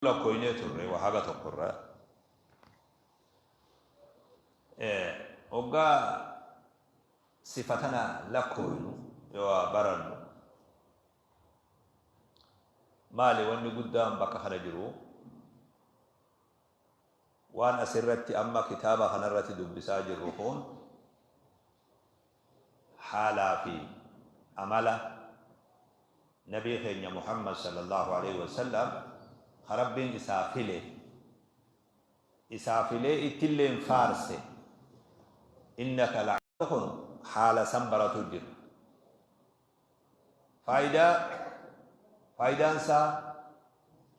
Lakkooynee turre waa haga tokko irra. Hoggaa sifa tana lakkooynu yoo barannu maali wanni guddaan bakka kana jiru? Waan asirratti amma kitaaba kanarratti dubbisaa jirru kun haalaa fi amala Nabii keenya Muhammad sallallahu aleyhi wa sallam ka Rabbiin isaa file, isaa filee ittilleen faarse, innaka la kun haala san baratu jira. Faayidaa Faayidaan isaa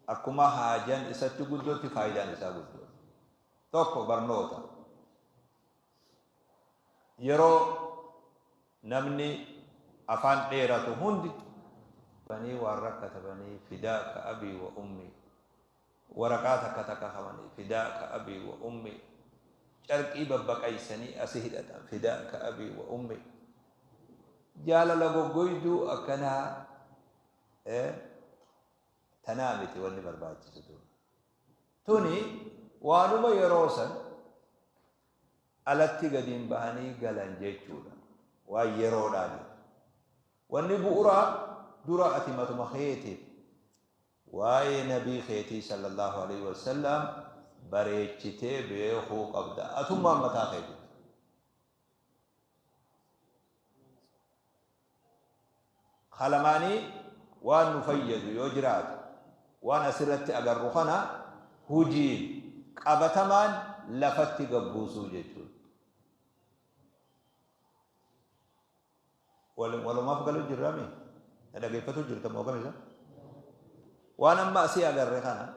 akkuma haajan isatti guddotti faayidaan isaa guddoo. Tokko barnoota. Yeroo namni afaan dheeratu hundi banii waan rakkatabanii fidaaka abii wa ummii waraqaa takka takka qabanii fidaaka abii wa ummii carqii babbaqaysanii asi hidhatan fidaaka abii wa ummii jaalala goggoyduu akkanaa tanaa miti wanni barbaachisu tun tuni waanuma yeroo san alatti gadi hin bahanii galan jechuudha. Waan yeroodhaa jechuudha. Wanni bu'uraa dura ati matuma keetiif waa'ee nabii keetii sallallahu alaihi wasallam bareechitee beekuu qabda. Atummaan mataa keetitti. Kalamaanii waan nu fayyadu yoo jiraate waan asirratti agarru kana hujiin qabatamaan lafatti gabbuusuu jechuudha. Walumaaf galu jirrami? Na dhageeffatu jirta moo kam isa? Waan amma asii agarre kana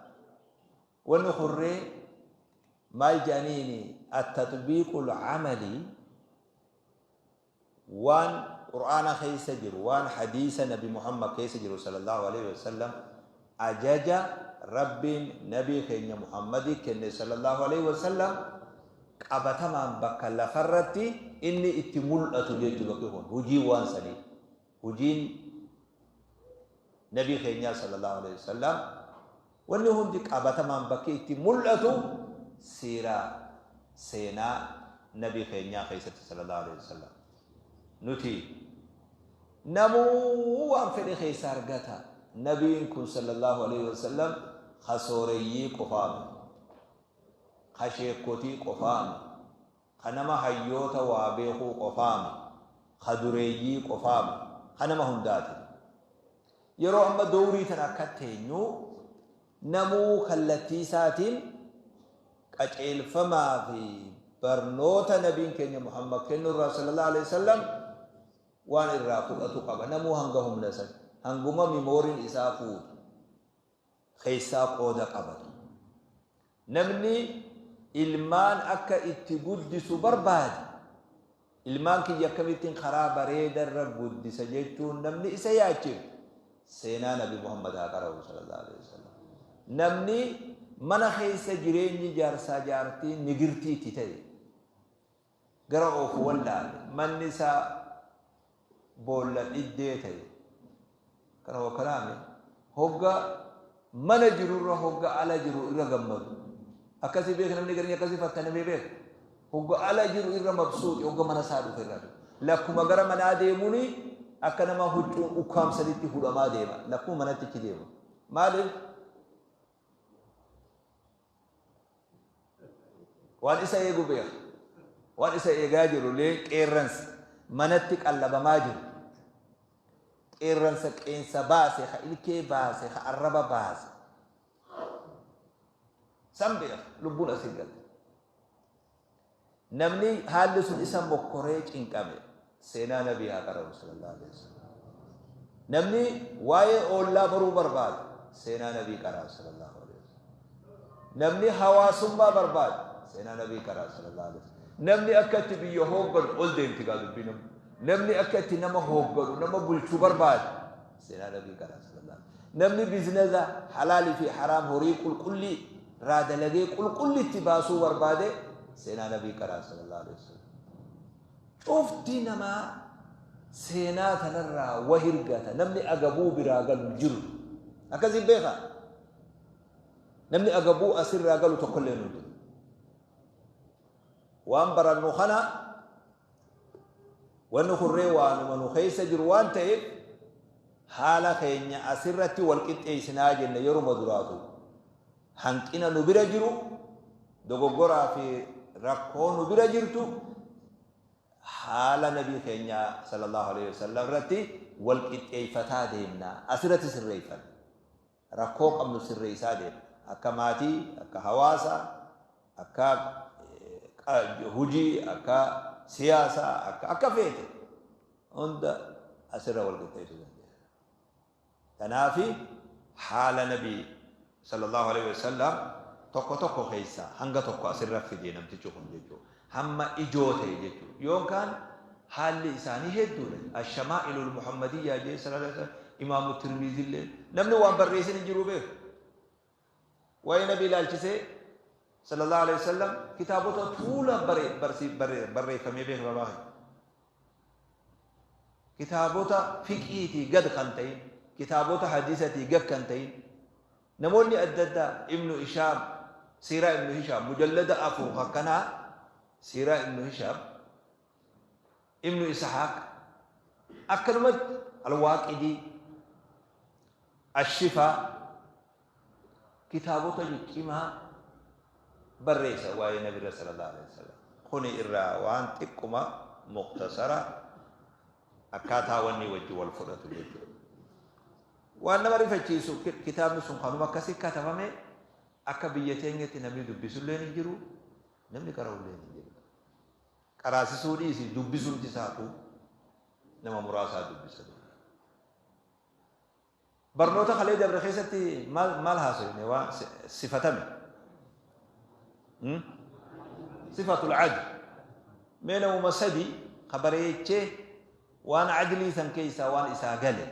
wanni kurree maal jedhaniini at-tatbiiqul amalii Waan Qur'aana keessa jiru, waan hadiisa Nabi Muhammad keessa jiru sallallahu aleyhi wa sallam, ajaja Rabbiin Nabii keenya Muhammadii kenne sallallahu aleyhi wa sallam qabatamaan bakka lafarratti inni itti mul'atu jechu bakki kun hujiin waan sanii hujiin Nabii keenyaa sallallahu aleyhi wa sallam wanni hundi qabatamaan bakki itti mul'atu siiraa seenaa Nabii keenyaa keessatti sallallahu aleyhi wasallam. Nuti namuu waan fedhe keessa argata. Nabiin kun sallallahu aleyhi wasallam ka sooreyyii qofaa miti. Ka sheekkotii qofaa miti. Ka nama hayyoota waa beekuu qofaa miti. Ka dureeyyii qofaa miti. Ka nama hundaati. Yeroo amma dowrii tana akka teenyu namuu kallattii isaatiin qaceelfamaa fi barnoota nabiin keenya Muhammad kennu irraa sallallahu alaihi wasallam waan irraa fudhatu qaba. Namuu hanga humna san hanguma mimooriin isaa fuutu keessaa qooda qabatu. Namni ilmaan akka itti guddisu barbaade, ilmaan kiyya akkamittiin karaa bareeda irra guddisa jechuun namni isa yaachifte, seenaa Nabi Muhammad haa qara'u sallallahu alaihi wasallam. Namni mana keessa jireenyi jaarsaa jaartii nigirtii itti ta'e, gara oofu wallaale, manni isaa boolla dhiddee ta'e, kana wakkalaame hogga mana jirurra hogga ala jiru irra gammadu. Akkasii beeka namni gariin akkasii fattanamee beeka. Hogga ala jiru irra mabsuuxi hogga mana isaa dhufe irra. Lakkuma gara manaa deemuuni akka nama huccuun ukkaamsanitti hudhamaa deema. Lakkuma manatti itti deema. Maaliif? Waan isa eegu beeka. Waan isa eegaa jiru lee qeerransa manatti qallabamaa jiru. Qeerransa qeensa baase, ka ilkee baase, ka arraba baase. San beeka lubbuun asii galte. Namni haalli sun isa mokkoree cinqame seenaa nabii haa qara'u sallallahu alaihi wasallam. Namni waa'ee oollaa baruu barbaadu seenaa nabii qara'a sallallahu alaihi wasallam. Namni hawaasummaa barbaadu seenaa nabii qara'a sallallahu alaihi wasallam. Namni akka itti biyya hoogganu ol deemti gaa dubbii namni. Namni akka itti nama hoogganu nama bulchuu barbaadu seenaa nabii qara'a sallallahu alaihi wasallam. Namni biizinasa halaalii fi haraam horii qulqullii irraa dalagee qulqullitti baasuu barbaade seenaa nabii qaraa sallallahu alaihi wasallam. Cufti namaa seenaa tanarraa wa hirgata namni agabuu biraa galu jiru. Akkasii beekaa. Namni agabuu asirraa galu tokkollee nu jiru. Waan barannu kana wanni kurree waanuma nu keessa jiru waan ta'eef haala keenya asirratti wal qixxeessinaa jenne yeruma duraatu. Hanqina nu bira jiru, dogoggoraa fi rakkoo nu bira jirtu haala nabii keenyaa sallallahu alaihi wasallam irratti wal qixxeeffataa deemna. Asirratti sirreeffanna. Rakkoo qabnu sirreessaa deemna. Akka maatii, akka hawaasaa, akka hujii, akka siyaasaa, akka feete hunda asirra wal qixxeessuu dandeenya. Kanaafi haala nabii sallallahu alaihi wasallam tokko tokko keessaa hanga tokko asirra fide namtichi kun jechuudha. Hamma ijoo ta'e jechuudha. Yookaan haalli isaanii hedduudha. Ashamaa'iluul Muhammadiyyaa jee sallallahu alaihi wasallam Imaamu Tirmizillee namni waan barreessin hin jiru beeku. Waa'ee nabii ilaalchisee sallallahu alaihi wasallam kitaabota tuula barreeffamee beekama. Kitaabota fiqiitii gad kan ta'in, kitaabota hadiisatii gad kan ta'in, namoonni adda addaa Ibnu Hishaam, Siiraa Ibnu Hishaam, mujallada 4 akkanaa Siiraa Ibnu Hishaam, Ibnu Ishaaq, akkanumatti Alwaaqidii, Ashifaa, kitaabota ciccimaa barreessa waa'ee nabirra sallallahu alaihi wasallam. Kuni irraa waan xiqquma muktasara akkaataa wanni wajji wal fudhatu jechuudha. Waan nama rifachiisu kitaabni sun kanuma akkasii katabame akka biyya teenyatti namni dubbisullee hin jiru, namni qara'ullee hin jiru. Qaraasisuu dhiisi dubbisuun isaatu nama muraasaa dubbisa. Barnoota kalee dabre keessatti maal maal haasofne waan sifatame? Sifatul adl. Mee namuma sadi ka bareechee waan adlii san keessaa waan isaa gale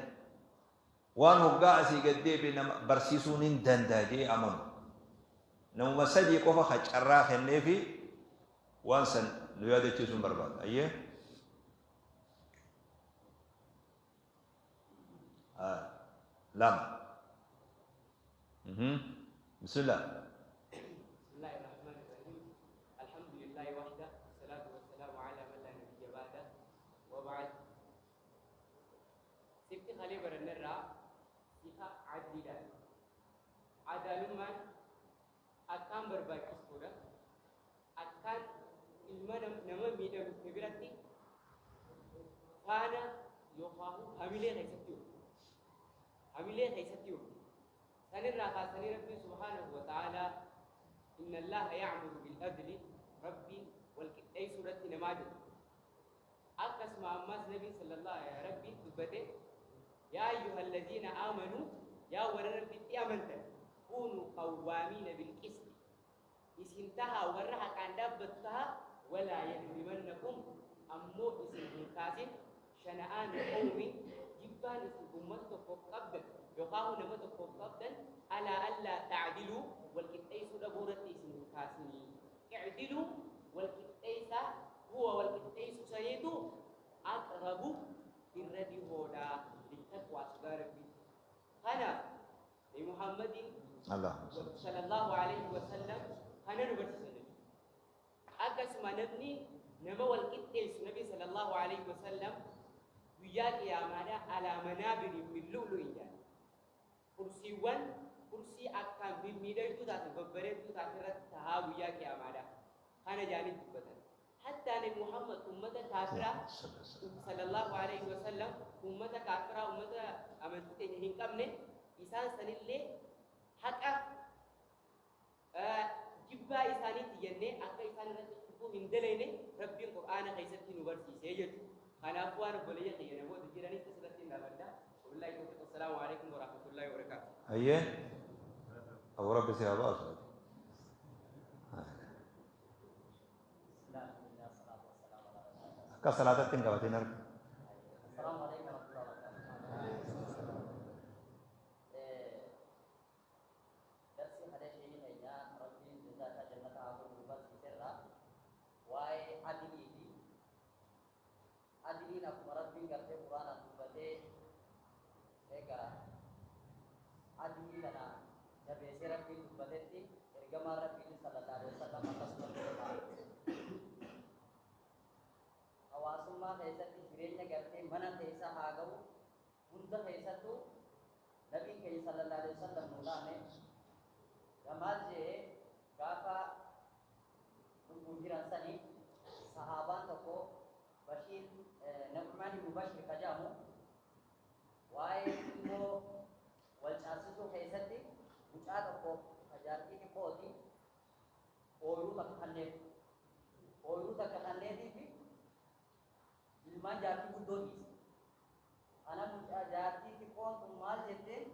waan hoggaa asii gad deebi'e nama barsiisuun hin danda'a jedhee amanu. Namuma sadii qofa ka carraa kenneefi waan san nu yaadachiisuun barbaada. Ayyee. Lama. Bismillah. Bismillahir Rahmanir Rahim. Alhamdulillahi wahda, salatu wassalamu ala man la nabiyya ba'da, wa ba'd. Sifti kalee barannerraa sifa adliidha. Adaalummaan akkaan barbaachistuudha. Akkaan ilma nama miidhamte biratti faana yookaan hamilee keessatti uumu. Hamilee keessatti uumu. Sanirraa kaasanii Rabbiin subhaanahu wa ta'aalaa inna Allaaha ya'muru bil adli, Rabbiin wal qixxeessuu irratti namaa jedha. Akkasuma ammaas Nabiin sallallahu Rabbiin dubbate yaa ayyuhallaziina aamanuu, yaa warra Rabbitti amantan, kuunuu qawwaamiina bil qisti, isin tahaa warra haqaan dhaabbatu tahaa, walaa yajrimannakum, ammoo isin hin kaasin, shana'aanu qawmin, jibbaan isin ummata tokkoof qabdan yokaahu nama tokkoof qabdan, alaa allaa ta'diluu, wal qixxeessuu dhabuu irratti isin hin kaasinii, i'diluu, wal qixxeessaa, huwa, wal qixxeessuu saniitu, aqrabu, irra dhihoodha, littaqwaa, sodaa Rabbii. Kanaaf Nabi Muhammadiin Allahumma salli. Sallallahu alaihi wasallam kana nu barsiisan jechuudha. Akkasuma namni nama wal qixxeessu Nabi sallallahu alaihi wasallam guyyaa qiyaamaadha alaa manaabirin min lu'lu'in jedhan. Kursiiwwan kursii akkaan mimmiidhagduu taate babbareedduu taate irratti tahaa guyyaa qiyaamaadha. Kana jedhanii dubbatan. Hattaa Nabi Muhammad ummata kaafiraa sallallahu alaihi wasallam ummata kaafiraa ummata amantii teenya hin qabne isaan sanillee haqa jibbaa isaaniitti jennee akka isaan irratti cubbuu hin dalayne Rabbiin Qur'aana keessatti nu barsiisee jechuudha. Kanaafuu waan obboleeyya kiyya namoota jiranis asirratti hin dhaabadha. Wabillahi tawfiq. Assalaamu alaikum warahmatullahi wabarakaatuh. Hayyee. Abu Rabbi si haa baasu. Akka salaatatti hin qabatin harka. Assalamu alaikum warahmatullahi wabarakatuh. Darsi kalee sheeyii keenya Rabbiin jazaa isaa jannata haa godhu nu barsiiserra waa'ee adiliiti. Adiliin akkuma Rabbiin gartee Quraanaan dubbatee egaa adilii kana jabeessee Rabbiin dubbatetti. mana keessa haa ga'u, hunda keessattuu nabiin keenya sallallahu alaihi wasallam nu dhaame. Gamaal jee gaafa lubbuun jiran sanii sahaabaan tokko Bashiir, Nu'maan ibnu Bashir ka jedhamu, waa'ee ilmoo wal caalsisuu keessatti mucaa tokko ka jaartii xiqqooti ooyiruu takka kanneef. Ooyiruu takka kanneetii fi ilmaan jaartii guddoo dhiise. Kana mucaa jaartii xiqqoon tun maal jetteen?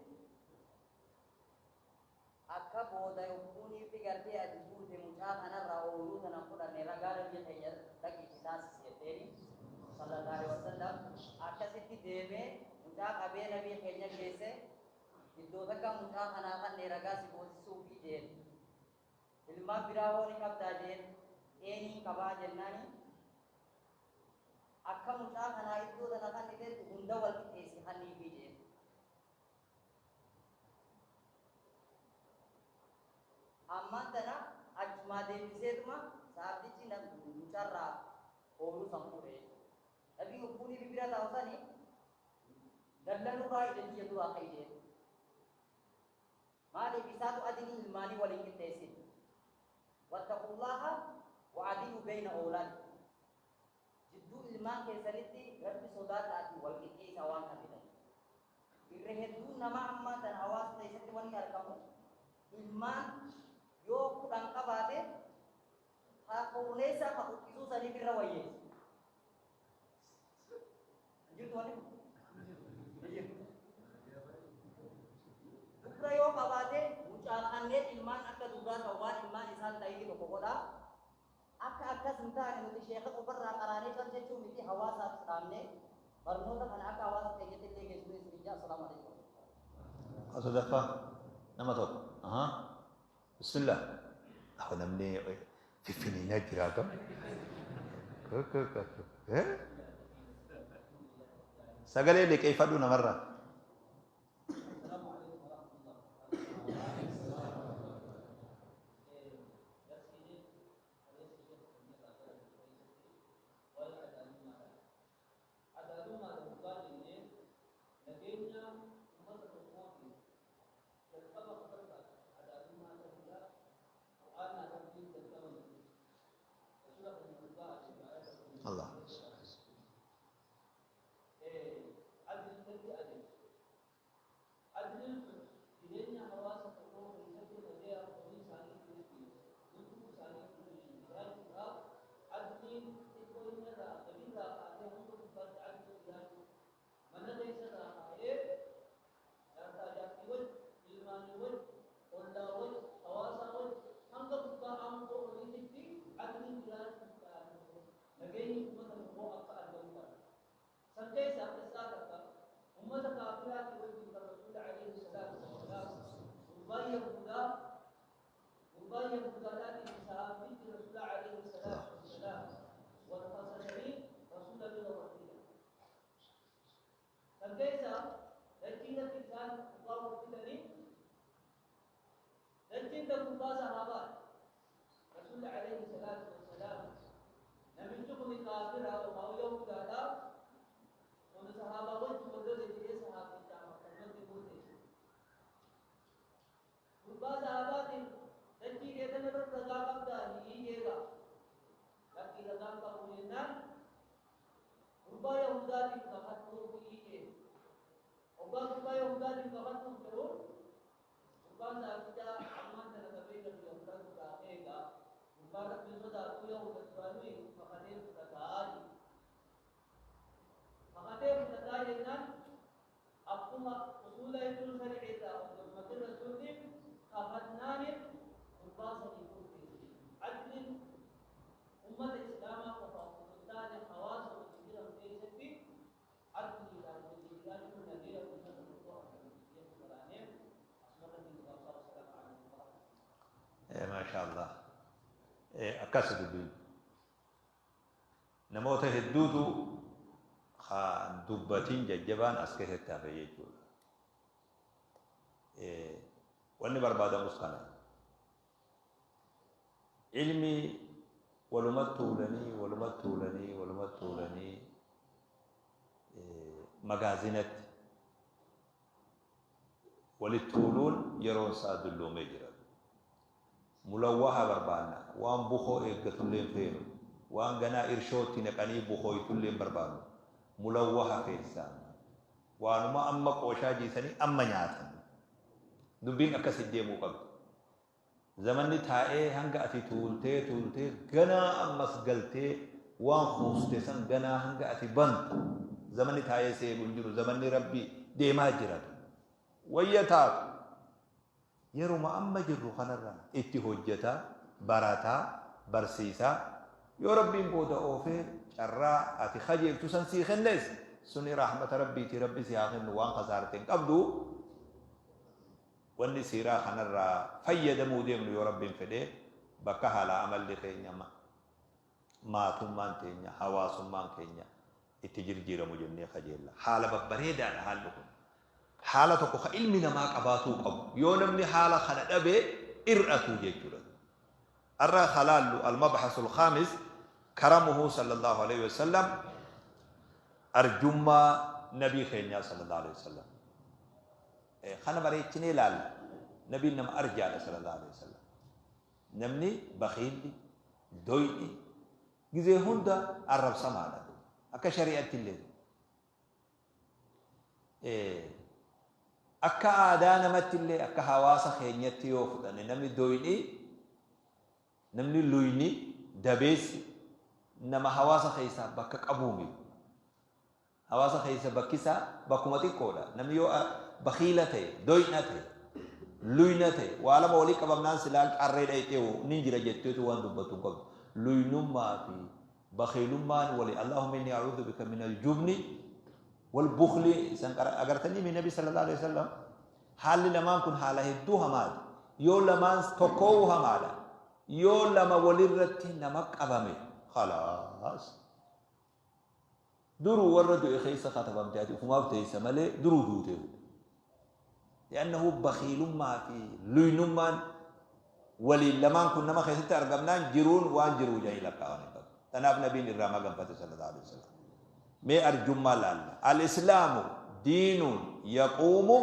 Akka booda yogguunii fi gartee ati duute mucaa kanarraa ooyruu tana hin fudhanne ragaa nabii keenya dhaqiitii taasisi jetteeni sallallahu alaihi wasallam. Akkasitti deemee mucaa qabee nabii keenya geesse. Iddoo takka mucaa kanaa kanne ragaa si goosisuufi jeen. Ilmaan biraa hoo ni qabdaa jeen. Eeniin qabaa jennaani, akka mucaa kanaa iddoo tana kannitetti hunda wal qixxeessi kanniifii jeen. Ammaan tana achumaa deebiseetuma saabtichi mucarraa ooyruu san fuudhe jechuudha. Nabiin hogguunii fi bira taa'u sani dallanurraa ija tiyya duraa ka'i jeen. Maaliif? Isaatu adilii ilmaanii waliin qixxeessin. Wattaqullaaha wa'adiluu beeyna oolaadikum. Jidduu ilmaan keessanitti Rabbi sodaadhaatii wal qixxeessaa waan kannitan. Irra hedduun namaa ammaan tana hawaasa keessatti wanni argamu, ilmaan yoo 10 qabaate ka kurneessaa ka quxisuu saniif irra wayyeessa. Hin jirtu wanni kun? Ni jirti. Dubra yoo qabaate mucaa kanneen ilmaan akka dubraa san waan ilmaan isaan ta'ini tokko godha. Akka akkas hin taane nuti sheekha qofarraa qaraanee cal jechuu miti, hawaasaafis dhaamnee barnoota kana akka hawaasa keenyatti illee geessinu isiniin jedha. Assalaamu alaikum warahmatullahi. Ka sadaffaa nama tokko. Ahaa. Bismillah. Aho, namni fiffiniinaa jira akkam. Sagalee liqeeffadhu namarraa. Adaalummaadha dhugaa jennee, nageenya ummata tokkootiif jalqaba ka barbaachisu adaalummaa tahuudha. Qur'aanaan Rabbiin jalqaba nu buuse. Rasuula keenya gubbaa alayhi aayata kun Allah. Adliin irratti ajaje. Adliin sun jireenya hawaasa tokkoo keessatti nagaya horii isaanii wajjiin, lubbuu isaanii wajjiin jiraachuudhaaf adliin xiqqoo inni irraa gadirraa kaasee hanga gubbaatti adliin jiraachuu, mana keessa irraa kaa'ee jaarsaa jaartii wajji, ilmaanii wajji, ollaa wajji, hawaasaa wajji, hanga gubbaa aangoo oliititti adliin jiraachuudhaan nageenyi ummata tokkoo akka argamu taasisa. San keessaa qissaa takka ummata kaafiraatii wajjin kan Rasuulli aleyhi salaatu wassalaam gurbaan yahuudaadhaatii fi sahaabtichi Rasuulaa aleyhi salaatu wassalaam wal khasasanii Rasuula bira wal fidan. San keessaa dachii irratti isaan gurbaa wal fidanii, dachiin tan gurbaa sahaabaati. Rasuulli aleyhi salaatu wassalaam, namichi kuni kaafira yookaan yahuudaadha, kuni sahaabaa wajji wal lole jedhee sahaabtichaaf akkanumatti murteesse. Gurbaa sahaabaatiin, dachii kee tana irra ragaa qabdaa hi'ii jeegaa? Lakkii, ragaan qabu jennaan, gurbaa yahuudaatiin kakadhuuf hi'ii jeen. Hoggaa gurbaa yahuudaatiin kakadhuuf jedhuun, gurbaan sahaabichaa ammaan tana ka beekamu yahuudaan duraa eega gurbaan Rabbiin sodaatu yahuuda duraanuu kakatee fudhataa jedhe. Kakatee fudhataa jennaan, akkuma usuula hedduun shari'i irraa hordofmatin Rasuulli kakatnaaniif gurbaa sanii murteesse jechuudha. Adliin ummata Islaamaa qofaaf osoo hin taane hawaasa waliin jiran keessatti adliidhaan waliin jiraachuun nageeya ummata tokkoo argamsiisa jechuu baraanee asumarratti gabaabsaa. Wassalaamu alaikum warahmatullahi. Maasha Allah. Akkasi dubbiin. Namoota hedduutu kan dubbatiin jajjabaan as keessatti hafe jechuudha. Wanni barbaadamus kana. Ilmi walumatti tuulanii, walumatti tuulanii, walumatti tuulanii. Magaazinatti walitti tuuluun yeroon isaa dulloomee jira. Mulawwaha barbaanna. Waan bukoo eeggatullee hin feenu. Waan ganaa irshootti naqanii bukooytullee hin barbaannu. Mulawwaha keessaa. Waanuma amma qooshaa jiisanii amma nyaatan. Dubbiin akkasi deemuu qabdi. Zamanni taa'ee hanga ati tuultee tuultee ganaa ammas galtee waan kuuste san ganaa hanga ati bantu zamanni taa'ee si eegu hin jiru. Zamanni Rabbi deemaa jira. Wayya taatu yeruma amma jirru kanarraa itti hojjetaa, barataa, barsiisaa yoo Rabbiin booda oofee carraa ati kajeeltu san sii kennes suni rahmata Rabbiiti. Rabbi si haa kennu waan kasaarte hin qabdu. Wanni siiraa kanarraa fayyadamuu deemnu yoo Rabbiin fedhe bakka haalaa amalli keenya, maatummaan teenya, hawaasummaan keenya itti jirjiiramu jennee kajeella. Haala babbareedaadha haalli kun. Haala tokko ka ilmi namaa qabaatuu qabu. Yoo namni haala kana dhabe ir'atu jechuudha. Arra halaallu al-mabhasul khaamis karamuhu sallallahu alayhi wasallam, arjummaa nabii keenyaa sallallahu alayhi wasallam. Kana bareechinee ilaalla. Nabiin nama arjaadha sallallahu alayhi wasallam. Namni bakhiilli, doyni gizee hunda arrabsamaadha. Akka shari'atti illee. Akka aadaa namatti illee, akka hawaasa keenyatti yoo fudhanne, namni doyni, namni luyni, dabeessi nama hawaasa keessaa bakka qabuu miti. Hawaasa keessa bakki isaa bakkuma xiqqoodha. Namni yoo bakhiila ta'e, doyna ta'e, luyna ta'e, waa lama walii qabamnaan silaa qarree dhayxee nin jira jetteetu waan dubbattu hin qabdu. Luynummaa fi bakhiilummaan wali Allahumma inni a'uudhu bika min al-jubni wal bukhli isan agartanii mi Nabi sallallahu alaihi wasallam haalli lamaan kun haala hedduu hamaadha. Yoo lamaan tokkoo hamaadha. Yoo lama walirratti nama qabame khalaas. Duruu warra du'e keessa katabamte, ati ufumaaf teessa malee duruu duute. Li'annahu bakhiilummaa fi luynummaan waliin lamaan kun nama keessatti argamnaan jiruun waan jiruu jedhanii lakkaa'an hin qabu. Tanaaf nabiin irraa maganfate sallallahu alaihi wasallam. Mee arjummaa laalla. Al-Islaamu diinuun yaquumu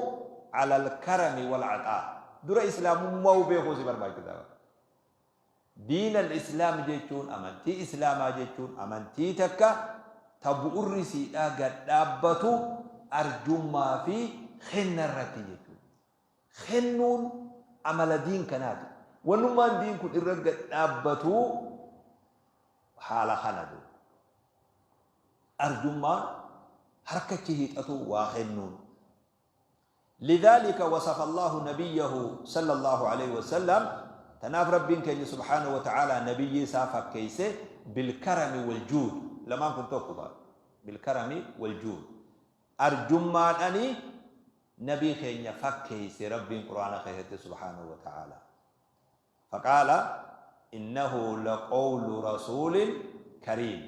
ala al-karami wal axaa. Dura islaamummaa beekuu si barbaachisa. Diin al-Islaam jechuun, amantii Islaamaa jechuun, amantii takka ta bu'urri isiidhaa gad dhaabbatu arjummaa fi kenna irratti jechuudha. Kennuun amala diin kanaati. Wannummaan diin kun irra gad dhaabbatu haala kana duuba. Arjummaan harkachi hiixatu waa kennuun. Lidhaalika wasafa Allaahu nabiyyahu sallallaahu aleyhi wasallam, tanaaf Rabbiin keenya subhaanahu wa ta'aalaa nabiyyii isaa fakkeeyse, bilkarami waljuud, lamaan kun tokkuma, bilkarami waljuud, arjummaadhani nabii keenya fakkeeyse Rabbiin Qur'aana keessatti subhaanahu wa ta'aalaa. Faqaala innahu laqawlu rasuulin kariim.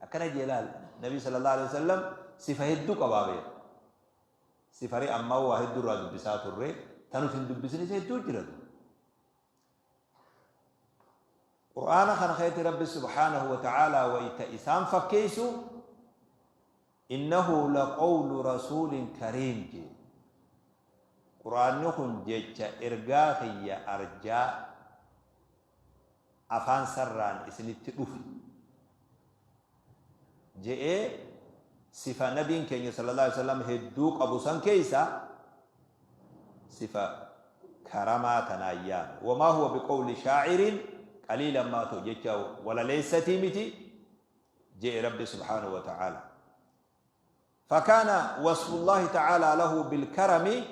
Akkana jee laal, nabii sallallaahu aleyhi wasallam sifa hedduu qabaa beeka. Sifari ammaa waa hedduu irraa dubbisaa turre, ta nuti hin dubbisinis hedduu jira. Qur'aana kana keessatti Rabbi subhaanahu wa ta'aalaa wayta isaan fakkeessu innahu laqawlu rasuulin kariim jee. Qur'aanni kun jecha ergaa kiyya arjaa afaan sarraan isinitti dhufe je'ee sifa nabiin keenya sallallahu alaihi wasallam hedduu qabu san keessa sifa karamaa tanaan yaame. Wamaa huwa biqawli shaa'irin qaliilan maa ta'u, jecha walaleessatii miti je'e Rabbi subhaanahu wa ta'aala. Fakaana wasfullaahi ta'aalaa lahu bilkarami,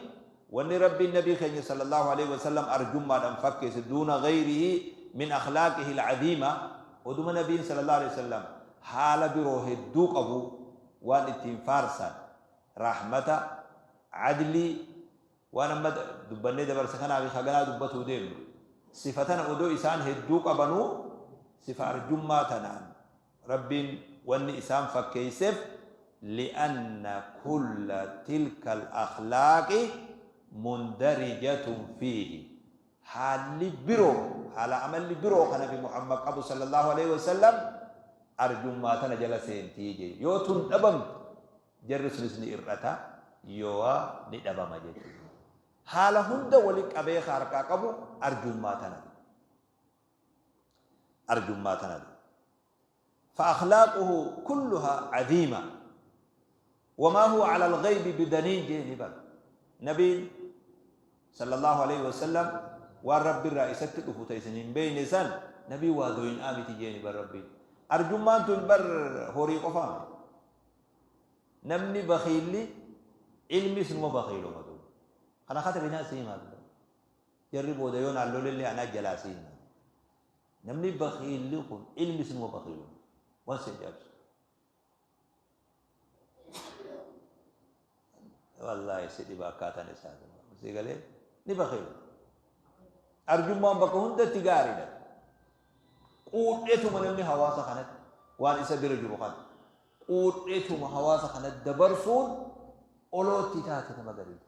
wanni Rabbiin nabii keenya sallallaahu aleyhi wasallam arjummaadhaan fakkeesse, duuna gayrihi min akhlaaqihi al'aziima, oduma nabiin sallallaahu aleyhi wasallam haala biroo hedduu qabu waan ittiin faarsan, rahmata, adlii, waan amma dubbannee dabarse kanaa fi haganaa dubbatuu deemnu, sifa tana odoo isaan hedduu qabanuu sifa arjummaa tanaan Rabbiin wanni isaan fakkeeyseef, li'anna kulla tilka al-akhlaaqi mundarijatun fiihi, haalli biroo, haala amalli biroo ka nabi Muhammad qabu sallallahu aleyhi wasallam arjummaa tana jala seentii jee. Yoo tun dhabamte Jarri sunis ni ir'ata yooaa ni dhabama jechuudha. Haala hunda wali qabee ka harkaa qabu arjummaa tana. Arjummaa tana. فأخلاقه كلها عظيمة وما هو على الغيب بدنين جيني بر نبي صلى الله عليه وسلم waan Rabbi irraa isatti dhufu ta isin hin beeyne san nabii waa doyin'aa miti jeeni bar Rabbiin. Arjummaan tun bar horii qofaa miti. Namni bakhiilli ilmis numa bakhiiluma duuba. Kana katabi naa sii himaa duuba. Jarri booda yoo naan lolellee anaa jalaa sii hima. Namni bakhiilli kun ilmis numa bakhiiluma. Waan si ajaa'ibsu. Wallaahi si dhiba akkaataan isaa. Si galee ni bakhiila. Arjummaan bakka hundatti gaariidha. Quudheetuma namni hawaasa kanatti waan isa bira jiru kana quudheetuma hawaasa kanatti dabarsuun olootti taate nama gariidha.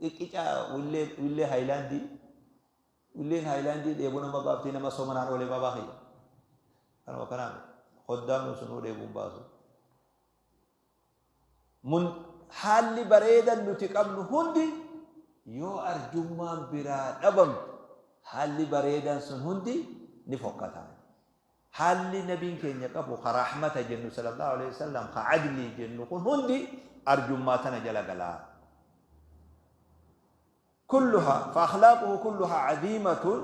Qiqqicaa willee willee haayilaandii willeen haayilaandii dheebuu nama baaftii nama somanaan oolee baabaa kiyya. Kanuma kanaa hoddaan sun sunuu dheebuun baasu. Mun haalli bareedan nuti qabnu hundi yoo arjummaan biraa dhabamtu haalli bareedan sun hundi ni fokkata. Haalli nabiin keenya qabu ka rahmata jennu sallallahu alaihi wasallam ka adlii jennu kun hundi arjummaa tana jala galaa. Kulluha fa akhlaaquhu kulluha aziimatun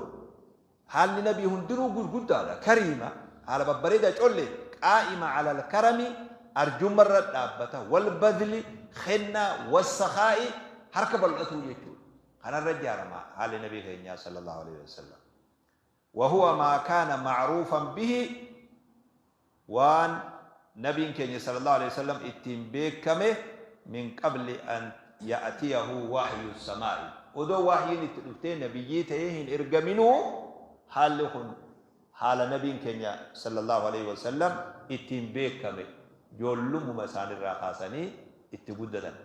haalli nabii hundinuu gurguddaadha kariima haala babbareedaa colle qaa'ima ala alkarami arjumma irra dhaabbata wal badli kennaa wassakaa'i harka bal'atuu jechuudha kanarra ijaarama haalli nabii keenyaa sallallahu alaihi wasallam wahuwa maa kaana ma'ruufan bihi waan nabiin keenya sallallahu alaihi wasallam ittiin beekame min qabli an ya'tiyahu wahyu samaa'i odoo wahyiin itti dhuftee nabiyyii ta'ee hin ergaminuu haalli kun haala nabiin keenya sallallahu alaihi wasallam ittiin beekame joollumuma isaanirraa kaasanii itti guddatan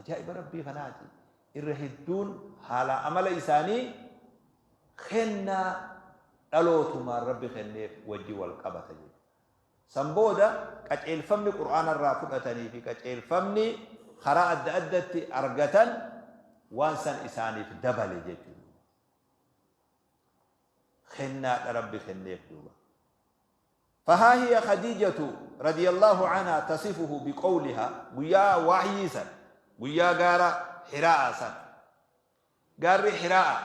ajaa'iba rabbii kanaati irra hedduun haala amala isaanii kennaa dhalootumaan rabbi kenneef wajji wal qabata jechuudha. San booda qaceelfamni Qur'aana irraa fudhatanii fi qaceelfamni karaa adda addatti argatan waan san isaaniif dabale jechuudha. Kennaadha rabbi kenneef duuba. فها هي خديجة رضي الله عنها تصفه بقولها guyyaa wahyii san guyyaa gaara Hiraa'a san gaarri Hiraa'a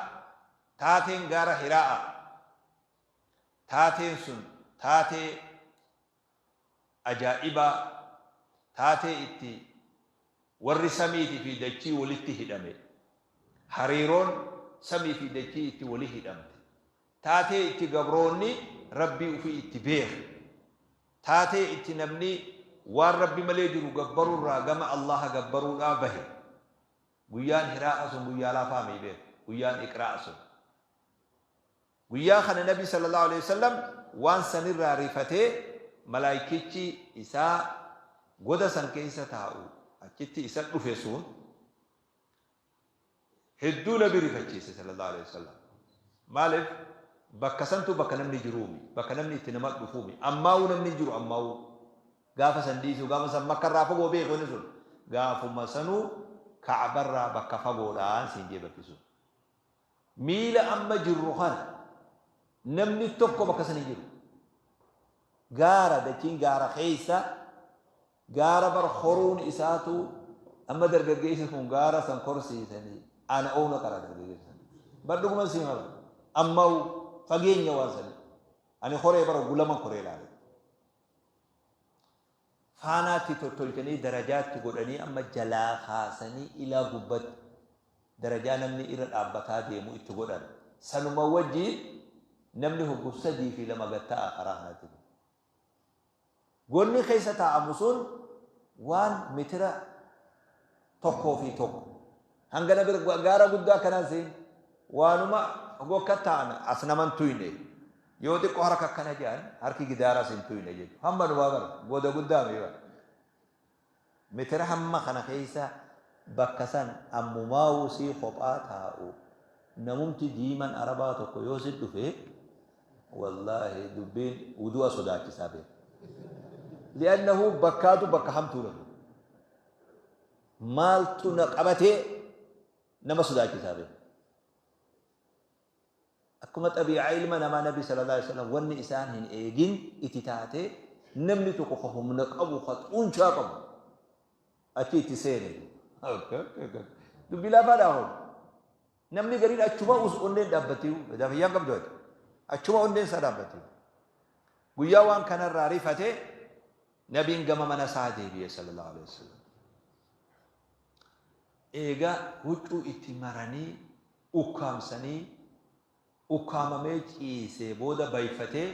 taateen gaara Hiraa'a Taateen sun taatee ajaa'ibaa, taatee itti warri samiiti fi dachii walitti hidhame, hariiroon samii fi dachii itti wali hidhamte, taatee itti gabroonni Rabbii ufii itti beeke, taatee itti namni waan Rabbi malee jiru gabbarurraa gama Allaaha gabbaruudhaa bahe. Guyyaan Hiraa'a sun guyyaa laafaa mii beeki, guyyaan Iqraa'a sun. Guyyaa kana Nabi sallallahu aleyhi wa sallam waan sanirraa rifatee malaaykichi isaa goda san keessa taa'u achitti isa dhufe sun hedduu Nabi rifachiise sallallahu aleyhi wa sallam. Maalif bakka santu bakka namni jiruumi, bakka namni itti nama dhufuumi. Ammaawuu namni hin jiru ammaawuu. Gaafa san dhiisuu gaafa san makkarraa fagoo beeku inni sun. Gaafuma sanuu Ka'barraa bakka fagoodhaan siin jee bakki sun. Miila amma jirru kana namni tokko bakka san hin jiru. Gaara dachiin gaara keessa gaara bar horuun isaatu amma dargaggeessi kun gaara san korsiisanii ana oona qara dargaggeessi san. Bar dhuguma sii mala. Amma fageenya waan sanii. Ani horee bara gulama koree ilaale. Faanaatti tottolchanii darajaatti godhanii amma jalaa kaasanii ilaa gubbatti darajaa namni irra dhaabbataa deemu itti godhan. Sanuma wajjiin namni hoggu 3 fi 2 gad taa'a karaa kanatti. Gonni keessa taa'amu sun waan mitira 1 fi 1 hangana bira gaara guddaa akkanaan seen waanuma hoggu akka taa'an as naman tuyne Yoo xiqqoo harka akkana jedhan harki gidaaras hin tuyne jechuudha. Hamma dhumaa bara goda guddaa miti bara. Mitira hamma kana keessa bakka san ammumaa'uu sii kophaa taa'u namumti diiman arabaa tokko yoo si dhufe wallaahi dubbiin wudu'a sodaachisaa beeka. Li'annahu bakkaatu bakka hamtuudha. Maaltu na qabatee nama sodaachisaa beeku. Akkuma xabii'aa ilma namaa Nabi sallallahu alaihi wasallam wanni isaan hin eegin itti taatee namni tokko ka humna qabu ka xuunchaa qabu achi itti seene. Dubbii laafaadhaa hoo. Namni gariin achuma us onneen dhaabbatee fayyaan qabdu ati. Achuma onneen isaa dhaabbatee. Guyyaa waan kanarraa rifate Nabiin gama mana isaa deebi'e sallallahu alaihi wasallam. Eega huccuu itti maranii ukkaamsanii ukkaamamee ciisee booda bayfatee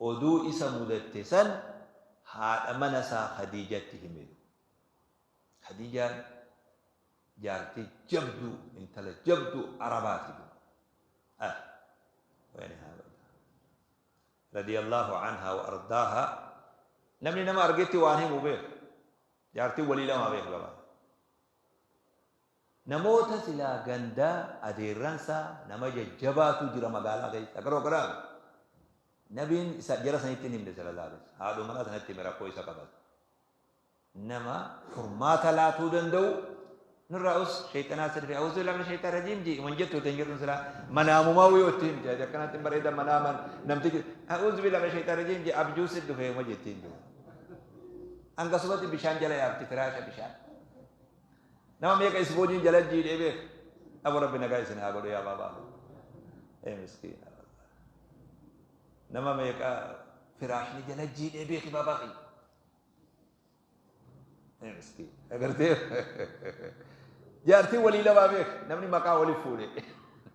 oduu isa mudatte san haadha mana isaa Khadiijatti hime. Khadiijaan jaartii jabduu intala jabduu Arabaati. Ah, radiyallahu anha wa ardaaha. Namni nama argetti waan himu beeku. Jaartiin walii lama beeku gabaa. Namoota silaa gandaa adeerransaa nama jajjabaatu jira magaalaa keessa. Garuu garaa nabiin isa jara sanitti hin himne sallallahu alaihi wasallam. Haadha manaa sanatti hime rakkoo isa qabate. Nama furmaata laatuu danda'u nurraa us shayxanaa sirfi a'uuzu billahi mina shayxaan rajiim jii man jettu ta'in jedhuun silaa manaamumaa yoo itti himte ati akkanatti hin bareeda manaaman namtichi a'uuzu billahi mina shayxaan rajiim jii abjuu si dhufe uma jettiin jiru. Hangasumatti bishaan jala yaafti firaasha bishaan. Nama meeqa isboojiin jala jiidhee beeka. Abu rabbi nagaa isin haa godhu yaa baabaa. Ee miskiina. Nama meeqa firaashni jala jiidhee beeki baabaa kiyya. Miskiin. Agartee? Jaartiin walii lamaa beek. Namni maqaa waliif fuudhe.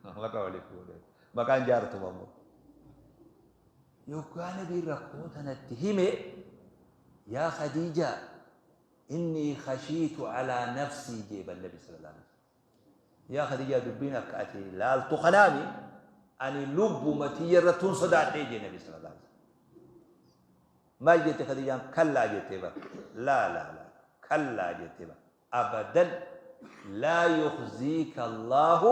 Maqaa waliif fuudhe. Maqaan jaartuma immoo. Yoggaa nabiin rakkoo tanatti hime, yaa Khadiijaa innii khashiitu alaa nafsii jee ban nabi sallallahu alaihi wasallam. Yaa Khadiijaa, dubbiin akka ati laaltu kanaami, ani lubbuma tiyya irrattuun sodaadhee jee nabi sallallahu alaihi wasallam. Maal jette Khadiijaan? Kallaa jettee bar. Laa laa laa. Kallaa jettee bar. Abadan laa yukhziika Allaahu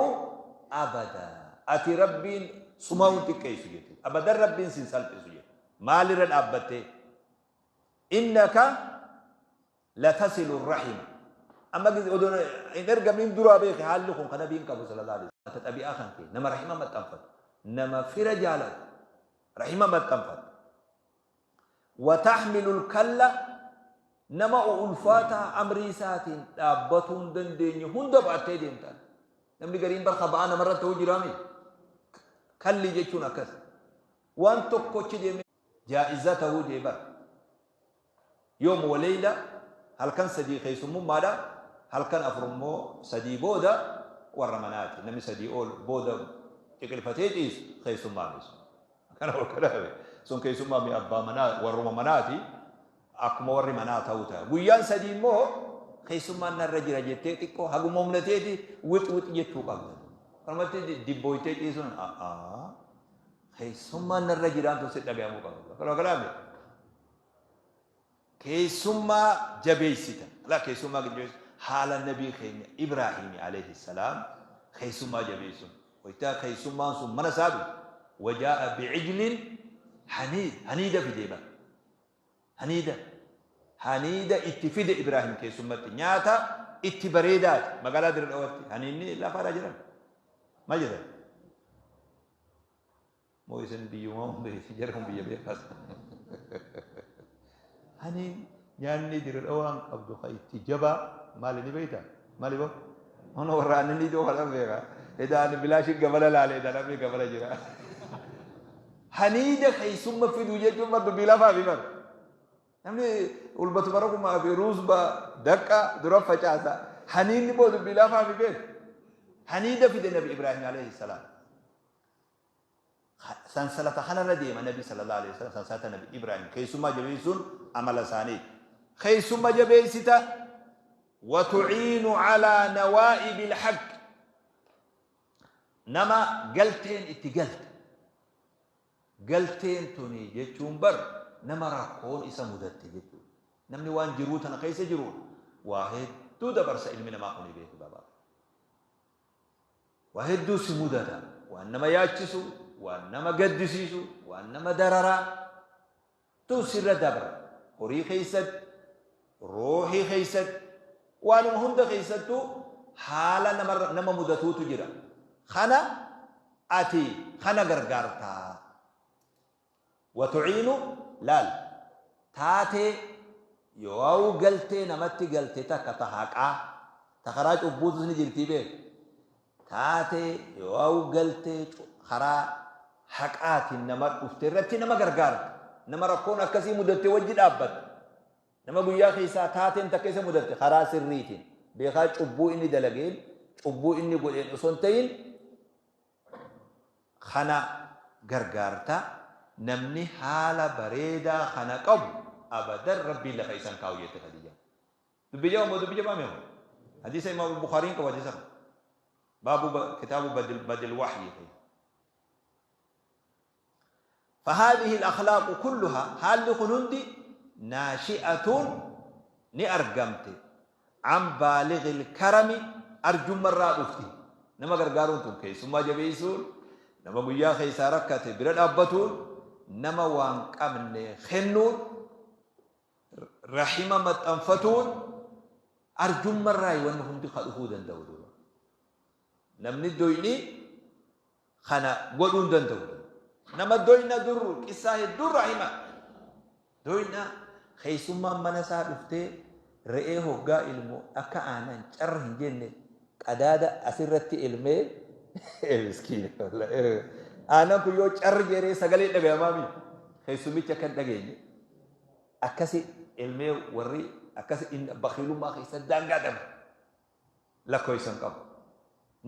abadaa. Ati Rabbiin sumaa hin xiqqeessu jette. Abadan Rabbiin sin salphisu jette. Maalirra dhaabbattee? Innaka latasilu rahima. Amma gize odoo hin ergamin duraa beeke haalli kun kan nabiin qabu sallallahu alaihi wasallam. Xabi'aa kan kee nama rahima maxxanfatu, nama fira jaalatu, rahima maxxanfatu. Wa tahmilul kalla, nama ulfaataa amrii isaatiin dhaabbatuu hin dandeenye hunda baattee deemta. Namni gariin barka ba'aa namarra ta'uu jiraami. Kalli jechuun akkas. Waan tokkochi deemee jaa'iza ta'uu jee bara. Yoom waleyla halkan 3 keessummummaadha, halkan 4 immoo 3 booda warra manaati. Namni 3 ol booda ciqilfatee ciisu keessummaa miti. Kana ol kanaaf sun keessummaa mi abbaa manaa warruma manaati, akkuma warri manaa ta'uu ta'a. Guyyaan 3 immoo keessummaan narra jira jettee xiqqoo haguma humna teeti wix wix jechuu qabda. Kanumatti dibbooytee ciisuun a'aa keessummaan narra jiraan tun si dhaga'amuu qaba. Kana kanaaf keessummaa jabeessita. Laa keessummaa jabeessu haala nabii keenya Ibraahimi alayhi salaam keessummaa jabeessuun. Waytaa keessummaan sun mana isaa dhufe wajaa'a bi'ijlin haniid, haniida fidee bara. Haniida haniida itti fide Ibraahim keessummatti nyaata itti bareedaati magaalaa Dirre Dhawatti haniinni lafaadhaa jiran. Maal jedhan? Moo isin biyyuma beekti, jarri kun biyya beekaas. Hani nyaanni Dirre Dhawaan qabdu ka itti jabaa maali ni beekta? Maali boo? Ono warra aannan ijoo kana beeka. Edaa ani bilaashin gabala laale, edaa namni gabala jira. Haniida keessumma fiduu jechuun bar dubbii lafaa fi bar. Namni ulbatu bara kumaa fi ruusba daqqa dura facaasa. Haniinni boo dubbii lafaa fi beeka. Haniida fide Nabi Ibraahim alayhi salaam. Sansalata kanarra deema Nabi sallallahu alaihi wasallam, sansalata Nabi Ibrahim. Keessummaa jabeessuun amala isaaniiti. Keessumma jabeessita, wa tu'iinu alaa nawaa'ibil haqq, nama galteen itti galte. Galteen tuni jechuun bar nama rakkoon isa mudatte jechuudha. Namni waan jiruu tana keessa jiruun waa hedduu dabarsa ilmi namaa kuni beeku qaba. Waa hedduu si mudata. Waan nama yaachisu, waan nama gaddisiisu, waan nama dararaa tu sirra dabra. Horii keessatti, ruuhii keessatti, Waanuma hunda keessattuu haala namarra nama mudatuutu jira. Kana ati kana gargaartaa. Watu'iinu laal taatee yoo'auu galtee namatti galte takka ta haqaa ta karaa cubbuutus ni jirtii beek taatee yoo'auu galtee karaa haqaatiin nama dhufte irratti nama gargaarta nama rakkoon akkasii mudatte wajji dhaabbatta Nama guyyaa keessaa taateen takka isa mudatte karaa sirriitiin beekaa cubbuu inni dalageen cubbuu inni godheen osoo hin ta'in kana gargaarta namni haala bareedaa kana qabu abadan Rabbiin lafa isa hin kaa'u jette Khadiijaan. Dubbii jabaa moo dubbii jabaa mee kun? Hadiisa Imaam Bukhaariin qabu hadiisa kana. Baabu kitaabu badil waxyi. Fahaadhihi al-akhlaaqu kulluhaa, haalli kun hundi, naashi'atun, ni argamte, an baalighil karami, arjummarraa dhufti. Nama gargaaruun tun keessummaa jabeessuun, nama guyyaa keessaa rakkate bira dhaabbatuun, nama waan qabne kennuun, rahima maxxanfatuun arjummarraayi wanni hundi ka dhufuu danda'u duuba. Namni doyni kana godhuu hin danda'u. Nama doyna dur qissaa hedduu irraa hima. Doyna keessummaan mana isaa dhuftee re'ee hoggaa ilmu akka aanan carra hin jenne qadaada asirratti ilmee miskiina aanan kun yoo carri jedhee sagalee dhagayamaa mi keessummichi akka hin dhageenye akkasi ilmee warri akkasi bakiilummaa keessa daangaa dabre. Lakkoofsa hin qabu.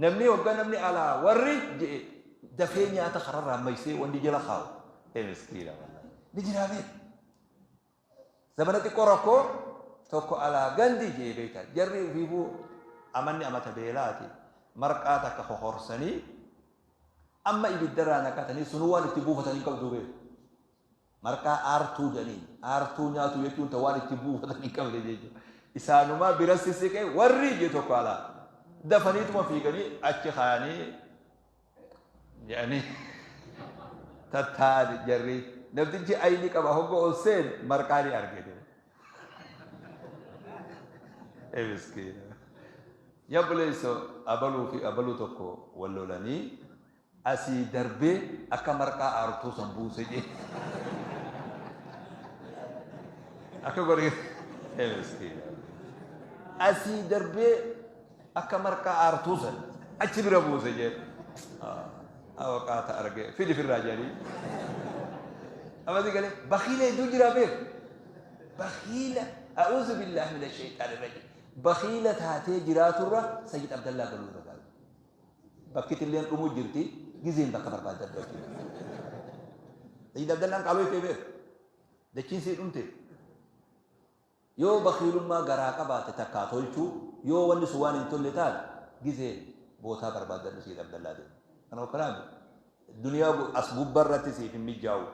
Namni hogga namni alaa warri je'e dafee nyaata kararraa maysee wanni jala kaa'u. Ee miskiina wallahi. Ni jiraa beek. Zamana xiqqoo rakkoo tokko alaa gandi je'e beekta. Jarri ofiifuu amanni amata beelaati. Marqaa takka hohorsanii amma ibiddarraa naqatanii sunuu waan itti buufatanii hin qabdu beeku. Marqaa aartuu jedhaniin. Aartuu nyaatu jechuun ta waan itti buufatan hin qabne jechuudha. Isaanumaa bira sissiqee warri ije tokko alaa dafaniituma fiiganii achi kaayanii jedhanii tattaa'ani jarri. Namtichi ayni qaba hogga ol seen marqaa ni arge. Ee miskiina. Yableesso abaluu fi abaluu tokko wal lolanii Asii darbee akka marqaa aartuu san buuse jee. Akka godhe ee miskiina. Asii darbee akka marqaa aartuu san achi bira buuse jee. Awaqaata argee fidi firraa jedhanii. Amma si galee bakiila hedduu jira beek. Bakiila a'uuzu billaahi mina shayxaani rajiim. Bakiila taatee jiraaturra Sayyid Abdallaa galuu irra gaarii. Bakkitilleen dhumuu jirti gizeen bakka barbaaddadhu jechuudha. Sayyid Abdallaan qaaloo itti beeku. Dachiin sii dhumte. Yoo bakiilummaa garaa qabaate takkaa tolchuu yoo wanni sun waan hin tolle taate gizeen bootaa barbaaddadhu Sayyid Abdallaa deemu. Kana kanaaf duniyaa as gubbarratti siif hin mijaa'u.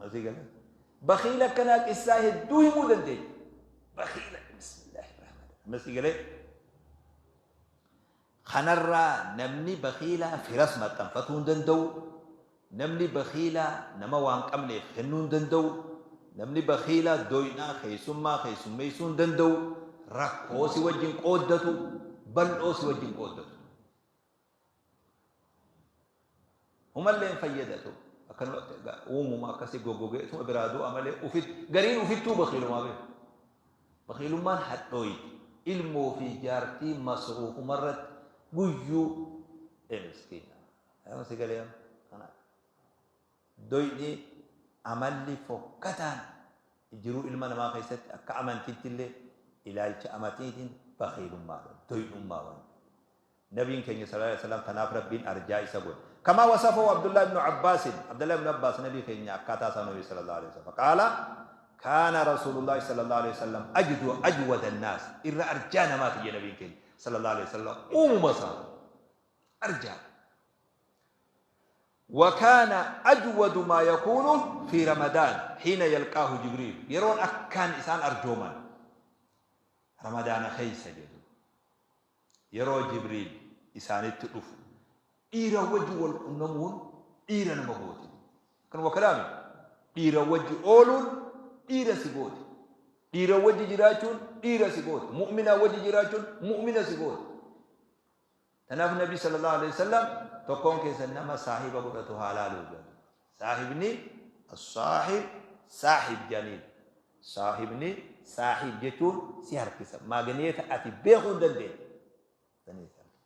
Asii galee. Bakiila akkanaa qissaa hedduu himuu dandeenya. Bakiila bismillaahi rahmaan Amma sii galee. Kanarraa namni bakiilaa firas maxxanfatuu hin danda'u. Namni bakiilaa nama waan qabneef kennuu hin danda'u. Namni bakiilaa doynaa keessummaa keessummeessuu hin danda'u. Rakkoo si wajjin qooddatu, bal'oo si wajjin qooddatu. Humallee hin fayyadatu. Akkanumatti egaa uumuma akkasii goggogee ituma biraa du'a malee ufit gariin ufittuu bakiilumaa beeku. Bakiilummaan hadhooyti. Ilmoo fi jaartii masruufumarratti guyyuu ee miskiina. Nama si galee amma kana. Doyni amalli fokkataan jiruu ilma namaa keessatti akka amantiitti illee ilaalcha amatiitiin bakiilummaadha. Doynummaa waan. Nabiin keenya sallallaahu aleyhi wa sallam tanaaf Rabbiin arjaa isa godhe. Kamaa wasafahu Abdullah ibnu Abbaasin, Abdullah ibnu Abbaas Nabii keenya akkaataa isaa nuuf ibse sallallaahu aleyhi wa sallam. Faqaala, Kaana Rasuulullaahi sallallaahu aleyhi wa sallam ajdu ajwada annaas, irra arjaa namaati jedhe Nabiin keenya sallallaahu aleyhi wa sallam uumuma isaa arjaadha. Wa kaana ajwadu maa yakuunu fii Ramadaan hiina yalqaahu Jibriil, yeroon akkaan isaan arjooman Ramadaana keessa jedhu. Yeroo Jibriil isaanitti dhufu dhiira wajji wal qunnamuun dhiira nama gooti. Akkanuma kalaami dhiira wajji ooluun dhiira si gooti. Dhiira wajji jiraachuun dhiira si goota. Mu'minaa wajji jiraachuun mu'mina si goota. Tanaaf Nabi sallallahu alaihi wasallam tokkoon keessan nama saahiba godhatu haa laaluu jedhan. Saahibni as-saahib saahib jedhaniin. Saahibni saahib jechuun si harkisa. Maagneeta ati beekuu hin dandeenye. Sanii si harkisa.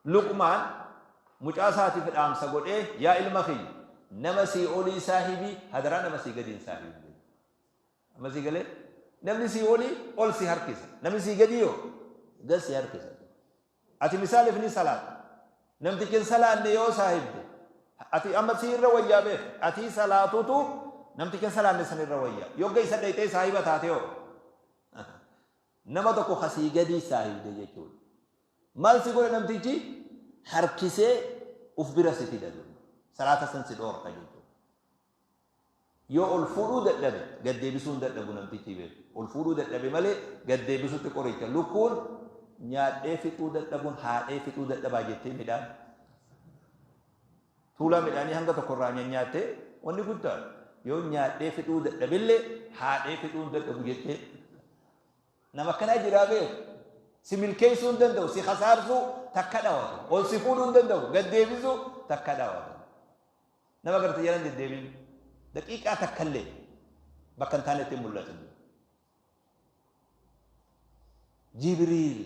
Luqmaan mucaa isaatiif dhaamsa godhee, yaa ilma kiyya, nama sii olii saahibi, hadaraa nama sii gadii hin saahibin jedhe. Amma sii galee? Namni sii olii ol si harkisa. Namni sii gadii yoo gad si harkisa. Ati misaaliif ni salaata. Namtichi hin salaanne yoo saahibde, ati amma sii irra wayyaa beek. Atii salaatutu namticha hin salaanne san irra wayyaa. Yogga isa dhayxee saahiba taate hoo? Nama tokko ka sii gadii saahibde jechuudha. Maal si godha namtichi? Harkisee uf bira si fida duuba. Salaata san si dhoorka jechuudha. Yoo ol fuudhuu dadhabe gad deebisuu hin dadhabu namtichi beeku. Ol fuudhuu dadhabe malee gad deebisutti qoricha. Lukkuun nyaadhee fixuu dadhabuun haadhee fixuu dadhabaa jettee midhaan. Tuulaa midhaanii hanga tokko irraa nyanyaattee wanni guddaadha. Yoo nyaadhee fixuu dadhabellee haadhee fixuu hin dadhabu jettee. Nama akkanaa jiraa beeku. Si milkeessuu hin danda'u, si khasaarsuu takka dhawatu. Ol si fuudhuu hin danda'u, gad deebisuu takka dhawatu. Nama garte jalan deddeebiin daqiiqaa takkallee bakka hin taanetti hin mul'atin. Jibriil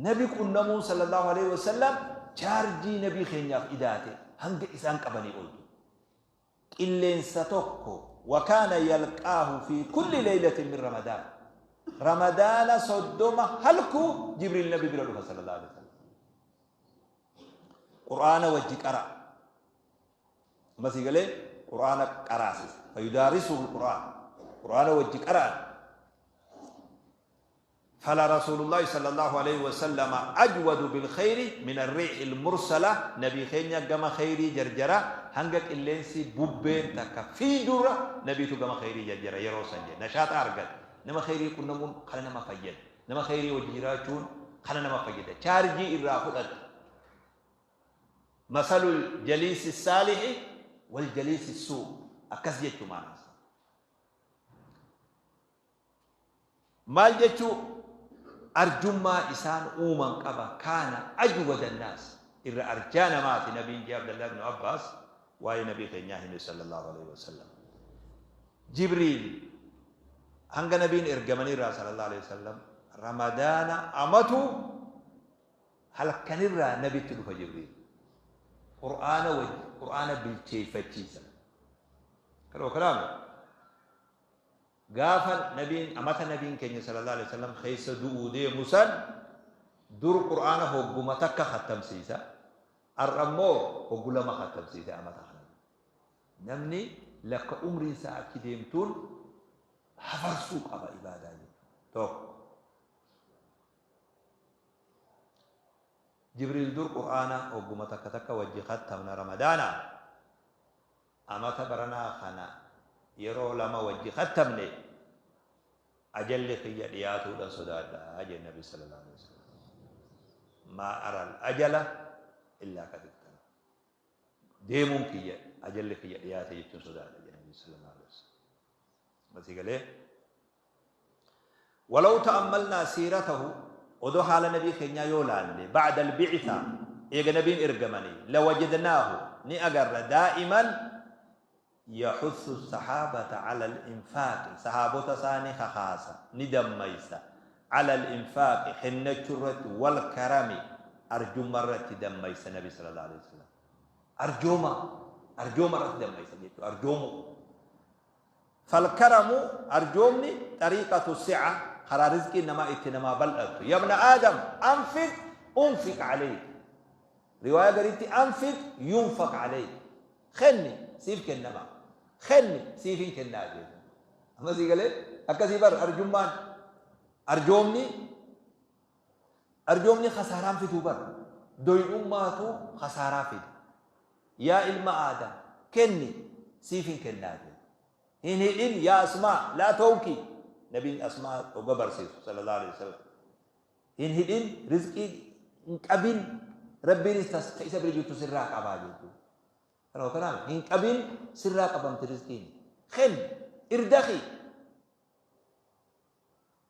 nabi qunnamuun sallallahu alaihi wasallam chaarjii nabii keenyaaf idaate hanga isaan qabanii oltu. Qilleensa tokko wa kaana yalqaahu fi kulli laylatin min ramadaan. Ramadaana 30 halkuu Jibriil nabi bira dhufa sallallahu alaihi wasallam. Qur'aana wajji qara'a. Amma sii galee Qur'aana qaraasisa. Fayudaarisuhu Qur'aan. Qur'aana wajji qara'an. Fala Rasuulullaahi sallallahu aleyhi wa sallama ajwadu bil kheyri min arriixil mursala, Nabii keenya gama kheyrii jarjara hanga qilleensi bubbeen takka fiiydurra Nabiitu gama kheyrii jarjara yeroo san jedhe. Nashaaxa argata. Nama kheyrii qunnamuun kana nama fayyada. Nama kheyrii wajji jiraachuun kana nama fayyada. Chaarjii irraa fudhatta. Masalul jaliisi saalihi wal jaliisi suu akkas jechu maanaan isaa. Maal jechuu arjummaa isaan uuman qaba kaana ajwada naas irra arjaa namaati nabiin jee Abdallah ibnu Abbaas waa'ee nabii keenyaa hime sallallahu alaihi wasallam. Jibriil hanga nabiin ergamanirraa sallallahu alaihi wasallam ramadaana amatu halkanirraa nabitti dhufa Jibriil. Qur'aana wajji Qur'aana bilcheeffachiisa. Kanuma kanaaf Gaafa nabiin amata nabiin keenya sallallahu alaihi wasallam keessa du'uu deemu san dur Qur'aana hogguma takka khattamsiisa. Har'a immoo hoggu lama khattamsiise amata kana. Namni lakka umriin isaa achi deemtuun hafarsuu qaba ibaadaa jechuudha. Tokko. Jibriil dur Qur'aana hogguma takka takka wajji khattamna Ramadaana. Amata baranaa kana yeroo 2 wajji khattamne ajalli kiyya dhiyaatuudhan sodaadha jeen nabi sallallahu alaihi wasallam. Maa ara al-ajala illaa qad iqtarab. Deemuun kiyya ajalli kiyya dhiyaate jechuun sodaadha jeen nabi sallallahu alaihi wasallam. Masii galee Walaw ta'ammalnaa siiratahu odoo haala nabii keenyaa yoo laalle ba'da al-bi'tha eega nabiin ergamanii lawajadnaahu ni agarra daa'iman yahuthu sahaabata ala al-infaaqi sahaabota isaa ni kakaasa ni dammaysa ala al-infaaqi kennachuu irratti wal karami arjumma irratti dammaysa nabi sallallahu alaihi wasallam arjooma arjooma irratti dammaysa jechuudha arjoomuu. Falkaramu, arjoomni, xariiqatu si'a, karaa rizqiin namaa itti namaa bal'attu. Yabna Aadam, anfiq unfiq aleyk. Riwaayaa gariitti anfiq yunfaq aleyk. Kenni, siif kennama. Kenni, siifin kennaa jedhe. Amma sii galee? Akkasii bar arjummaan. Arjoomni, arjoomni kasaaraan fiduu bar. Doy'ummaatu kasaaraa fida. Yaa ilma Aadam, kenni, siifin kennaa jedhe. Hin hidhin yaa Asmaa, laa tawkii. Nabiin Asmaa hogga barsiisu, sallallahu alaihi wasallam. Hin hidhin, rizqii hin qabin, Rabbiinis tas ta isa bira jirtu sirraa qabaa jechuudha. Kanuma kanaaf hin qabin sirraa qabamti rizqiin. Kenni, irdakii.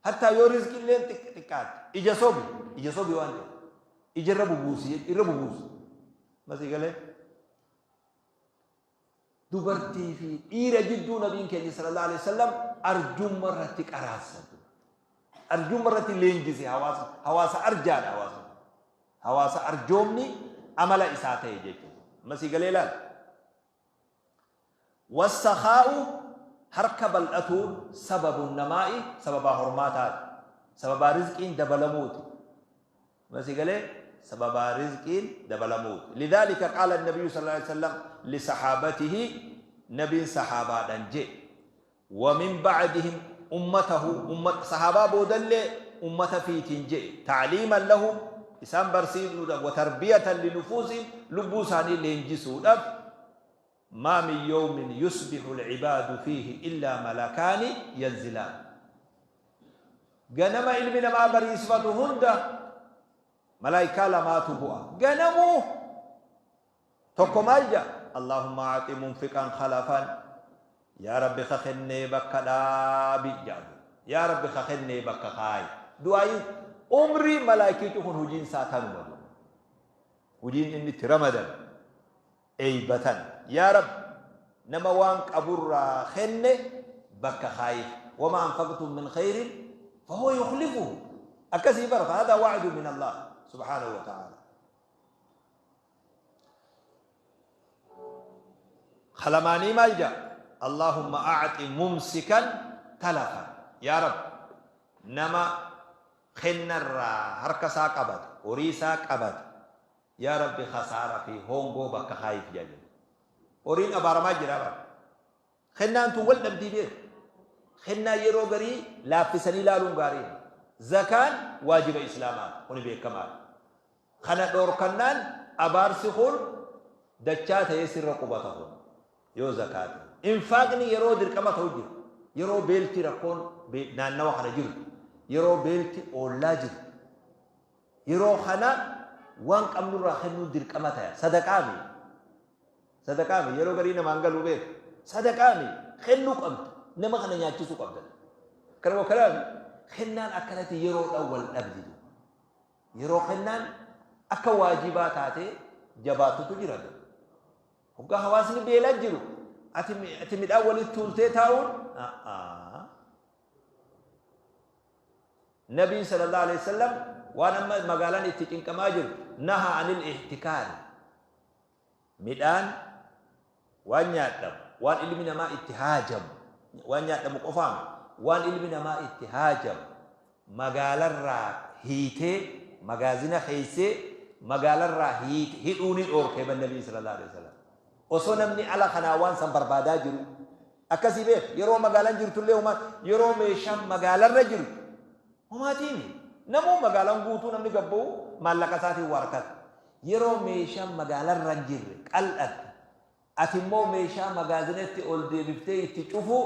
Hattaa yoo rizqiilleen xiqqaatte ija sobi, ija sobi waan ta'e. Ija irra bubuusi, irra bubuusi. Masii galee? Dubartii fi dhiira jidduu nabiin keenya sallallahu alaihi wasallam arjumma irratti qaraassa. Arjumma irratti leenjise hawaasa, hawaasa arjaadha hawaasa. Hawaasa arjoomni amala isaa ta'e jechuudha. Masii galee laal. Wassakhaa'u harka bal'atuun sababu namaa'i sababaa hormaataati. Sababaa rizqiin dabalamuuti. Ma si galee? Sababaa rizqiin dabalamuuti. Lidhaalika qaala nabiyyu sallallahu alaihi wasallam lisahaabatihi nabiin sahaabaadhan jee. Wa min ba'dihim ummatahu ummat sahaabaa boodallee ummata fiitiin jee. Ta'liiman lahum isaan barsiisuudhaaf wa tarbiyatan linufuusihim lubbuu isaanii leenjisuudhaaf Maa min yawmin yusbihu al-ibaadu fiihi illaa malakaani yanzilaan. Ganama ilmi namaa bariisfatu hunda malaaykaa lamaatu bu'a. Ganamuu tokko maal ja'a? Allaahumma a'xi munfiqan khalafan. Yaa Rabbi ka kennee bakka dhaabi ja'a. Yaa Rabbi ka kennee bakka kaayi. Du'aayin umrii malaaykichi kun hojiin isaa tanuma. Hojiin inni itti ramadame. Eeybatan. Yaa Rabbi nama waan qaburraa kenne bakka kaayiif. Wamaa anfaqtum min khayrin fahuwa yukhlifuhu. Akkasii bara fahadhaa wa'du min Allah subhaanahu wa ta'ala. Kalamaanii maal jedha? Allahumma a'xi mumsikan talafa. Yaa Rabbi nama kennarraa harka isaa qabate, horii isaa qabate, Yaa Rabbi khasaara fi hoongoo bakka kaayiif jaa jenna. Horiin abaaramaa jira bara. Kennaan tun wal dhabdii beeku. Kennaa yeroo garii laaffisanii laaluun gaarii. Zakaan waajiba Islaamaati. Kuni beekamaadha. Kana dhoorkannaan abaarsi kun dachaa ta'ee sirra qubata kun yoo zakaa ta'e. Infaaqni yeroo dirqama ta'u jira. Yeroo beelti rakkoon naannawa kana jirtu. Yeroo beelti oollaa jirtu. Yeroo kana waan qabnurraa kennuun dirqama taya. Sadaqaa mi? Sadaqaa mi? Yeroo garii namaan galuu beeku. Sadaqaa mi? Kennuu qabda. Nama kana nyaachisuu qabda. Kanuma kanaa mi? Kennaan akkanatti yeroodhaan wal dhabdi. Yeroo kennaan akka waajibaa taatee jabaatutu jira. Hoggaa hawaasni beelaa jiru ati midhaan walitti tuultee taa'uun Nabiin sallallahu alaihi wasallam waan amma magaalaan itti cinqamaa jiru naha anil ihtikaari midhaan waan nyaadhamu waan ilmi namaa itti haajamu waan nyaadhamu qofaam waan ilmi namaa itti haajamu magaalarraa hiitee magaazina keessee magaalarraa hidhuu ni dhoorkee ban nabiin sallallahu alaihi wasallam osoo namni ala kanaa waan san barbaadaa jiru Akkasii beek yeroo magaalaan jirtullee homaa yeroo meeshaan magaalarra jiru homaatiimi. Namuu magaalaan guutuu namni gabba'u maallaqa isaatiin waa harkata. Yeroo meeshaan magaalarra hin jirre qal'atte ati immoo meeshaa magaazinatti ol deebiftee itti cufuu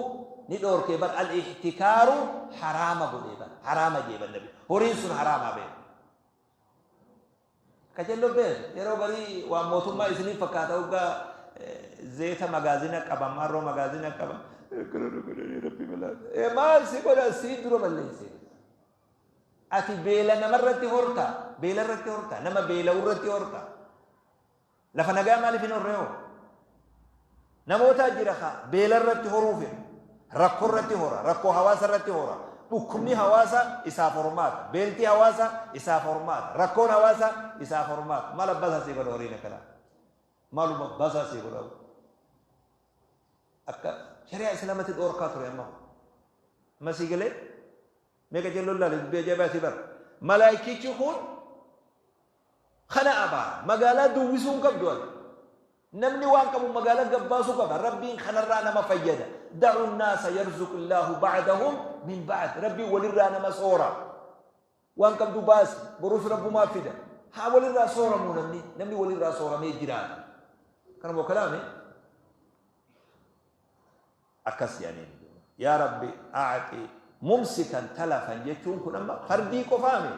ni dhoorkee bar al-ihtikaaru haraama godhee bar haraama jee bar nabi horiin sun haraamaa beek. Qacello beek yeroo garii waan mootummaa isiniif fakkaata hoggaa zeeta magaazina qaba maarroo magaazina qaba. Rabbi balaa. Maal si godha sii dura balleesse. Ati beela namarratti horta beela irratti horta nama beela'u irratti horta. Lafa nagaa maaliif hin horree hoo? Namootaa jira kaa beela irratti horuu fedhu. Rakkoo irratti hora, rakkoo hawaasa irratti hora. Dhukkubni hawaasa isaaf hormaata. Beelti hawaasa isaaf hormaata. Rakkoon hawaasa isaaf hormaata. Maal abbaa isaa sii godha horiin akkanaa? Maaluma abbaa isaa sii godha? Akka shari'aa islaamatti dhoorkaa ture amma. Amma sii galee meeqa jelloon laale dubbii ajaa'ibaati bara. Malaayikichi kun Kana abaara. Magaalaa duwwisuu hin qabdu ati. Namni waan qabu magaalaa gabbaasuu qaba. Rabbiin kanarraa nama fayyada. Da'u naasa yarzuqillaahu ba'dahum min ba'd. Rabbiin walirraa nama soora. Waan qabdu baasi. Borus Rabbumaa fida. Haa walirraa sooramuu namni. Namni walirraa sooramee jiraata. Kanuma kalaame akkas jedhaniin. Yaa Rabbi a'xi mumsikan talafan jechuun kun amma fardii qofaami.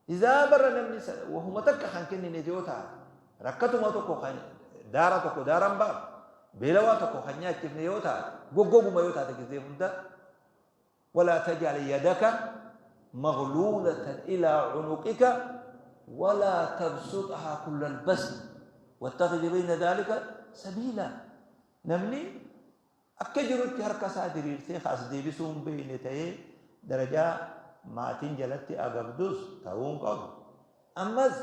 Izaa barra namni wahuma takka kan kennine yoo taate rakkatuma tokko kan daara tokko daaran baaf beelawaa tokko kan nyaachifne yoo taate goggoguma yoo taate gizee hunda Walaa taj'al yadaka maghluulatan ilaa cunuqika walaa tabsuxhaa kullal basxi wattakhidh bayna dhaalika sabiilaa. Namni akka jirutti harka isaa diriirsee ka as deebisuu hin beekne ta'ee darajaa maatiin jalatti agabdus ta'uu hin qabu. Ammas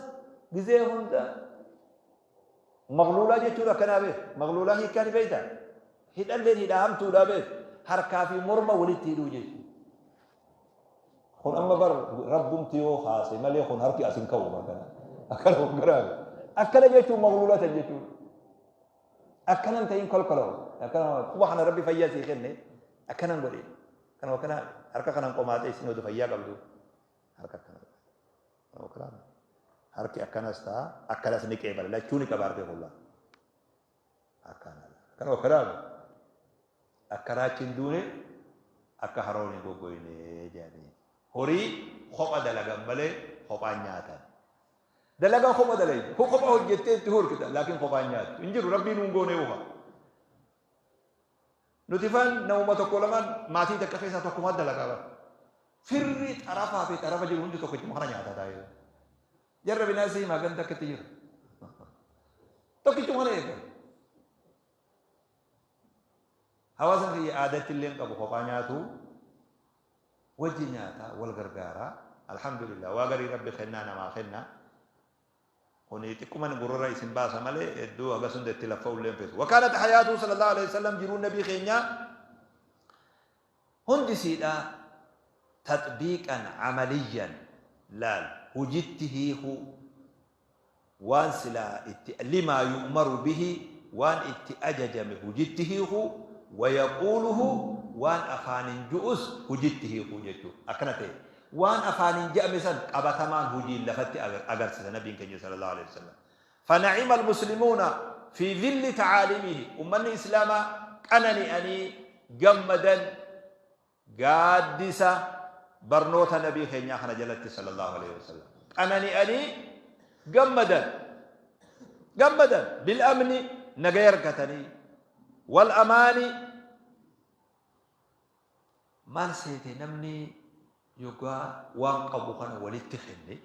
gizee hunda Maghluulaa jechuun akkanaa beek. Maghluulaa hiikkaa ni beektaa? Hidhalleen hidhaa hamtuudhaa beek. Harkaa fi morma walitti hidhuu jechuudha. Kun amma bar rabbumti yoo kaase malee kun harki as hin ka'u akkana. Akkana kun garaa. Akkana jechuun maghluulaa tan jechuudha. Akkanan ta'in kolkoloo. Akkana quba kana rabbi fayyaa sii kenne akkanan godhe. Kanuma kana harka kanan qomaaxee isin oduu fayyaa qabdu. Harka akkana. Kanuma Harki akkanas ta'a, akkanas ni qeebala. Lachuu ni qaba harki kun laa. Akkana. Kanuma kanaa akka raachi hin duune akka haroon hin goggoyne jedhanii. Horii kopha dalagan malee kophaan nyaatan. Dalagaa kopha dalaydu. Kopha hojjettee itti hurkita laakiin kophaan nyaattu. Hin jiru rabbiin nuun goonee ufa. Nuti faan namuma tokko lamaan maatii takka keessaa tokkumaa dalagaa bara. Firri xarafaa fi xarafa jiru hundi tokkichuma kana nyaata taa'ee. Jarra binaasii himaa ganda akkatti jiru. Tokkichuma kana eeggan. Hawaasni kiyya aadatti illee hin qabu kophaa nyaatu wajji nyaata wal gargaara. Alhamdulillah waa garii rabbi kennaa namaa kenna. Kuni xiqquman gurrarra isin baasa malee hedduu hagas hunda itti laffa'ullee hin feetu. Wakaanat hayaatuu sallallahu alaihi wasallam jiruun nabii keenyaa hundi siidha taxbiiqan amaliyyan laal hujitti hiikuu waan silaa itti limaa yu'maru bihi waan itti ajajame hujitti hiikuu wayaquuluhu waan afaanin ju'us hujitti hiikuu jechuu akkana ta'e Waan afaaniin je'ame san qabatamaan hujiin lafatti agarsisa Nabiin keenya sallallahu aleyhi wasallam. Fana'ima almuslimuuna fi dhilli ta'aalimihi ummanni islaamaa qanani'anii gammadan gaaddisa barnoota nabii keenyaa kana jalatti sallallahu aleyhi wasallam. Qanani'anii gammadan gammadan bil amni nagaya argatanii wal amaani Maal seete namni yoggaa waan qabu kana walitti kenne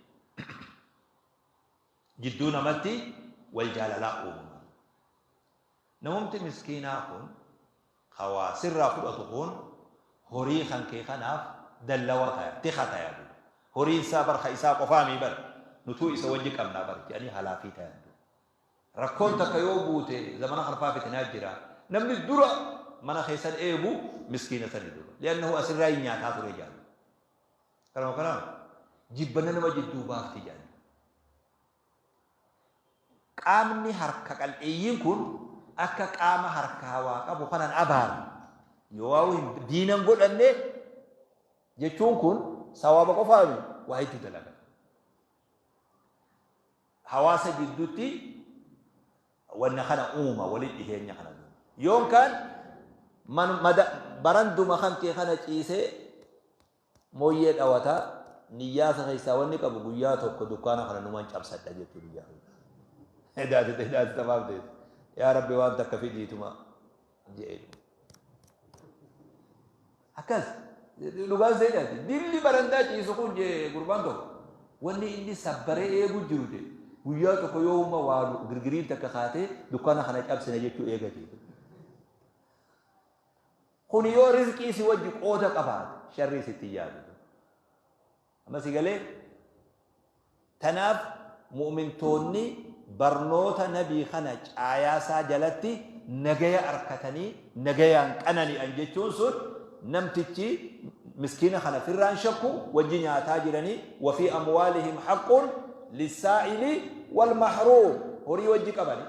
jidduu namatti wal jaalalaa uumama. Namumti miskiinaa kun ka waa sirraa fudhatu kun horii kan kee kanaaf dallawa taya, tika taya duuba. Horiin isaa bar ka isaa qofaamii bar nutuu isa wajji qabnaa bar jedhanii halaafii tayan duuba. Rakkoon takka yoo buute zamana kana faa fitinaa jira. Namni dura mana keessan eegu miskiina sani duuba. Li'annahu asirraa hin nyaataa ture jedhan. Kanuma kanaan jibbanna nama jidduu baafti jedhan. Qaamni harka qal'eeyyiin kun akka qaama harkaa waa qabu kanan abaaru. Yoo waa hin diinan godhanne jechuun kun sawaaba qofaami waa hedduu dalaga. Hawaasa jiddutti wanna kana uuma walitti dhiheenya kana duuba. Yoon kaan man mada baranduma kan kee kana ciisee mooyyee dhawata niyyaasa keessaa wanni qabu guyyaa tokko dukkaana kana numan cabsadha jechuu guyyaa. Hidaatite hidaatite maaf ta'e yaa rabbi waan takka fidiituma jedhe. Akkas dhugaan seenaati. Dilli barandaa ciisu kun jee gurbaan tokko wanni inni sabbaree eegu jiru jee guyyaa tokko yoo uma waa girgiriin takka kaatee dukkaana kana cabsina jechuu eega jee. Kun yoo rizqii si wajji qooda qabaate sharrii sitti yaadu. Amma si galee? Tanaaf mu'mintoonni barnoota nabii kana caayaasaa jalatti nagaya arkatanii nagayaan qanani'an jechuun sun namtichi miskiina kana firraan shakku wajji nyaataa jiranii wa fi amwaalihim haqqun lissaa'ili wal mahruum horii wajji qabani.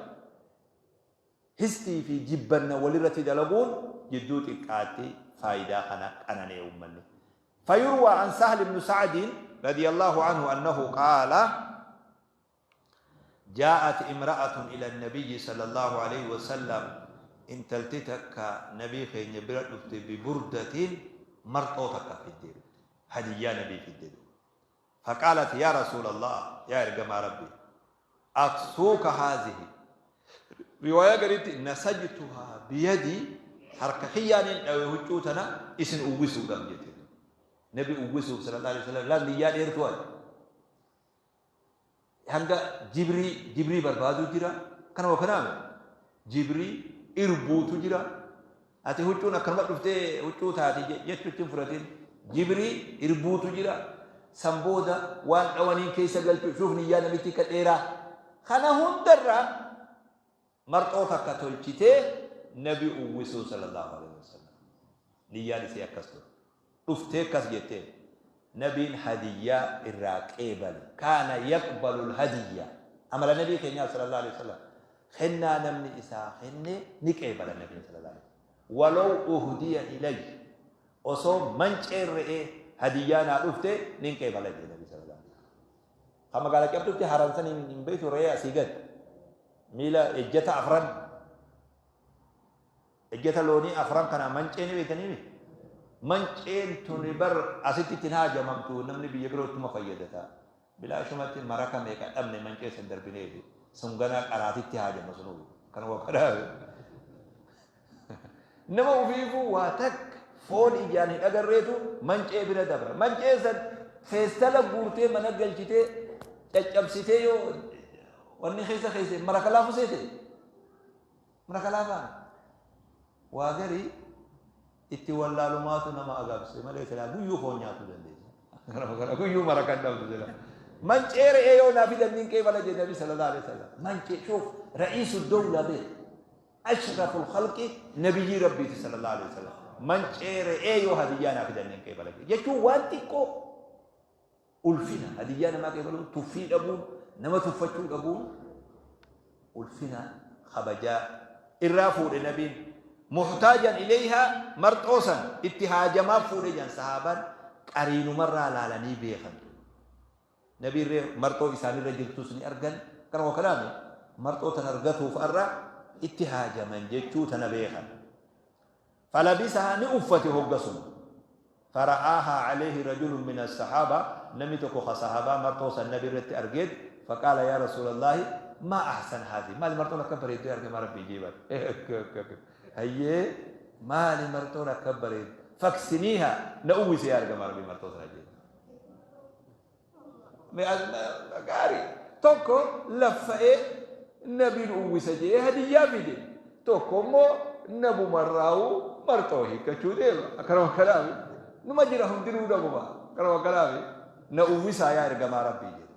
Histii fi jibbanna walirratti dalaguun jidduu xiqqaatti faayidaa kana qanani'e ummanni. Fayurwaa an Sahl ibnu Sa'diin radiyallahu anhu annahu qaala jaa'at imra'atun ila nabiyyi sallallahu alayhi wa sallam intalti takka nabii keenya bira dhufte biburdatin marxoo takka fiddee dhufte hadiyyaa nabii fiddee dhufte faqaalat yaa rasuulallah yaa ergamaa rabbii Aksuuka haazihi. Riwaayaa gariitti nasajtuhaa biyadii harka kiyyaaniin dhawe huccuu tana isin uwwisuudhaaf jette. Nabi uwwisuuf sallallahu alaihi wasallam laal niyyaa dheertuu ati. Hanga jibrii jibrii barbaaduu jira. Kanuma kanaame jibrii irbuutu jira. Ati huccuun akkanuma dhuftee huccuu taati jechuutti hin fudhatin. Jibrii irbuutu jira. San booda waan dhawaniin keessa galchuu shuuf niyyaa namitti ka dheeraa. Kana hundarraa marxoo takka tolchitee nabi uwwisuu sallallahu alaihi wasallam. Niyyaan isii akkas ture. Dhuftee akkas jetteen. Nabiin hadiyyaa irraa qeebale. Kaana yaqbalul hadiyya. Amala nabii keenyaa sallallahu alaihi wasallam. Kennaa namni isaa kenne ni qeebala nabiin sallallahu alaihi wasallam. Walaw uhdiya ilay. Osoo manceen re'ee hadiyyaa naa dhufte nin qeebala jedhe nabii sallallahu alaihi wasallam. Kan magaalaa cabtutti haransan hin beektu re'ee asii gad. Miila ejjata afran. Ejjata loonii afran kana mancee ni beektanii mi? Manceen tuni bar asitti ittiin haajamamtu namni biyya biroo ittuma fayyadata. Bilaashumatti maraka meeqa dhabne mancee san darbineefi sun ganaa qaraatitti haajama sunuu kan wakadaabe. Nama ofiifuu waa takka foon ijaan hin agarreetu mancee bira dabra. Mancee san feestala guurtee mana galchitee caccabsitee yoo wanni keessa keesse maraka laafu seete. Maraka laafaa waa garii itti wallaalumaatu nama agabse malee silaa guyyuu foon nyaatuu dandeessa. Kana guyyuu maraka hin dhabdu silaa. Mancee re'ee yoo naa fidan nin qeebala jedhe Nabi sallallahu alaihi wasallam. Mancee shuuf ra'iisu dawla bee ashraful khalqi nabiyyii rabbiiti sallallahu alaihi wasallam. Mancee re'ee yoo hadiyyaa naa fidan nin qeebala jedhe. Jechuun waan xiqqoo Ulfina hadiyyaa namaa qeebaluun, tuffii dhabuun, nama tuffachuu dhabuun ulfina kabajaa irraa fuudhe nabiin. Muhtaajan ilayhaa marxoo san itti haajamaaf fuudhe jedhan sahaabaan qariinumarraa laalanii beekan. Nabiin marxoo isaanirra jirtus ni argan. Kanuma kanaami marxoo tan argatuuf arra itti haajaman jechuu tana beekan. Falabisahaa ni uffate hoggasuma. Fara'aahaa alayhi rajulun mina assahaabaa namni tokko ka sahaabaa marxoo san nabi irratti argeet faqaala yaa rasuulallaahi maa ahsan haadhihi maali marxoon akka bareeddu yaa ergamaa rabbii jee bar hayyee maali marxoon akka bareeddu faksiniiha na uwwise yaa ergamaa rabbii marxoo sana jee Gaarii. Tokko laffa'ee nabiin uwwisa jedhee hadiyyaa fide. Tokko immoo nabumarraa'uu marxoo hiikkachuu deema. Akkanuma kanaafi. Numa jira hundinuu nabuma. Akkanuma kanaafi. Na uwwisaa yaa ergamaa rabbii jedhe.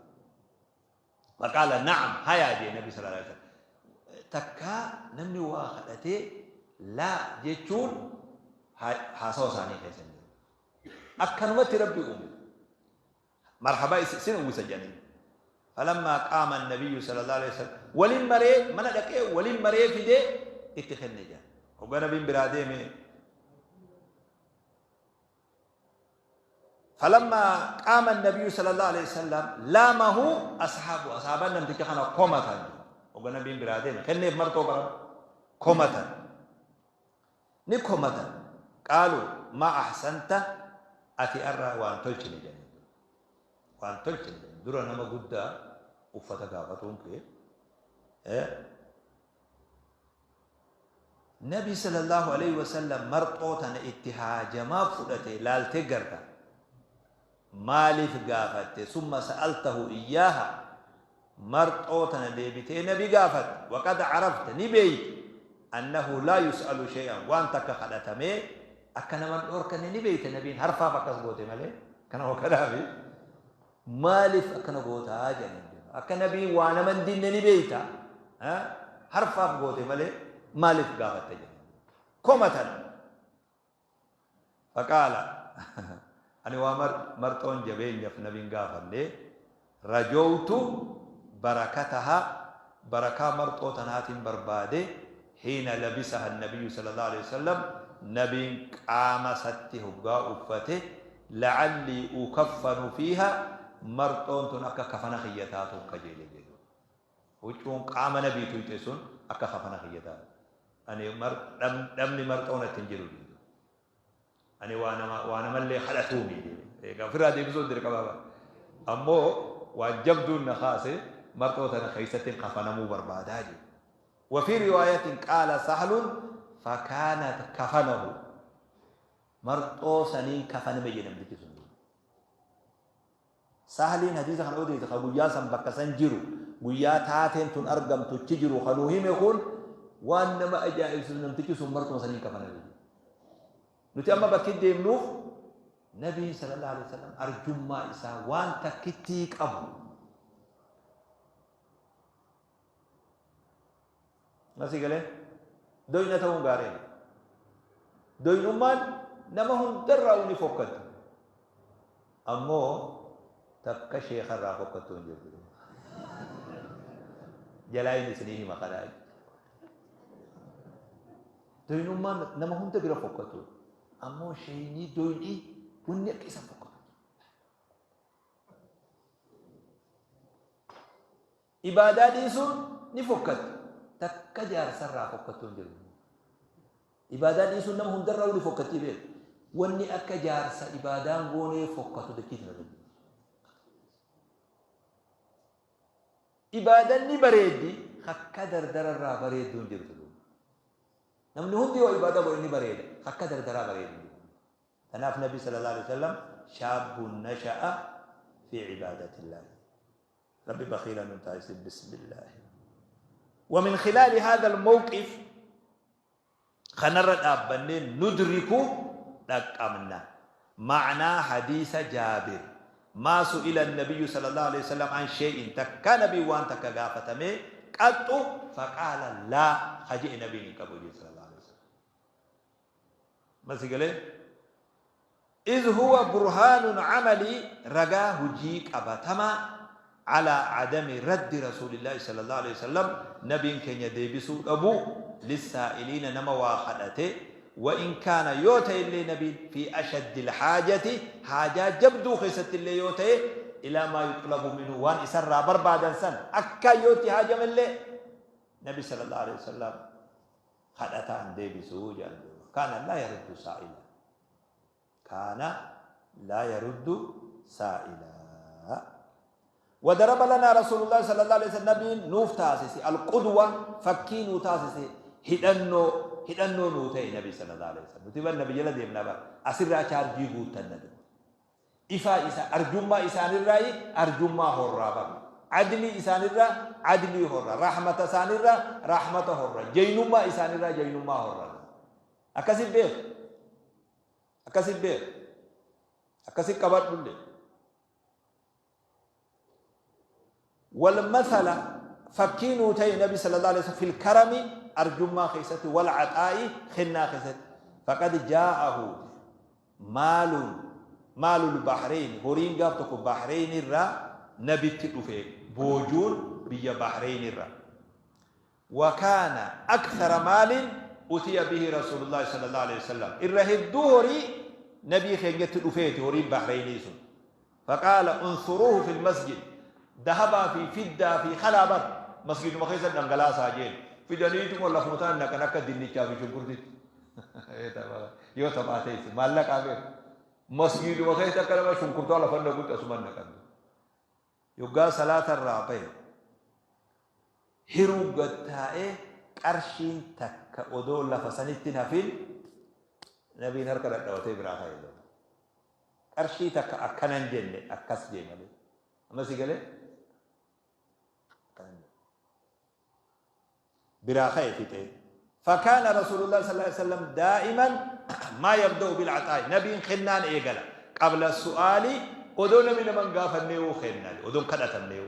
Faqaala na'am hayaa jedhe nabi sallallahu alaihi wasallam. Takkaa namni waa kadhatee laa jechuun haasawa isaanii keessa hin jiru. Akkanumatti rabbi uume. Marhabaa isin uwwisa jedhaniin. Falammaa qaama nabiyyu sallallahu alaihi wasallam waliin maree mana dhaqee waliin maree fidee itti kenne jedhan. Hoggaa nabiin biraa deeme falammaa qaama nabiyyu sallallahu alaihi wasallam laamahu ashaabu ashaabaan namticha kana komatan. Hoggaa nabiin biraa deeme kenneef martoo bara komatan. Ni komatan. Qaaluu, maa ahsanta, ati arra waan tolchine jedhaniin dura. Waan tolchine jedhaniin dura nama guddaa uffata gaafatuun kee Nabi sallallahu alaihi wasallam marxoo tana itti haajamaa fudhate laaltee garta. Maaliif gaafatte? Summa sa'altahu iyyaaha Marxoo tana deebitee nabi gaafatte. Waqad carafta ni beeyta annahu laa yus'alu shay'an waan takka kadhatamee akka nama hin dhoorkanne ni beeyta nabiin harfaaf akkas goote malee kana wakanaafi maaliif akkana gootaa jedhaniin akka nabiin waa nama hin dinne ni beeyta harfaaf goote malee maaliif gaafatte jedhaniin komatan. Faqaala, Ani waa marxoon jabeenyaf nabi hin gaafanne, rajowtu barakataha, barakaa marxoo tanaatin barbaade, hiina labisaha annabiyyu sallallahu aleyhi wasallam, nabiin qaama isatti hoggaa uffate, la'allii ukaffanu fiiha, marxoon tun akka kafana kiyya taatuun kajeele jedhe. Huccuun qaama nabii tuyxe sun akka kafana kiyya taate. Ani dhabni marxoo natti hin jiru jedhe. Ani waa nama waa namallee kadhatuumi jedhe. Egaa ofirraa deebisuun dirqama bara. Ammoo waan jabduun na kaase marxoo tana keessatti kafanamuu barbaadaa jedhe. Wafii riwaayatin qaala sahlun fakaanat kafanahu. Marxoo saniin kafaname jedhe namtichi sun. Sahliin hadiisa kana odeesse ka guyyaa san bakka san jiru, guyyaa taateen tun argamtu achi jiru ka nuu hime kun waan nama ajaa'ibsiisu namtichi sun martuma saniin kafaname. Nuti amma bakki deemnuuf Nabiin sallallahu alaihi wasallam arjummaa isaa waan takkittii qabu. Masii galee doyna ta'uun gaarii. Doynummaan nama hundarraa ni fokkatti. Ammoo takka sheekarraa fokkattuu hin jirtu. Jalaa inni isinii hima kanaa. Doynummaan nama hunda bira fokkatu. Ammoo sheeynii doynii wanni akka isa fokkatu. Ibaadaa dhiisuun ni fokkatti. Takka jaarsarraa fokkattuu hin jiru. Ibaadaa dhiisuun nama hundarraa ni fokkattii beeku. Wanni akka jaarsa ibaadaan goonee fokkatu dachii tana irra jiru. Ibaadan ni bareeddi akka dardararraa bareedduu hin jirtu. Namni hundi yoo ibaadaa godhe ni bareeda. Akka dardaraa bareedu hin jiru. Kanaaf Nabi sallallahu alaihi wasallam shaabbun nasha'a fi ibaadatillahi. Rabbi bakhiila nun taasisin bismillaahi. ومن خلال هذا الموقف kanarra dhaabbannee nudriku dhaqqabna معنى حديث جابر ما سئل النبي صلى الله عليه وسلم عن شيء takka nabii waan takka gaafatame قط فقال لا haje'e nabiin hin qabu صلى الله عليه وسلم. Masi galee إذ هو برهان عملي ragaa hujii qabatamaa على عدم رد رسول الله صلى الله عليه وسلم nabiin keenya deebisuu dhabuu للسائلين nama waa kadhate وإن كان yoo ta'e illee nabiin في أشد الحاجة haajaa jabduu keessatti illee yoo ta'e إلى ما يطلب منه waan isarraa barbaadan san akka yootti haajame illee nabi صلى الله عليه وسلم kadhataan deebisuu jedhan. كان لا يرد سائلا، كان لا يرد سائلا. وضرب لنا رسول الله صلى الله عليه وسلم nabiin nuuf taasise القدوة fakkii nuu taasise, hidhannoo nuu ta'e nabi صلى الله عليه وسلم. Nuti bar nabi jala deemna bar asirraa chaarjii guuttanna. Ifaa isa arjummaa isaanirraa arjummaa horraa bar adlii isaanirraa adlii horra, rahmata isaanirraa rahmata horra, jaynummaa isaanirraa jaynummaa horra. Akkasit beeku, akkasit beeku, akkasit qabadhullee. والمثل fakkii nuu ta'e nabi صلى الله عليه وسلم في الكرم arjummaa keessatti والعطاء kennaa keessatti. فقد جاءه مال مال البحرين horiin gaaf tokko Bahrein irraa nabitti dhufe, boojuun biyya Bahrein irraa. وكان أكثر مال أتي به رسول الله صلى الله عليه وسلم irra hedduu horii nabii keenyatti dhufeeti horiin Bahreinii sun. فقال انثروه في المسجد dahabaa fi fiddaa fi kalaa bar masgiduma keessa dhangalaasaa jeen. Fidaniituma lafuma ta'an naqan akka dinnichaa fi shunkurtitti yoo taphaa teesse maallaqaa beeku masgiduma keessa akka nama shunkurtaa lafa naqutti asuman naqan. Yoggaa salaata irraa bahe hiruu gattaa'ee qarshiin takka odoo lafa sanitti hin hafin nabiin harka dhadhabatee biraa ka'e. Qarshii takka akkanan jenne akkas jee malee. Amma si galee biraa ka'e fixee. فكان رسول الله صلى الله عليه وسلم دائما ما يبدأ بالعطاء nabiin kennaan eegala قبل السؤال odoo namni naman gaafannee kennaa odoon kadhatamnee.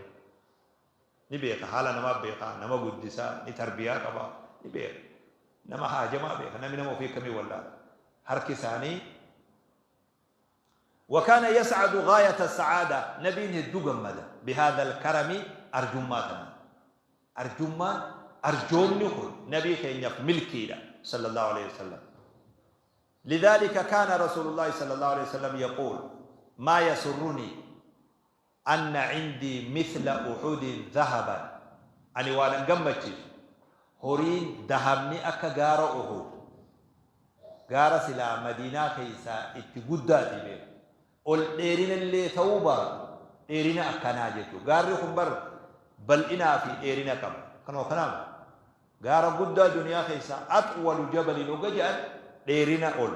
Ni beeka, haala namaa beeka, nama guddisaa ni tarbiyaa qaba, ni beeka, nama haajamaa beeka, namni nama ofii akkamii wallaala harki isaanii. وكان يسعد غاية السعادة nabiin hedduu gammada بهذا الكرم arjummaa kana arjummaan arjoomni kun nabii keenyaaf milkiidha صلى الله عليه وسلم. لذلك كان رسول الله صلى الله عليه وسلم يقول ما يسرني أن عندي مثل أحد ذهبا ani waan gammachiisu horiin dahabni akka gaara Uhud, gaara silaa Madiinaa keessaa itti guddaati beeku, ol dheerina illee ta'uu baatu dheerina akkanaa jechuudha. Gaarri kun bar bal'inaa fi dheerina qaba. Kanuma kanaaf gaara guddaa duniyaa keessaa أطول جبل oga jedhan dheerina ol.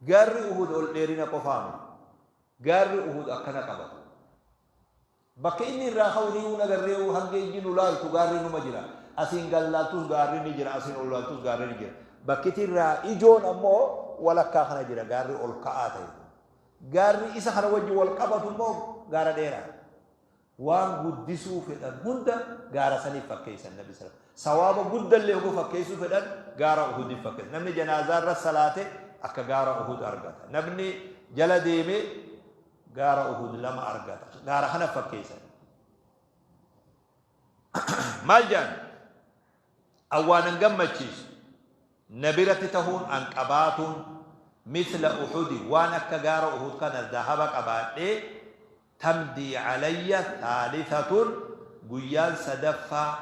Gaarri Uhud ol dheerina qofaami. Gaarri Uhud akkana qaba. Bakka inni irraa ka'u ni agarree, hanga ijji nu laaltu gaarri numa jira. Asiin gad laaltus gaarri ni jira, asiin ol laaltus gaarri ni jira. Bakkiti irraa ijoon ammoo walakkaa kana jira, gaarri ol ka'aa ta'e. Gaarri isa kana wajjin wal qabatu immoo gaara dheeraa. Waan guddisuu fedhan hunda gaara saniif fakkeessan Nabi sallallahu alaihi wasallam. Sawaaba guddallee hoguu fakkeessuu fedhan gaara Uhudiif fakkeessan. Namni janaazaa irra salaate akka gaara Uhud argata. Namni jala deeme gaara Uhud lama argata. Gaara kana fakkeessan. Maal jedhan? Awwaanan gammachiisu. Na biratti tahuun an qabaatuun mithla Uhudi, waan akka gaara Uhud kana dahaba qabaadhee, tamdii calayya thaalithatun, guyyaan sadaffaa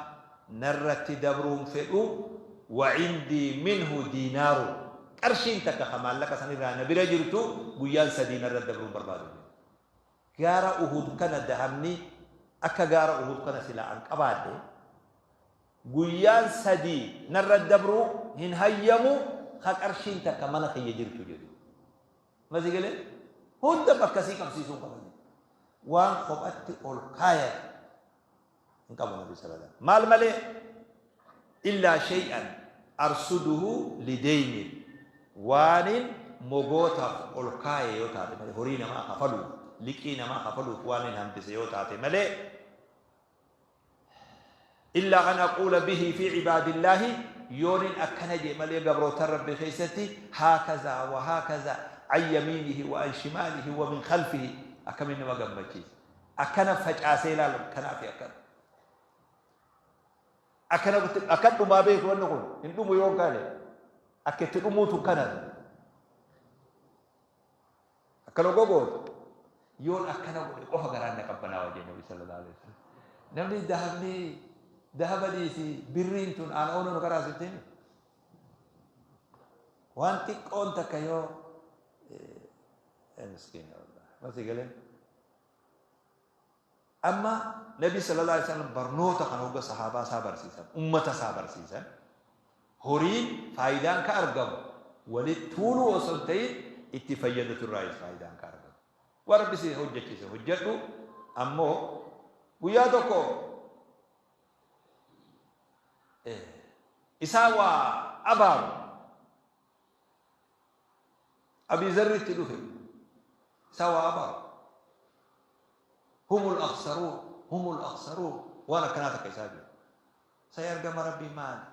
narratti dabruun fedhu, wa cindii minhu diinaaru, qarshiin takka ka maallaqa sanirraa na bira jirtu guyyaan sadii narra dabruun barbaadu. Gaara Uhud kana dahabni akka gaara Uhud kana silaa an qabaadhe, guyyaan sadii narra dabruu hin hayyamu ka qarshiin takka mana kiyya jirtu jedhu. Masi galee hunda bakka sii qabsiisuu qaba. Waan kophatti ol kaayate hin qabu Nabi sallallahu alaihi wasallam. Maal malee? Illaa shay'an arsuduhu lideynin, waanin mogootaaf ol kaaye yoo taate malee, horii namaa kafaluuf, liqii namaa kafaluuf waanin hambise yoo taate malee, illaa an aquula bihi fi cibaadillaahi, yoonin akkana jee malee gabrootan Rabbi keessatti, haakazaa wa haakazaa, an yamiinihi wa an shimaalihi wa min khalfihi. Akkamiin nama gammachiisa akkana facaasee ilaalu. Kanaafi akkana akkana akkan dhumaa beeku, wanni kun hin dhumu yoo kaane akka itti dhumuutu kana akkana gogoota. Yoon akkana godhe qofa garaan na qabbanaawa jee Nabi sallallahu alaihi wasallam. Namni dahabni dahaba dhiisi, birriin tun aan oonu nu karaa sitti himi. Waan xiqqoon takka yoo miskiina masi galee. Amma Nabi sallallahu alaihi wasallam barnoota kana hogga sahaabaa isaa barsiisan, ummata isaa barsiisan, horiin faayidaan ka argamu walitti tuuluu osoo hin ta'in itti fayyadatu irraayis faayidaan ka argamu. Waan Rabbi si hojjechiise hojjedhu. Ammoo guyyaa tokko isaa waa abaaru Abii Zarri itti dhufe, isaa waa abaaru. Humul akhsaruun, humul akhsaruun, waan akkanaa takka isaa jiru. Sa ergama Rabbii, maali?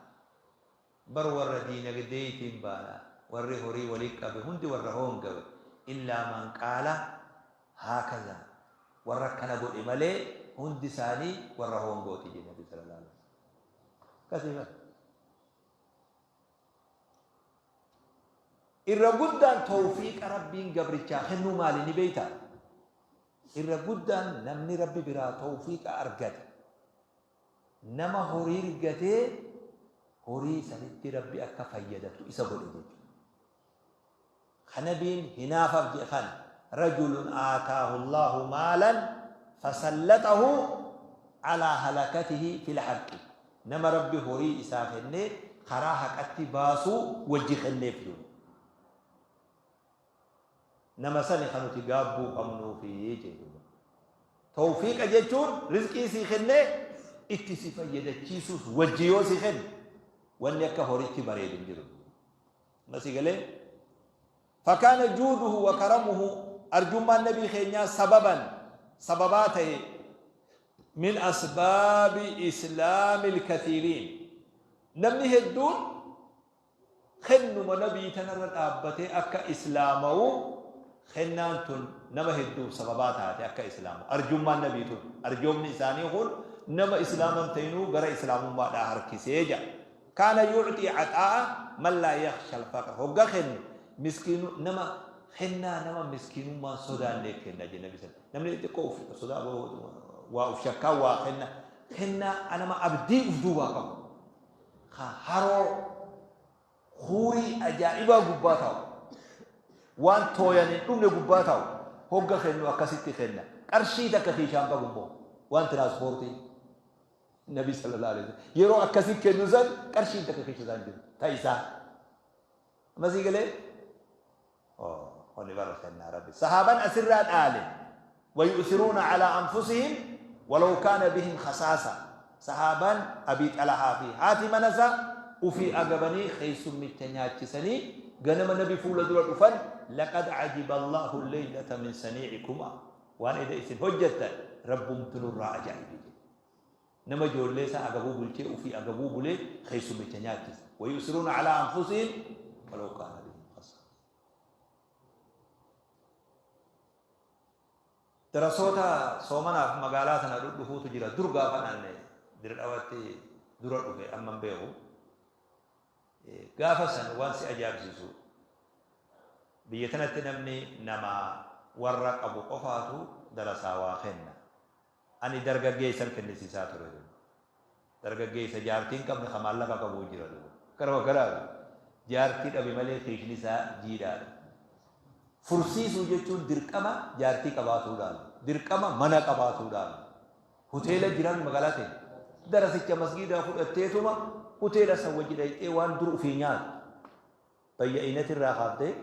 Bar warra diinagdeetiin baana, warri horii walii qabe hundi warra hoongawe, illaa man qaala haakaza, warra akkana godhe malee hundi isaanii warra hoongooti jedhe Nabi sallallahu alaihi wasallam. Akkasii bara. Irra guddaan tawfiiqa Rabbiin gabrichaa kennuu maali ni beektaa? Irra guddaan namni Rabbi biraa tawfiiqa argate nama horii argatee horii sanitti Rabbi akka fayyadatu isa godhe jechuudha. Kanabiin hinaafaaf jedhe kana, rajulun aataahu Allahu maalan fasallatahu alaa halakatihi fil haqqi, nama Rabbi horii isaa kennee karaa haqatti baasuu wajji kenneef jiru. Nama sani kan nuti gaabbuu qabnuufi jedhu. Tawfiiqa jechuun rizqii sii kennee itti si fayyadachiisuus wajji yoo si kenne, wanni akka horitti bareedu hin jiru. Masii galee? Fakaana juuduhu wa karamuhu, arjummaan nabii keenyaa, sababan, sababaa ta'e, min asbaabi islaamil kathiiriin, namni hedduun kennuma nabii tanarra dhaabbatee akka islaamawu. Kennaan tun nama hedduuf sababaa taate akka islaamu. Arjummaan nabii tun, arjoomni isaanii kun nama islaaman ta'inuu gara islaamummaadhaa harkisee jedha. Kaana yu'xii caxaa'a man laa yakhsha al-faqr, hogga kennu miskiinu nama kennaa nama miskiinummaan sodaanne kenna jedhe nabi sallallahu. Namni xixiqqoo uf sodaa, waa uf shakkaa waa kenna. Kennaa nama abdii uf duubaa qabu, ka haroo huurii ajaa'ibaa gubbaa taa'u, waan tooyan hin dhumne gubbaa taa'u hogga kennu akkasitti kenna. Qarshii takka kiishaan qabu immoo waan tiraanspoortii Nabi sallallahu alaihi wasallam yeroo akkasi kennu san qarshiin takka keessa isaan jiru ta isaa. Amma sii galee? Kuni bara kennaa Rabbi. Sahaaban asirraa dhaale. Wayu'thiruuna alaa anfusihim Walaw kaana bihim khasaasa. Sahaabaan Abii Xalahaa fi haati mana isaa ufii agabanii keessummicha nyaachisanii ganama Nabi fuula dura dhufan, Laqad cajiba Allaahu alleylata min saniicikumaa. Waan eda isin hojjattan Rabbumtu nurraa ajaa'ibe jedhe. Nama ijoollee isaa agabuu bulchee ufii agabuu bulee keessummicha nyaachise. Wayu'siruuna calaa anfusihim walaw kaana bihim khasaasa. Darasoota soomanaaf magaalaa tana dhudhufuutu jira. Dur gaafan an Dirre Dhawatti dura dhufe amma hin beeku. Gaafa san waan si ajaa'ibsiisu biyya tanatti namni nama warra qabu qofaatu darasaa waa kenna. Ani dargaggeessan kennisiisaa ture duuba. Dargaggeessa jaartii hin qabne ka maallaqa qabu jira duuba. Karama kanaaf jaartii dhabe malee kiishni isaa jiidhaadha. Fursiisuu jechuun dirqama jaartii qabaatuudhaan, dirqama mana qabaatuudhaan. Hoteela jiraan magaalaa teenya. Darasicha masgiidaa fudhatteetuma hoteela san wajji dhayxee waan dur ufii nyaattu. Bayya'inati irraa kaaftee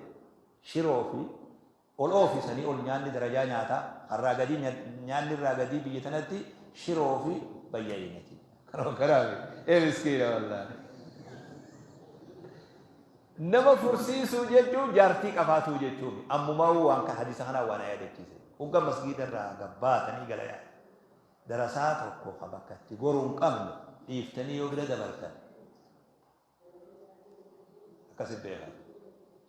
shiroo fi ol oofi sanii ol nyaanni darajaa nyaataa karraa gadii nyaanni irraa gadii biyya tanatti shiroo fi bayya'inati. Kanuma kanaafi ee miskiina wallaahi. Nama fursiisuu jechuun jaartii qabaatuu jechuun ammumaa'uu waan kan hadiisa kanaa waan yaadachiise. Hogga masgiida irraa gabbaatanii gala yaada. Darasaa tokko ka bakka itti goruu hin qabne dhiiftanii yoo bira dabartan Akkasi beeka.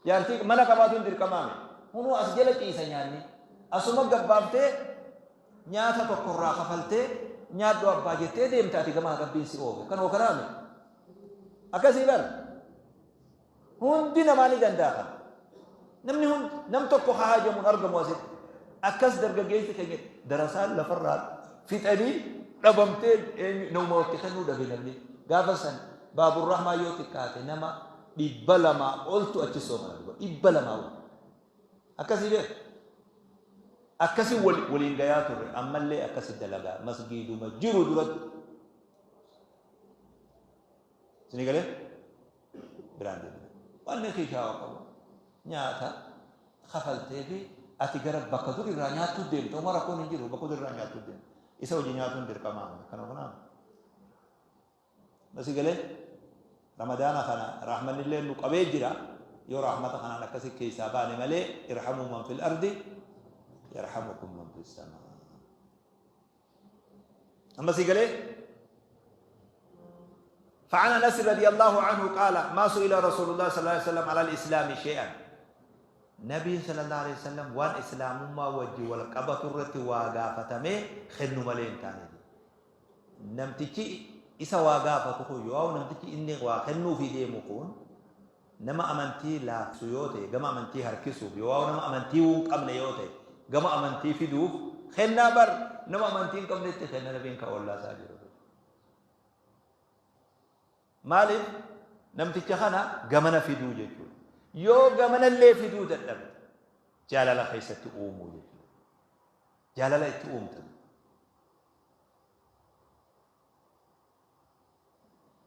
Jaartii mana qabaatuun dirqamaa miti. Hunuu as jala ciisa nyaanni. Asuma gabbaaftee nyaata tokko irraa kafaltee nyaadhu abbaa jettee deemta ati gama Rabbiin si oofe. Kanuma kanaa miti. Akkasii bar. Hundi namaa ni danda'a kana. Namni hundi nam tokko haa hajamuun argamu asitti. Akkas dargaggeessi keenya darasaan lafarraa fixanii dhabamtee eenyu nama itti kennuu dhabe namni. Gaafa san Baaburrahmaa yoo xiqqaate nama 200 oltu achi soomana duba 200 ol. Akkasii beeku. Akkasi waliin gayaa turre ammallee akkasi dalagaa masgiiduma jiru duratti. Isinii galee? Biraan deebina. Wanni kiishaa qabu nyaata kafaltee fi ati gara bakka dur irraa nyaattuu deemta. Uma rakkoon hin jiru bakka dur irraa nyaattuu deemta. Isa hojii nyaatuun dirqamaa kana kanaaf. Basi galee Ramadaana kana rahmanni illee nu qabee jira. Yoo rahmata kanaan akkasi keessaa baane malee irhamuu man fil ardi yarhamukum man fis samaa. Amma si galee فعن انس رضي الله عنه قال ما سئل رسول الله صلى الله عليه وسلم على الاسلام شيئا نبي صلى الله عليه وسلم وان اسلام ما وجه والقبة الرت واغافتمه خنو ملين تاني نمتشي isa waa gaafatu kun yoo namtichi inni waa kennuufii deemu kun nama amantii laafsu yoo ta'e gama amantii harkisuuf yoo nama amantii hin qabne yoo ta'e gama amantii fiduuf kennaa bar nama amantii hin qabnetti kenna nabiin ka ollaa isaa jiru. Maaliif namticha kana gamana fiduu jechuudha. Yoo gamanallee fiduu dadhabde jaalala keessatti uumuu jechuudha. Jaalala itti uumta.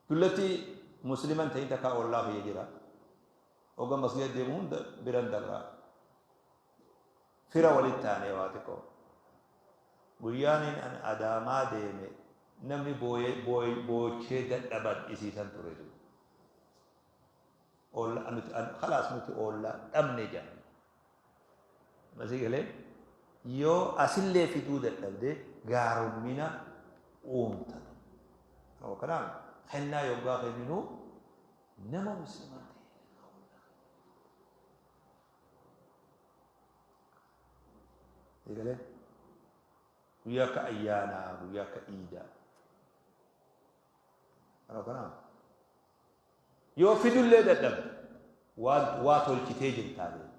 Dullatti musliman ta'in takkaa ollaa kiyya jira. Hogga masgida deemu hunda biran dabra. Fira walitti taanee waa xiqqoo. Guyyaaniin an Adaamaa deeme namni boochee dadhaban isiisan ture. Olla nuti khalaas nuti olla dhabne jedhan. Masii galee yoo asillee fiduu dadhabde gaarummina uumta. Kanaaf kennaa yoggaa kenninu nama muslimaa ta'e. Eegalee guyyaa akka ayyaanaa, guyyaa akka iidaa. Kanaaf kanaaf yoo fidullee dadhabde waa waa tolchitee jirtaa beeku.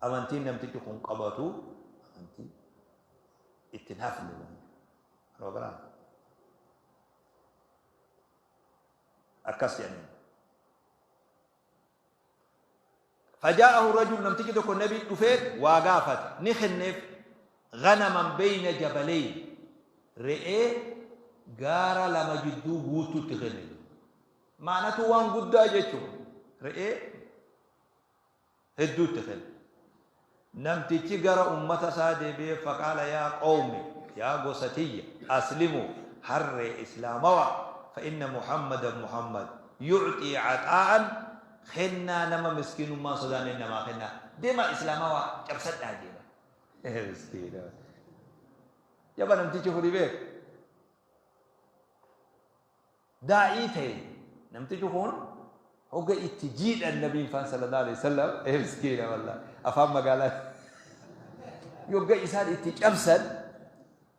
Amantiin namtichi kun qabatu amantii ittiin hafne waan. Kanaaf kanaaf akkas jedhanii. Fajaa'ahu rajul namtichi tokko nabi dhufee waa gaafate ni kenneef ghanaman beyna jabaleyn re'ee gaara lama jidduu guuttutti kenne. Maanatu waan guddaa jechuun re'ee hedduutti kenne. Namtichi gara ummata isaa deebi'ee faqaala yaa qawmi Yaa gosa tiyya, aslimuu, harree islaamawaa, fa inna Muhammadan Muhammad yu'xii caxaa'an, kennaa nama miskiinummaa hin sodaanneen namaa kennaa, deemaa islaamawaa cabsadhaa jee bar. Miskiina. Jaba namtichi kuni beeka. Daa'ii ta'e namtichi kun hogga itti jiidhan nabiin faan sallallahu alaihi wasallam, ee miskiina, wallahi afaan magaalaa yogga isaan itti cabsan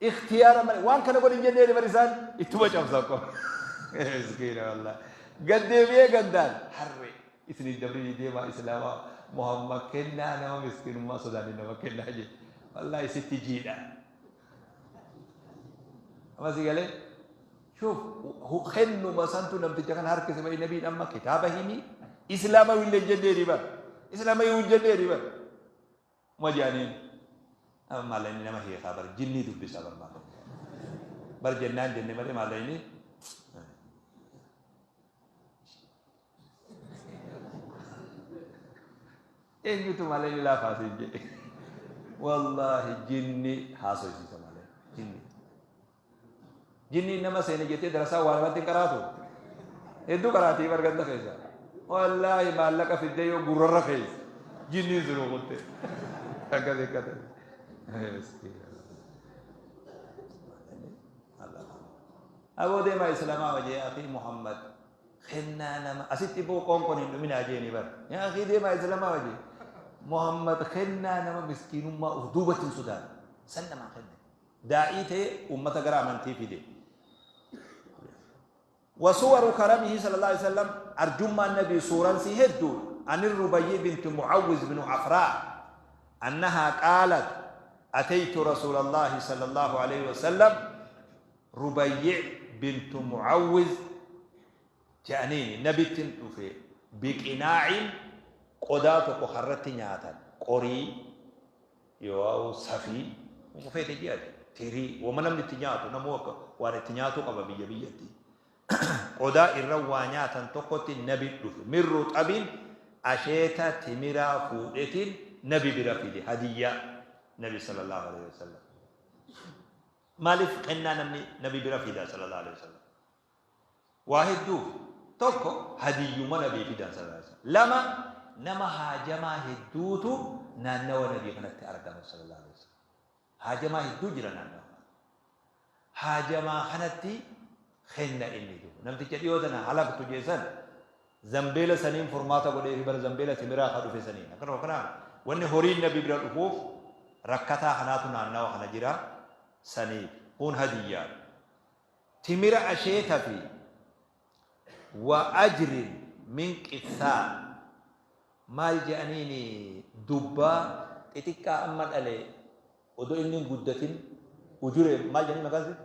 ikhtiyaara malee waan kana godhin jennee bar isaan ittuma cabsan qofa. Ee miskiina, wallahi gad deebi'ee gandaan, harree isin dabrii deemaa islaamaa, Muhammad kennaa nama miskiinummaa sodaanni nama kennaa jedhe, wallahi sitti jiidha. Amma si galee? Shuuf, kennuma santu namticha kana harkise malee nabiin amma kitaaba himi islaama illee hin jenneeni bar. Islaama hin jenneeni bar. Uma jedhaniin maallaqni nama hiikaa bar, jinnii dubbisa bar, maallaqni. Bar jennaan jenne malee maallaqni. Eenyutu malee laafaa siin jedhe? Wallaahi jinni haasofsiisa malee. Jinni. Jinni nama seene jettee darasaa waa namatti hin qaraatu. Hedduu qaraatii barganda keessa. Wallaahi maallaqa fiddee yoo gurrarra keessa. Jinniin sun rukutte. Akkas akkata. Aboo deemaa islaamaa wajee akii Muhammad kennaa nama asitti boo qoonqoon hin dhuminaa jeeni bar. Yaa akii deemaa islaamaa wajee Muhammad kennaa nama miskiinummaa of duubatti hin sodaatu. San namaa kenne. Daa'ii ta'e uummata gara amantii fide. Wasuwaru karamihi sallallahu alaihi wasallam, arjummaan nabii suuran si hedduudha. Ani Rubayyi binti Mucawwiz binu Afraa annahaa qaalat ataytu rasuulallahi sallallahu alaihi wasallam. Rubayyi bintu Mucawwiz jedhaniini, nabittin dhufe, biqinaacin, qodaa tokko karratti nyaatan, qorii yoo safii wama feete ji'ate, tirii, wama namni itti nyaatu, namuu akka waan itti nyaatu qaba biyya biyyatti, qodaa irra waa nyaatan tokkotti nabi dhufe, min ruxabin, asheeta timiraa fuudhetiin nabi bira fide, hadiyyaa nabi sallallahu alaihi wasallam. Maaliif kennaa namni nabi bira fida sallallahu alaihi wasallam? Waa hedduuf. Tokko, hadiyyuma nabii fidan sallallahu alaihi wasallam. Lama, nama haajamaa hedduutu naannawa nabii kanatti argama sallallahu alaihi wasallam. Haajamaa hedduu jira naannawa kana. Haajamaa kanatti kenna inni jiru. Namticha dhiyoo tana halaktu jeessan zambeela saniin furmaata godheefi bara, zambeela timiraa ka dhufe saniin. Akkanuma kanaa wanni horiin nabi bira dhufuuf rakkataa kanaatu naannawa kana jira saniif. Kun hadiyyaa. Timira asheeta fi wa ajrin min qithaa, maal je'aniini, dubbaa xixiqqaa amma dhale odoo inni hin guddatin, ujuree maal jedhanii maqaan isii?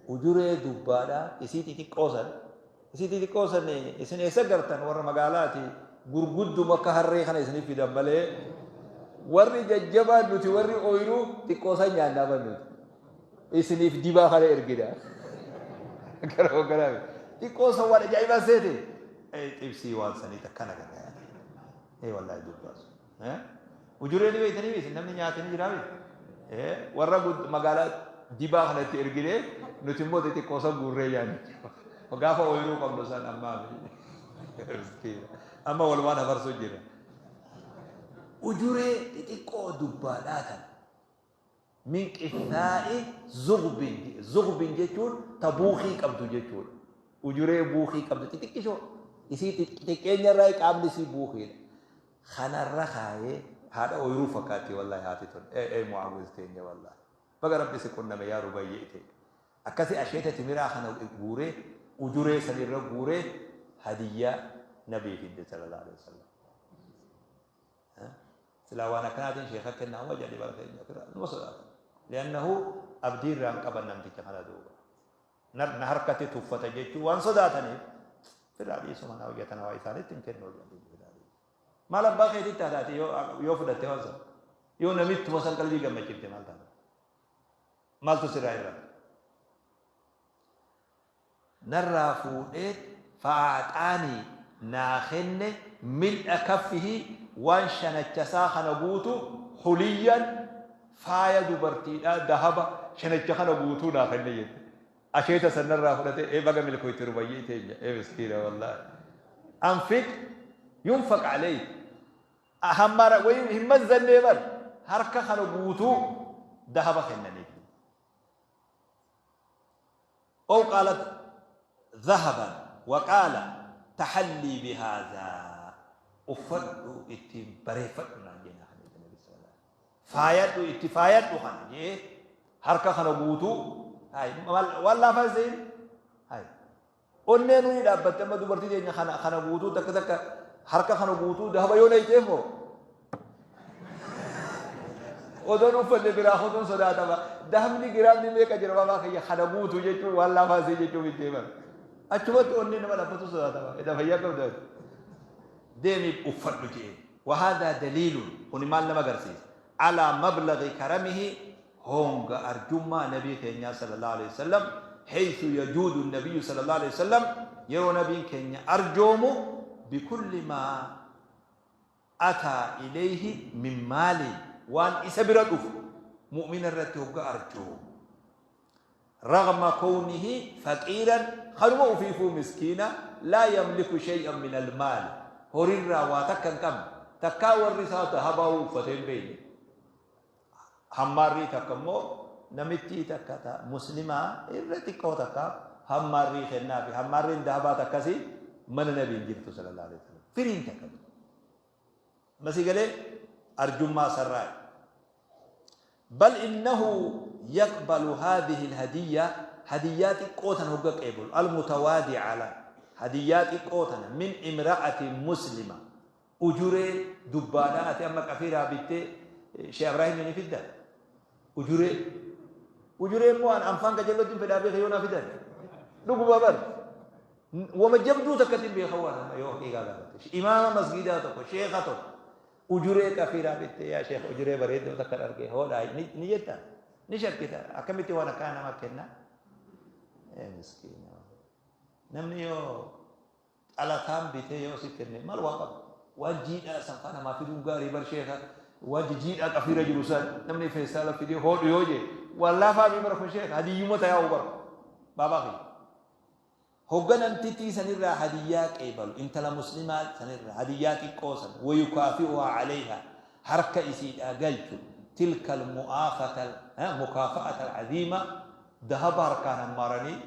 Ujuree dubbaadha, isii xixiqqoo san, isii xixiqqoo san isin eessa gartan? Warra magaalaati, gurgudduma akka harree kana isiniif fidan malee, warri jajjabaan nuti warri ooyiruu xiqqoo san nyaannaa bar, nuti isiniif dibaa kana ergina. Gara hogganaa xiqqoo san waan ajaa'ibaa seete xibsii waan sanii takkana garra yaada. Ee wallaahi, dubbaa sun. Ujuree ni beektanii isin? Namni nyaate ni jiraa beektu? Warra magaalaa dibaa kanatti ergine, nuti immoo xixiqqoo san guurree nyaanne. Gaafa ooyiruu qabnu san ammaa amma walumaan hafarsuu jira. Ujuree xixiqqoo dubbaadhaa tan min qithaa'i zugbin, zugbin jechuun ta buukii qabdu jechuudha. Ujuree buukii qabdu xixiqqishoo isii xiqqeenya irraa qaamni isii buukiidha. Kanarra kaayee haadha ooyiruu fakkaatti wallahi haati tun. Ee ee Mu'awwiz teenya, wallahi. Baga Rabbi si qunname yaa Rubayyee ta'e. Akkasi asheeta timiraa kana guuree, ujuree san irra guuree hadiyyaa nabii fidde sallallahu alaihi wasallam. Silaa waan akkanaatiin sheeka kennaa uma jedhanii bara keenya ofirraa numa sodaatan. Li'annahu abdii irraa hin qaban namticha kana duuba. Na harkatti tuffata jechuu waan sodaataniif ofirraa dhiisuma, na hojjetan waa isaanitti hin kennu jedhanii ofirraa dhiisu. Maal abbaa keetitti taataati yoo fudhatte waan sana? Yoo namittuma san qalbii gammachiifte maal taata? Maaltu sirraa irraa? Narraa fuudhee, fa'aaxaanii, naa kenne, mil'a kaffihi, waan shanachasaa kana guutu, huliyyan Faaya dubartiidhaa dahaba shanacha kana guutuu naa kenne jette. Asheeta sanarraa fudhate ee baga milkooyte rubayyii teenya ee miskiina wallaahi. Anfiq yunfaq aleyk. Hammaara wayii hin mazzannee bar harka kana guutuu dahaba kennaniif. Ow qaalat dhahaban wa qaala taxallii bihaadhaa uffadhu ittiin bareeffadhu naan jee naa kennite nabi sallallahu alaihi faayadhu itti faayadhu kana jee harka kana guutuu hay waan laafaa hin hay onnee nuyi dhaabbatte amma dubartii teenya kana kana guutuu takka takka harka kana guutuu dahaba yoo nayteef moo odoon uffanne biraa kutuun sodaatama dahabni giraamni meeqa jira babaa kiyya kana guutuu jechuun waan laafaa isii jechuu miti bara achumatti onnee nama dhaabbatu sodaatama edda fayyaa qabda deemi uffadhu jee wahaadaa daliilun kuni maal nama agarsiisa alaa mablaghi karamihi honga arjummaa nabii keenyaa sallallahu alaihi wasallam haythu yajuudu nabiyyu sallallahu alaihi wasallam yeroo nabiin keenya arjoomu bikulli maa ataa ilayhi min maalin waan isa bira dhufu mu'mina irratti hogga arjoomu ragma kownihi faqiiran kanuma ufiifuu miskiina laa yamliku shay'an min almaali horirraa waa takka hin qabne takkaa warri isaa dahabaa'uu uffatee hin beekne Hammaarrii takka immoo namittii takka ta muslimaa irra xiqqoo takka hammaarrii kennaafi. Hammaarriin dahabaa takkasi mana nabiin jirtu sallallahu alaihi wasallam. Firiin takka. Masii galee arjummaa sarraa. Bal innahu yaqbalu haadhihi alhadiyya hadiyyaa xiqqoo tan hogga qeebalu almutawaadi'a la hadiyyaa xiqqoo tana min imra'atin muslima Ujuree dubbaadhaa ati amma qafiiraa bittee Shee Abraahimii ni fidda? Ujuree. Ujuree immoo an anfaan qajeellotti hin fedhaa beeka yoo naa fidan. Dhuguma bar. Wama jabduu takkatti hin beeka waan amma yoo haqiiqaa gaafatte. Imaama masgiidaa tokko, sheeka tokko. Ujuree qafiiraa bittee yaa sheekh ujuree bareedduu takka argee hoodhaa ni jetta. Ni shakkita. Akkamitti waan akkanaa nama kenna? Ee miskiina. Namni yoo Xalataan bitee yoo si kenne maal waa qaba? Waan jiidhaa san faa namaa fiduun gaarii bar sheeka waan jijiidhaa qafiira jiru san namni feestaala fidee hoodhu yoo jee waan laafaa mii bara kun sheeka hadiyyuma tayaa'u bara baabaa kiyya. Hogga namtittii sanirraa hadiyyaa qeebalu intala muslimaa sanirraa hadiyyaa xiqqoo san wayukaafi'uhaa calayhaa harka isiidhaa galchu tilka almu'aafata mukaafa'ata alcaziima dahaba harkaan hammaaranii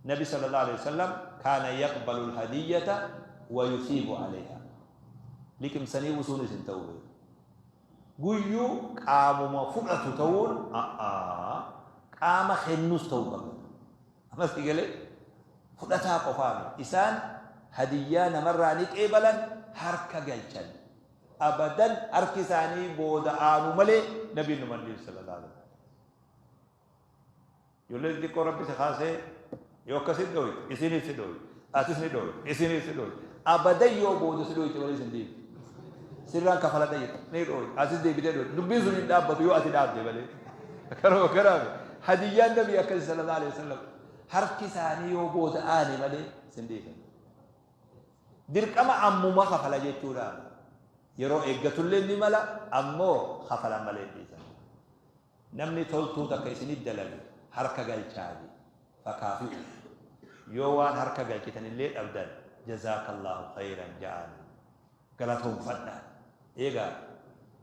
Nabi sallallahu alaihi wasallam kaana yaqbalu alhadiyyata wa yusiibu alaiha. Liqimsanii usuunis hin ta'u beeku. Guyyuu qaamuma fudhatu ta'uun qaama kennus ta'uu qaba. Ammas galee fudhataa qofaa miti. Isaan hadiyyaa namarraa ni qeebalan harka galchan. Abadan harki isaanii booda aanu malee nabiin numan dhiisu sallallahu alaihi wasallam. Ijoollee xixiqqoo rabbi si kaasee yoo akkasitti dhooyte isinis si dhooyte atis ni dhooyte isinis si dhooyte abadan yoo booda si dhooyte malee sin deebitu. Sirraan kafaladha jette ni dhooyte atis deebitee dhooyte dubbiin sun hin dhaabbatu yoo ati dhaabde malee. Karuma kanaaf hadiyyaan nabii akkasi sallallahu alaihi wasallam harki isaanii yoo booda aane malee sin dhiisan. Dirqama ammuma kafala jechuudha. Yeroo eeggatullee ni mala ammoo kafalan malee hin dhiisan. Namni toltuu takka isinit dalage harka galchaafi, fakaafi'u. Yoo waan harka galchitanillee dhabdan jazaakallaahu khayran ja'aani. Galatoomfadhaa. Eegaa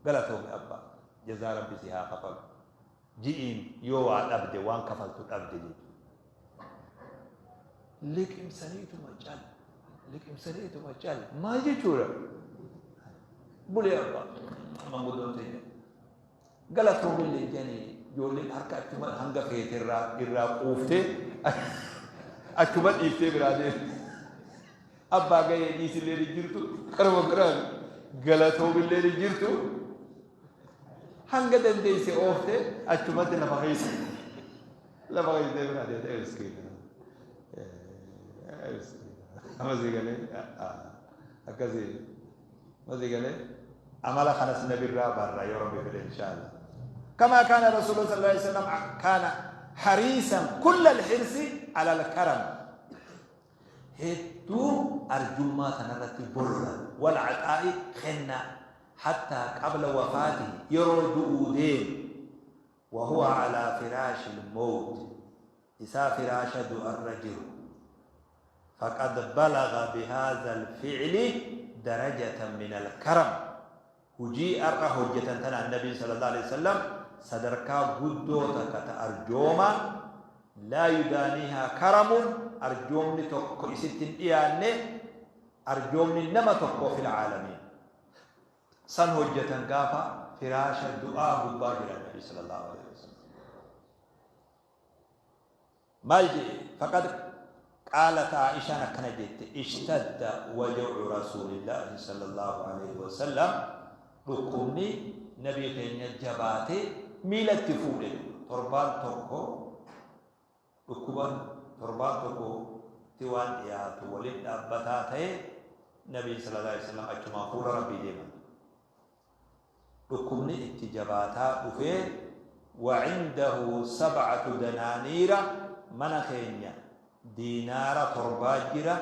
galatoomi abbaa. Jazaa Rabbi si haa kafalu. Ji'iin yoo waa dhabde waan kafaltu dhabde jechuudha. Liqimsaniituma cal. Liqimsaniituma cal. Maal jechuudha? Bulee abbaa. Manguddoon teenya. Galatoomi leenjani ijoolleen harka achuma hanga feete irraa irraa quuftee achuma dhiiftee biraa deemte. Abbaa gahee dhiisillee ni jirtu karuma biraan galatoomillee ni jirtu hanga dandeesse oofte achumatti lafa keessa lafa keessee biraa deemte miskiina. Amma sii galee akkasii. Masii galee amala kanas nabirraa barra yoo rabbi fedhe inshaallah. Kamaa kaana rasuulu sallallahu alaihi wasallam kaana hariisan kulla alhirsi ala alkaram. Hedduu arjummaa tanarratti bolla wal axaa'i kennaa Hattaa qabla wafaatihi, yeroo du'uu deemu, wa huwa alaa firaashil mawt, isaa firaasha du'arra jiru, faqad balagha bihaazal fi'li darajatan minal karam, hujii ar'a hojjatan tanaan Nabiin sallallahu aleyhi wa sallam sadarkaa guddoo takka ta arjooma laa yudaaniihaa karamun, arjoomni tokko isitti hin dhiyaanne, arjoomni nama tokkoo fil aalamiin. San hojjatan gaafa firaasha du'aa gubbaa jiran Nabi sallallahu alaihi wasallam. Maal jedhe? Faqad qaalat, Aishaan akkana jette, ishtadda waja'u rasuulillaahi sallallahu alaihi wasallam, dhukkubni nabii keenya jabaate, miilatti fuudhe torbaan tokko. Dhukkuban torbaan tokko tti waan dhiyaatu waliin dhaabbataa ta'e. Nabiin sallallahu alaihi wasallam achumaan fuula Rabbii deeman. Dhukkubni itti jabaataa dhufee, wa indahu sab'atu danaaniira, mana keenya diinaara torbaa jira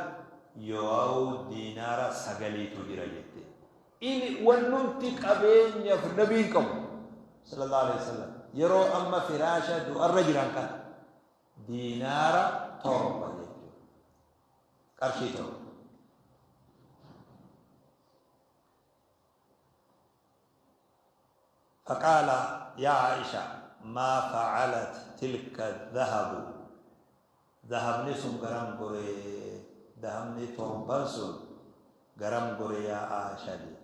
yoo'au diinaara sagaliitu jira jette. Ini wannumti qabeenyaf nabiin qabu sallallahu alaihi wasallam yeroo amma firaasha du'arra jiran kana diinaara 7 jechuudha. Qarshii 7. Faqaala yaa Aisha, maa fa'alat tilka dhahabu, dahabni sun garam gore? Dahabni torban sun garam gore yaa Aisha jee.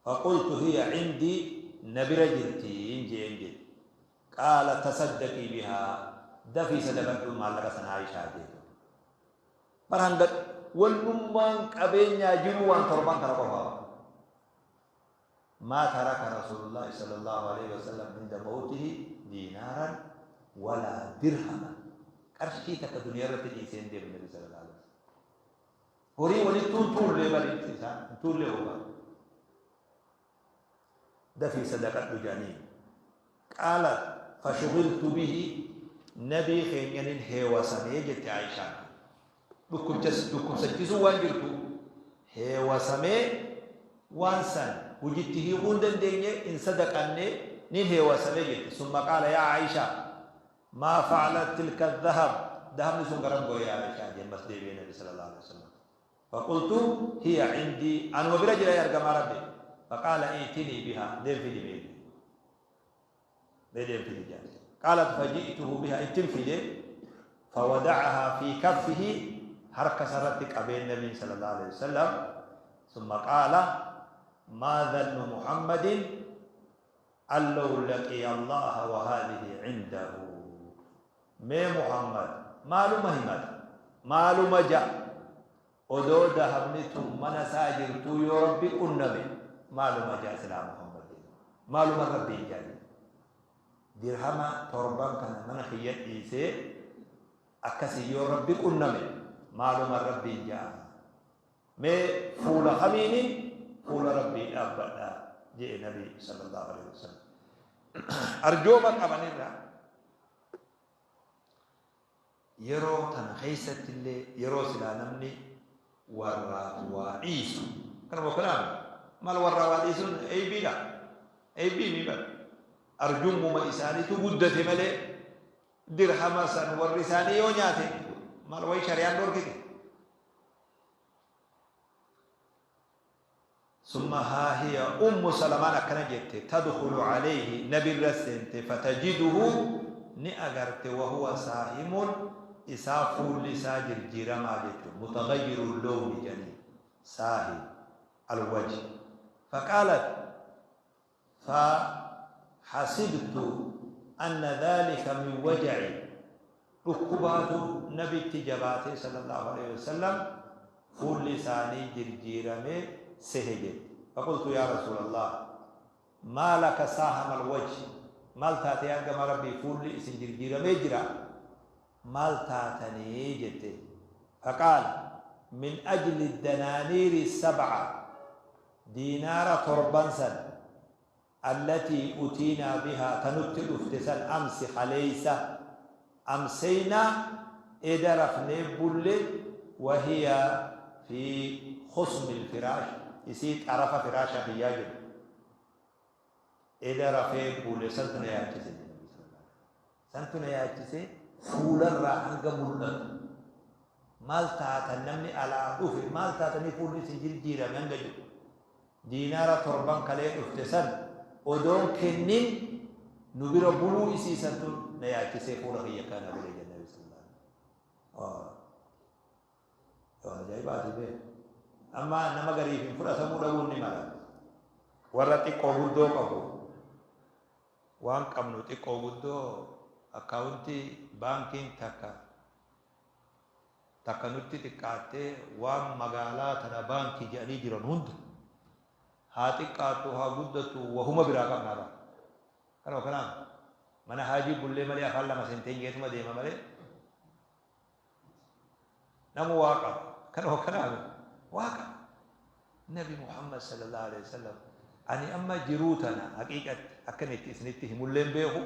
Faqultu hiya cindii, na bira jirti jeen jette. Qaala tasaddaqii bihaa, dafii sadaqadhu maallaqa sana Aishaa jee. Bar hanga wannummaan qabeenyaa jiruu waan torban kana qofaa. Maa taraka Rasuulullaahi sallallaahu aleyhi wasallam inda mawtihi diinaaran walaa dirhaman. Qarshii takka duniyaa irratti dhiisee hin deemne Nabi sallallaahu aleyhi wasallam. Horii walittuu hin tuullee bari isaan hin tuullee hoogaa. Dafii sadaqadhu jedhaniin. Qaalat fashughiltu bihi, Nabii keenyanin heewasamee jette Aishaan. Dhukkubsachisuu waan jirtu heewasamee, waan san hujitti hiikuu hin dandeenye, hin sadaqanne, nin heewasamee jette. Summa qaala yaa Aishaa, maa fa'alat tilka dhahab, dahabni sun garam gore yaa Aishaa jee ammas deebi'ee Nabi sallallahu alaihi wasallam. Faqultu hiya cindii, anuma bira jira yaa ergamaa Rabbi. Faqaala i'tinii bihaa, deem fidi mee jee. Mee deem fidi jaan. Qaalat faji'tuhu biha, ittin fide. Fawada'ahaa fi kaffihi, harka isarratti qabeen nabiin sallallahu alaihi wasallam. Summa qaala maa dhannu Muhammadin an law laqiya Allaha wa haadhihi cindahu. Mee Muhammad maaluma himata? Maaluma ja'a? Odoo dahabni tun mana isaa jirtuu yoo Rabbi qunname maaluma ja'a silaa Muhammad jedhe. Maaluma Rabbiin ja'a jedhe. Dirhama torban kana mana kiyya dhiisee akkasii yoo Rabbi qunname maaluma Rabbiin ja'a? Mee fuula kamiinin fuula Rabbii dhaabbadha jedhe Nabi sallallahu alaihi wasallam. Arjooma qabanirraa Yeroo tana keessatti illee, yeroo silaa namni warraaf waa dhiisu, kanuma kanaami maal warraa waa dhiisuun eeybiidha? Eeybii mii bara. Arjummuma isaaniitu guddate malee dirhama san warri isaanii yoo nyaate maal wayi shari'aan dhorkite? Summa haa hiya Ummu Salamaan akkana jette, tadkhulu alayhi, Nabirra seente, fatajiduhu, ni agarte, wahuwa saahimun, isaa fuulli isaa jirjiiramaa jechuun, mutaghayyirul lowni jedhaniin, saahim alwajh. Faqaalat fa hasibtu anna dhaalika min waja'i, dhukkubaatu Nabitti jabaatee sallallahu aleyhi wasallam fuulli isaanii jirjiirame sehe jette. Faqultu yaa Rasuulallaah, maa laka saahama alwajh, maal taate yaa ergamaa Rabbii, fuulli isin jirjiiramee jira, maal taatanii jette. Faqaal min ajli danaaniiri sab'a, diinaara torban san, allatii utiinaa bihaa, ta nutti dhufte san, amsi, khaleeysa, amseynaa, eda rafnee bulle, wahiya fii khusmil firaash, isii xarafa firaasha kiyyaa jiru. Eda rafee buule santu na yaachise jedhe Nabi sallallahu alaihi wasallam. Santu na yaachise fuularraa hanga mul'atu. Maal taatan namni alaa dhufe maal taatanii fuulli isin jirjiirame hanga jedhu. Diinaara torban kalee dhufte san odoon kennin nu bira buluu isii santu na yaachisee fuula kiyya kana godhe jedhe Nabi sallallahu alaihi wasallam. Waan ajaa'ibaati bee. Amma nama gariif hin fudhatamuu dhabuun ni mala. Warra xiqqoo guddoo qabu waan qabnu xiqqoo guddoo akkaawuntii baankiin takka takka nutti xiqqaattee waan magaalaa tana baankii jedhanii jiran hunda haa xiqqaattu haa guddattu wahuma biraa qabnaa bara. Kanuma kanaan mana haajii bullee malee afaan lama seenteen jeetuma deema malee Namu waa qaba. Kanuma kanaaf waa qaba. Nabi Muhammad sallallahu alaihi wasallam ani amma jiruu tana haqiiqatti akkan itti isinitti himullee hin beeku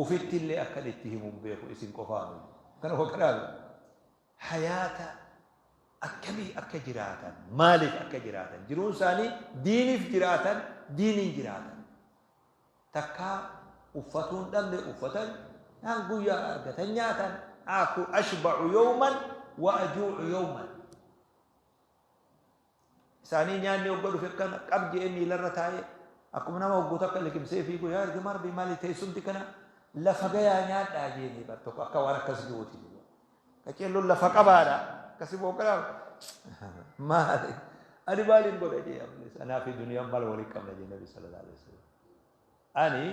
ufitti illee akkan itti himu hin beeku isin qofaa miti. Kanuma kanaaf hayaata akkamii akka jiraatan maaliif akka jiraatan jiruun isaanii diiniif jiraatan diiniin jiraatan. Takkaa uffatuu hin dhabne uffatan naan guyyaa argatan nyaatan aku ashba'u yawman wa ajuu'u yawman. Isaanii nyaanni hogga dhufe kana qab je'ee miilarra taa'ee akkuma nama hogguu takka liqimsee fiigu yaa ergamaa rabbii maali teessumti kana lafa gayaa nyaadhaa jeeni bar tokko akka waan akkas jiruuti. Qaceelloon lafa qabaadha. Akkasi booqalaa maali? Ani maaliin godha jee ammas anaa fi duniyaan maal waliin qabna jee Nabi sallallahu alaihi wasallam. Ani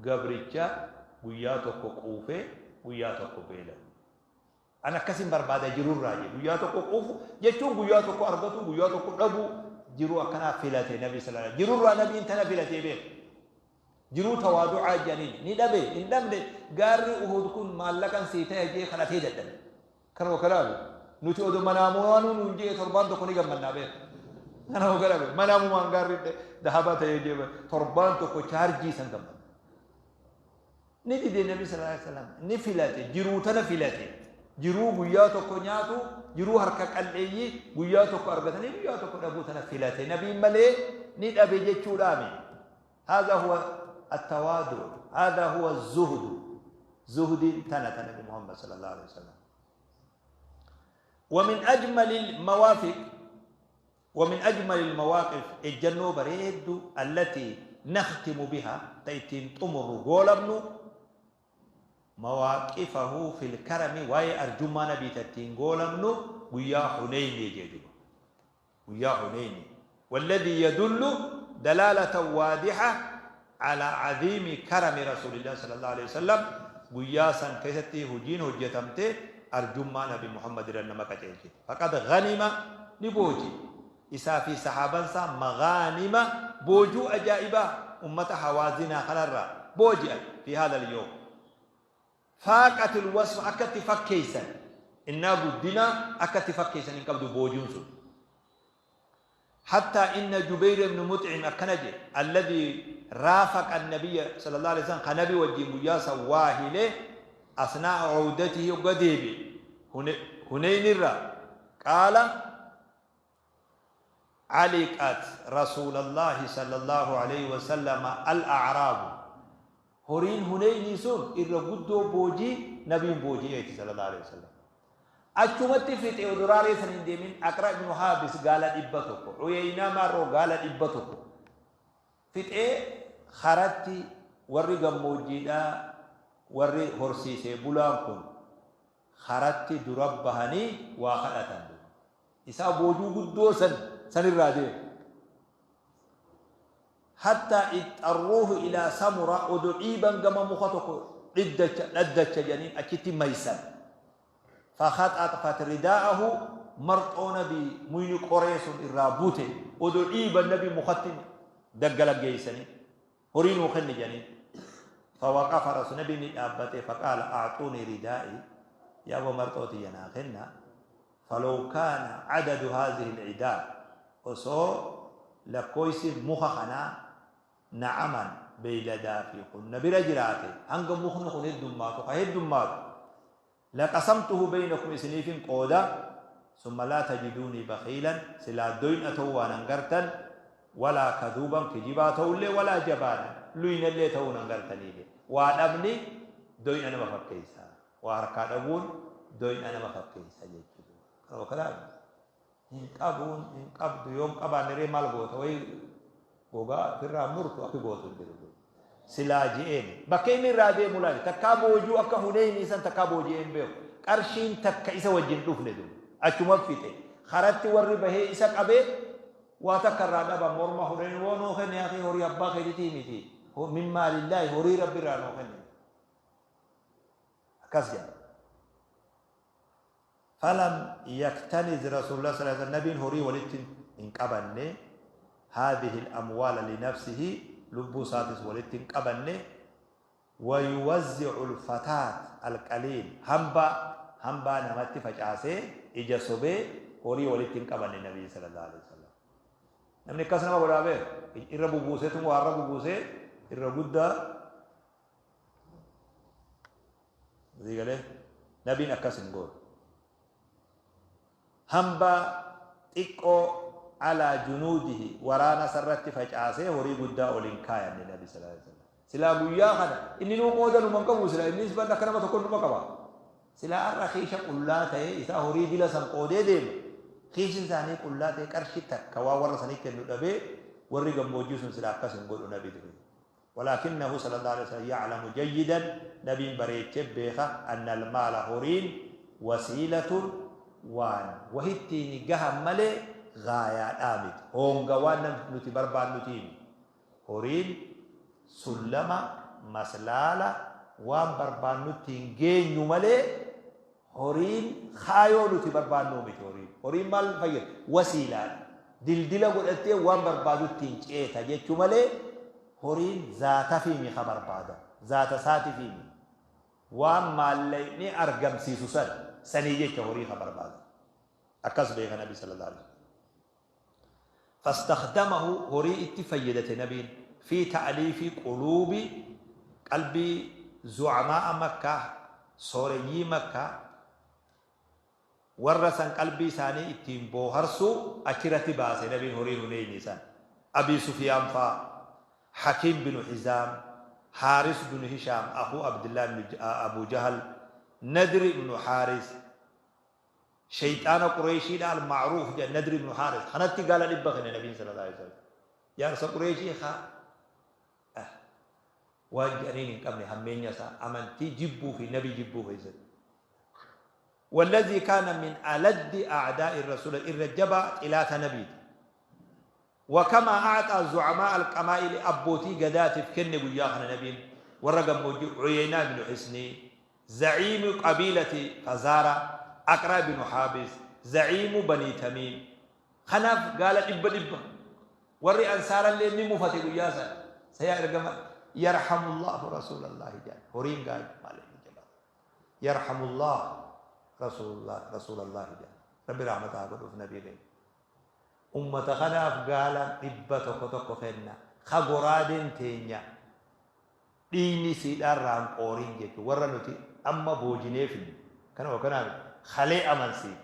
gabricha guyyaa tokko quufee guyyaa tokko beela'u. Ani akkasin barbaada jirurraa jee guyyaa tokko quufu jechuun guyyaa tokko argatu guyyaa tokko dhabu jiruu akkanaa filate Nabi sallallahu alaihi wasallam. Jirurraa Nabiin tana filatee beeka. Jiruu tawaadu'aa jedhaniin ni dhabe hin dhabne gaarri Uhud kun maallaqan sii taya jee kadhatee dadhabe. Kanuma kanaaf nuti odoo manaamumaanuu nuun jee torbaan tokko ni gammannaa beeka. Kanuma kanaaf manaamumaan gaarri dahabaa ta'ee jee torbaan tokko chaarjii san gammanna. Ni dide Nabi sallallahu alaihi wasallam ni filate jiruu tana filate jiruu guyyaa tokko nyaatu jiruu harka qal'eeyyii guyyaa tokko argatanii guyyaa tokko dhabuu tana filate nabiin malee ni dhabe jechuudhaami. Haadha huwa attawaadu haadha huwa zuhdu zuhdiin tana ta nabi Muhammad sallallahu alaihi wasallam. ومن أجمل الموافق ومن أجمل المواقف ejjannoo bareeddu التي نختم بها ta ittiin xumurru goolabnu مواقفه في الكرم waa'ee arjummaa nabii ta ittiin goolabnu guyyaa Huneyni jee duba guyyaa Huneyni والذي يدل دلالة واضحة على عظيم كرم رسول الله صلى الله عليه وسلم guyyaa san keessatti hojiin hojjetamte arjummaa nabi Muhammad irra nama qajeelchite faqad ghanima ni booji isaa fi sahaaban isaa maghaanima boojuu ajaa'ibaa ummata hawaazinaa kanarraa booji'an fi haadha al-yawm faaqatil wasf akka itti fakkeessan innaa guddinaa akka itti fakkeessan hin qabdu boojuun sun Hattaa inna Jubayr ibn Mux'im akkana jedhe, alladhii raafaqa an-nabiyya sallallahu aleyhi wa sallam, ka nabi wajjiin guyyaa san waa hile, asnaa'a 'awdatihi hogga deebi'e Huneyn irraa, qaala, Caliqat Rasuulallaahi sallallahu aleyhi wa sallama al-a'raabu, horiin Huneynii sun irra guddoo boojii nabiin booji'eeti sallallahu aleyhi wa sallam. Achumatti fixe odoo raaree san hin deemin Aqra ibnu Haabis gaala 100 Uyeynaa maarroo gaala 100 fixee karatti warri gammoojjiidhaa warri horsiisee bulaan kun karatti dura bahanii waa kadhatan duuba. Isaa boojuu guddoo san sanirraa deemu. Hattaa ixxarruuhu ilaa samura odoo dhiiban gama muka tokko dhiddacha dhaddacha jedhaniin achitti maysan. Fakhaxaxfat ridaa'ahu marxoo nabi muyni qoree sun irraa bute odoo dhiiban nabi mukatti daggala geeysanii horii nuu kenni jedhaniin. Fawaqafa rasul nabi ni dhaabbate faqaala a'xuunii ridaa'ii yaa aboo marxoo tiyya naa kenna falaw kaana adadu haadhihi al-idaa osoo lakkooysi muka kanaa na'aman beeyladaa fi kun na bira jiraate hanga mukni kun heddummaatu ka heddummaatu Laqasamtuhu beynakum isiniifin qooda, summa laa tajiduunii bakhiilan, silaa doyna ta'uu waa nan gartan, Walaa kadhuuban kijibaa ta'ullee walaa jabaana luynallee ta'uu nan gartanii jedhe. Waa dhabni doyna nama fakkeessa. Waa harkaa dhabuun doyna nama fakkeessa jechuudha. Kanuma kanaan hin qabuun hin qabdu yoo hin qabaanne ree maal goota wayi gogaa ofirraa murtu akki gootu hin jiru. Silaa je'een bakka inni irraa deemu laali takkaa boojuu akka Huneynii san takkaa booji'ee hin beeku. Qarshiin takka isa wajjin dhufne dur achuma fixe. Karatti warri bahee isa qabee waa takka irraa dhaban morma Huneyn woo nuu kenni akii horii abbaa keetitii miti min maalillaahi horii rabbi irraa nuu kenni. Akkas jedha. Falam yaktaniz Rasuulullah sallallahu alaihi wasallam nabiin horii walitti hin qabanne haadhihi al-amwaala li nafsihi lubbuu isaatis walitti hin qabanne wa yuwazzi'u al-fataat al-qaliil hambaa hambaa namatti facaasee ija sobee horii walitti hin qabanne nabiin sallallahu alaihi wasallam. Namni akkas nama godhaa beeku irra bubuuseetuma waa irra bubuusee irra guddaa Sii galee? Nabiin akkas hin goone. Hambaa xiqqoo alaa junuudihi waraana isarratti facaasee horii guddaa ol hin kaayanne nabi sallallahu alaihi wasallam. Silaa guyyaa kana inni nuu qooda numa hin qabu silaa innis ban akka nama tokko numa qaba. Silaa har'a kiisha qullaa ta'ee isaa horii dila san qoodee deema. Kiishin isaanii qullaa ta'ee qarshii takka waan warra sanii kennu dhabee warri gammoojjii sun silaa akkas hin godhu nabi durii. Walaakinnahu sallallaahu aleyhi wa sallam ya'lamu jayyidan, Nabiin bareechee beeka, anna al-maala horiin wasiilatun waan wahittiini gahan malee gaayaadhaa miti, hoonga waan nuti barbaannutii miti. Horiin sullama, maslaala, waan barbaannuttiin geenyu malee Horiin kaayoo nuti barbaannuu miti horiin. Horiin maal fayyada? Wasiilaadha. Dildila godhattee waan barbaadutti hin ceeta jechuu malee horiin zaatafii mi ka barbaadan. Zaata isaatifii mi. Waan maallaqni argamsiisu san sanii jecha horii ka barbaadan. Akkas beeka Nabi sallallahu alaihi wasallam. Fastakhdamahu horii itti fayyadate Nabiin fii ta'liifi quluubi qalbii zu'amaa'a Makkaa sooreyyii Makkaa warra san qalbii isaanii ittiin booharsuu achirratti baase Nabiin horii Huneeyni san Abii Sufiyaan faa Hakiim binu Hizaam Haaris binu Hishaam akhuu Abdillah ibnu Abu Jahal Nadri ibnu Haaris Sheyxaana Qureeyshiidha Al-Ma'ruuf jedhan Nadr ibnu Haaris kanatti gaala 100 kenne Nabiin sallallahu alaihi wasallam. Jaarsa Qureeyshii ka waan jedhaniin hin qabne hammeenya isaa amantii jibbuu fi Nabi jibbuu keessatti. Wallazii kaana min aladdi a'daa'i rasuula irra jabaa xilaata Nabiiti. Wakamaa a'xaa zu'amaa al-qamaa'ili abbootii gadaatiif kenne guyyaa kana Nabiin warra gammoojjii Uyeynaa ibnu Hisnii Zaciimu qabiilati Fazaara, Aqra ibnu Haabis, Zaciimu Banii Tamiim. Kanaaf gaala dhibba dhibba. Warri Ansaarallee ni mufate guyyaa san. Sa yaa ergama Yarhamullaahu Rasuulallaahi jedhan. Horiin gaa maal inni jabaata. Yarhamullaah Rasuulallaahi jedhan. Rabbi rahmata haa godhuuf nabii keenya. Ummata kanaaf gaala 100 tokko kenna. Ka goraadeen teenya Dhiigni isiidhaa irraa hin qoorin jechuun warra nuti amma boojinee finne kanuma kanaa miti kalee amansiifne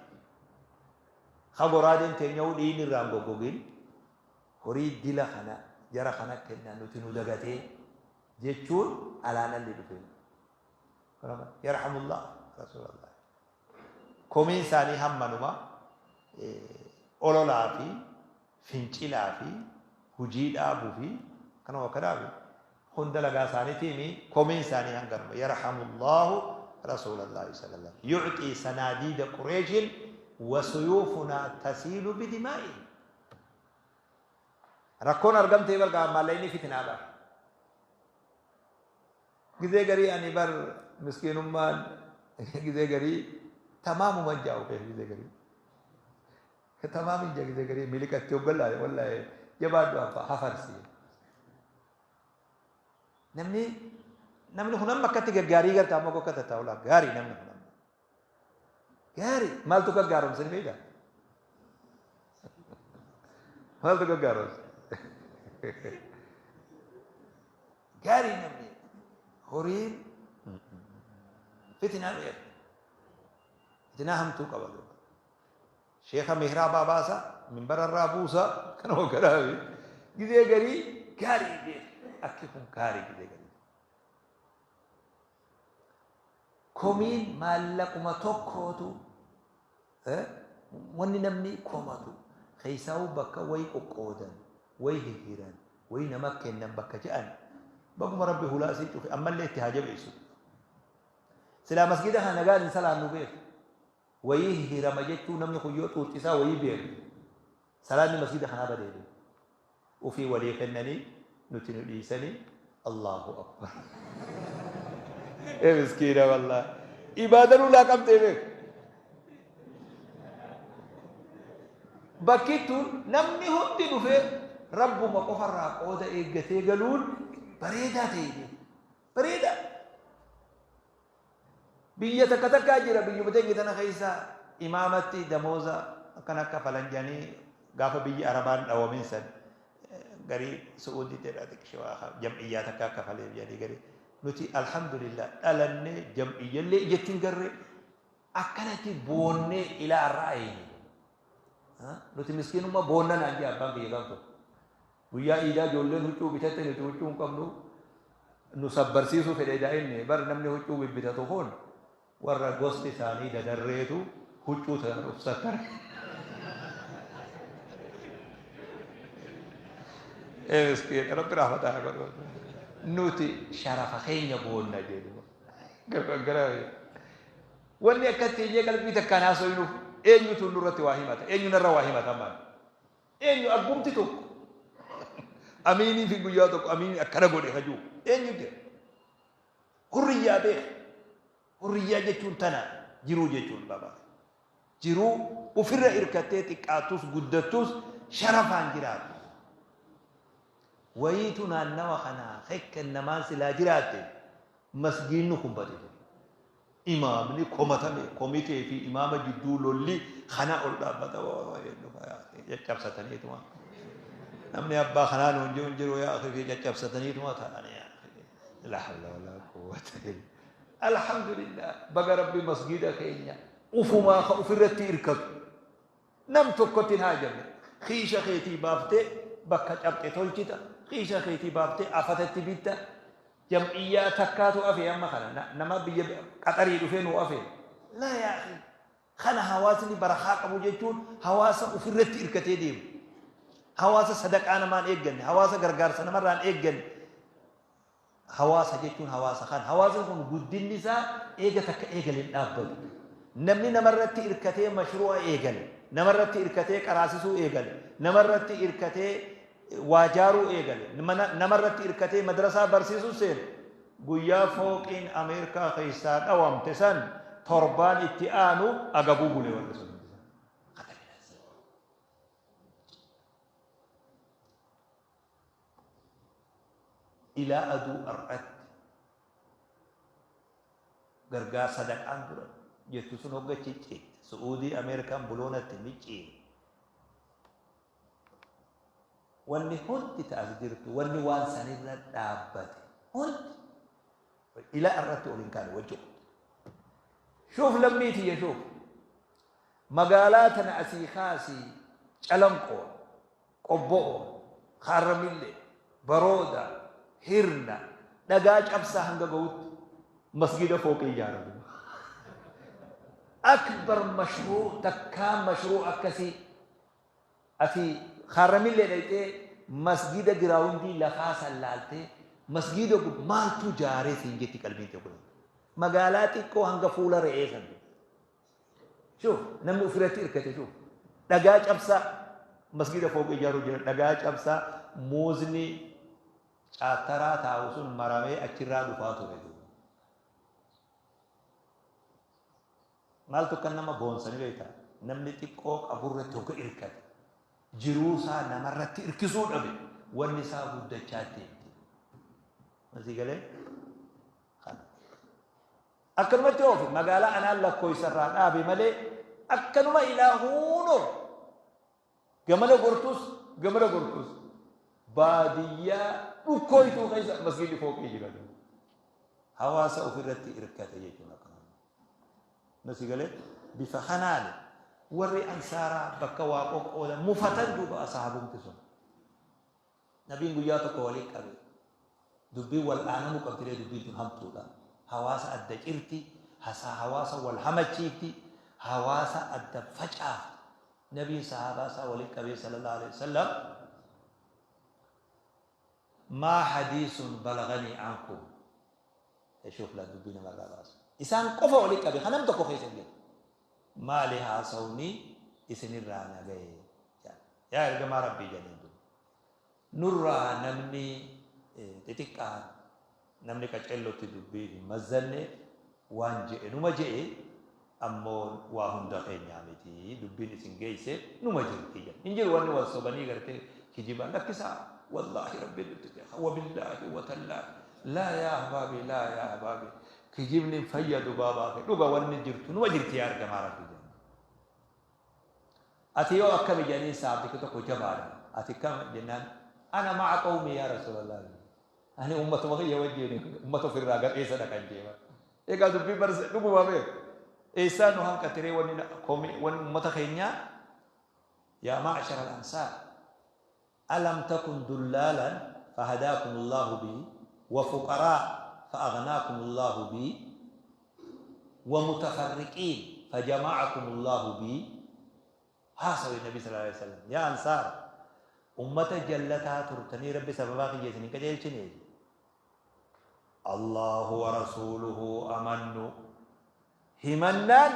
ka goraadeen teenyahuu dhiigni irraa hin goggogin horii dila kana jara kana kenna nuti nu dagatee jechuun alaan alli dhufe kanuma yarhamullah rasuulallah komiin isaanii hammanuma ololaa fi fincilaa fi hujii dhaabuu fi kanuma kanaa miti Kun dalagaa isaaniitiimi komiin isaanii hanganuma yarhamullaahu rasuulallaahi sallallahu yu'xii sanaadiida qureeshin wa suyuufunaa tasiilu bidimaa'ihim rakkoon argamtee bar gaa maallaqni fitinaa bar gizee garii ani bar miskiinummaan gizee garii tamaamuman jaa'u beek gizee garii tamaamin jaa gizee garii miliqatti hoggan laale wallaahi jabaadhu abbaa hafarsi Namni namni kun amma akkatti gaggaarii garta amma akka tattaa'u gaarii namni kun amma. Gaarii maaltu gaggaaromsa ni beektaa? Maaltu gaggaaromsa? Gaarii namni horiin fitinaa dheera. Fitinaa hamtuu qaba duuba. Sheekha mihraabaa baasa, minbara irraa buusa, kanuma kanaafi. Gizee garii gaarii beeku. Akki kun gaarii gizee garii. Komiin maallaquma tokkootu wanni namni komatu keessaa'uu bakka wayi qoqqoodan, wayi hihhiran, wayi nama kennan bakka je'an bakkuma Rabbi hulaa isii cufe ammallee itti haa jabeessu. Silaa masgida kana nagaan hin salaannu beeku. Wayii hihhirama jechuu namni kun yoo xuuxxisaa wayii beeku. Salaanni masgida kanaa badee beeku. Ufii walii kennanii nuti nu dhiisanii Allahu Akbar. Ee miskiina wallaahi. Ibaadan ulaa qabdee beeku. Bakki tun namni hundi dhufee Rabbuma qofarraa qooda eeggatee galuun bareedaa ta'e beeku. Bareedaa. Biyya takka takkaa jira, biyyuma teenya tana keessa imaamatti damooza akkana akka falan jedhanii gaafa biyyi Arabaan dhawamin san garii Su'uudiitti irraa xiqqishee waa jam'iyyaa takka akka kafaleef jedhanii, garii nuti alhamdulillah dhalannee jam'iyyallee ijatti hin garree akkanatti boonnee ilaa har'aa eenyu nuti miskiinummaa boonna naan jee abbaan kiyya gaaf tokko. Guyyaa iidaa ijoolleen huccuu bitatte, nuti huccuu hin qabnu, nu sabbarsiisuu fedhe daa'imni. Bar namni huccuu bibbitatu kun warra gosti isaanii dadarreetu huccuu tanaan of sattara. Ee miskiin, Rabbi rahmata haa godhu. Nuti sharafa keenya boonna jedhu. Gara wanni akka teenyee qalbii takkaan haasoynuuf eenyutu nurratti waa himata, eenyu narra waa himata maal? Eenyu abbumti tokko amiinii fi guyyaa tokko amiinii akkana godhe hajuu eenyu jira? Hurriyyaa beeka. Hurriyyaa jechuun tana, jiruu jechuun baba. Jiruu ofirra irkattee xiqqaattus guddattus sharafaan jiraattu. Wayiitu naannawa kanaa kennamaan silaa jiraatte masgiinni kun bade ture. Imaamni komatame, komitee fi imaama jidduu lolli kana ol dhaabbata caccabsataniituma. Namni abbaa kanaa nuun jiru hin jiru yaa akhi fi caccabsataniituma ta'anii yaa akhi. La hawla wala quwwata illa. Alhamdulillah, baga Rabbi masgiida keenya ufumaa ka ofirratti irkatu. Nam tokkotti hin haajamne. Kiisha keetii baaftee bakka cabxe tolchita. Kiisha keetii baaftee afatatti bitta. Jam'iyyaa takkaatu hafe amma kana nama biyya Qaxarii dhufee nuu hafe. Laa yaa akhi. Kana hawaasni barakaa qabu jechuun hawaasa ofirratti hirkatee deemu. Hawaasa sadaqaa namaan eegganne, hawaasa gargaarsa namarraan eegganne. Hawaasa jechuun hawaasa kana. Hawaasni kun guddinni isaa eega takka eegale hin dhaabbatu. Namni namarratti hirkatee mashruu'a eegale, namarratti hirkatee qaraasisuu eegale, namarratti hirkatee waa jaaruu eegale, namarratti hirkatee madrasaa barsiisuu seene, guyyaa fooqiin Ameerikaa keessaa dhawamte san torbaan itti aanu agabuu bule warri sun. Ilaa aduu har'atti gargaar sadaqaan dura jettu sun hogga cicciitte Su'uudii Ameerikaan buloonatti micciire. Wanni hundi ta as jirtu, wanni waan sanirra dhaabbate hundi ilaa irratti ol hin kaane wajji. Shuuf lammii tiyya, shuuf magaalaa tana asii kaasii Calanqoo, Qobbo'oo, Kaarramillee, Barooda, Hirna, dhagaa cabsaa hanga ga'utti masgida fooqii ijaarame. Akbar mashruu takkaa mashruu akkasii. Ati Kaarramillee dhayxee masgiida giraawundii lafaa san laaltee masgiida kun maaltu jaaree siin jetti qalbiin tee kun. Magaalaa xiqqoo hanga fuula re'ee san. Shuuf, namni ofirratti hirkate shuuf. Dhagaa cabsaa masgiida fooqii ijaaruu jira. Dhagaa cabsaa muuzni caattaraa taa'u sun maramee achirraa dhufaa ture. Maaltu kan nama boonsa ni beektaa? Namni xiqqoo qaburratti hogga irkate, jiruu isaa namarratti irkisuu dhabe, wanni isaa guddachaa deemti. Masii galee? Kana. Akkanumatti oofe magaalaa anaan lakkooysa irraa dhaabe malee akkanuma ilaa huunoo gamana gortus gamana gortus baadiyyaa dhukkooytuu keessa masgiidni fooqii jira. Hawaasa ofirratti irkate jechuun akkana. Nasi galee? Bifa kanaan warri ansaaraa bakka waa qoqqoodan mufatan, duuba asahabumti sun. Nabiin guyyaa tokko waliin qabe. Dubbiin wal aanamuu qabdiree, dubbiin tun hamtuudha. Hawaasa adda cirti, hasaa hawaasa wal hamachiifti, hawaasa adda facaafti. Nabiin sahaabaa isaa waliin qabee sallallahu alaihi wasallam, "Maa hadiisun balaganii ankum?" Shuuf laa, dubbii namarraa baasu. Isaan qofa waliin qabe, kanam tokko keessa hin jiru. "Maali haasawni isinirraa na gahe?" "Yaa ergamaa Rabbii," jedhanii, duuba, "nurraa namni xixiqqaan, namni qaceellotti dubbii hin mazzanne waan je'e numa je'e, ammoo waa hunda keenyaa miti, dubbiin isin geeyse numa jirti," jedhe. Hin jiru wanni wal sobanii gartee kijibaan lakkisaa. Wallaahi Rabbiin nutti beeka, wabillaahi watallaahi, laa yaa ahbaabi, laa yaa ahbaabi, kijibni hin fayyadu. Baabaa kee dhuga, wanni jirtu numa jirti. "Yaa ergamaa Rabbii," jedhe, "ati yoo akkami?" jedhanii. Saabtichi tokko jabaadha. "Ati kam?" jennaan, "Ana ma'a qawmi, yaa Rasuulallah, ani ummatuma kiyya wajjin, ummata ofirraa gadheessa dhaqan," jeema. Egaa dubbii barse dhuguma beeku. Eessaa nu hanqatiree wanni wanni ummata keenyaa? "Yaa ma'shara al-ansaar, alam takun dullaalan fahadaakum Allahu bi, wa fuqaraa fa'aghnaakum Allahu bi, wa mutafarriqiin fajama'akum Allahu bi." Haasawe Nabi sallallahu alaihi wasallam. "Yaa ansaar, ummata jallataa turtanii Rabbi sababaa kiyya isin hin qajeelchine. Allahu wa rasuuluhu amannu, himannaan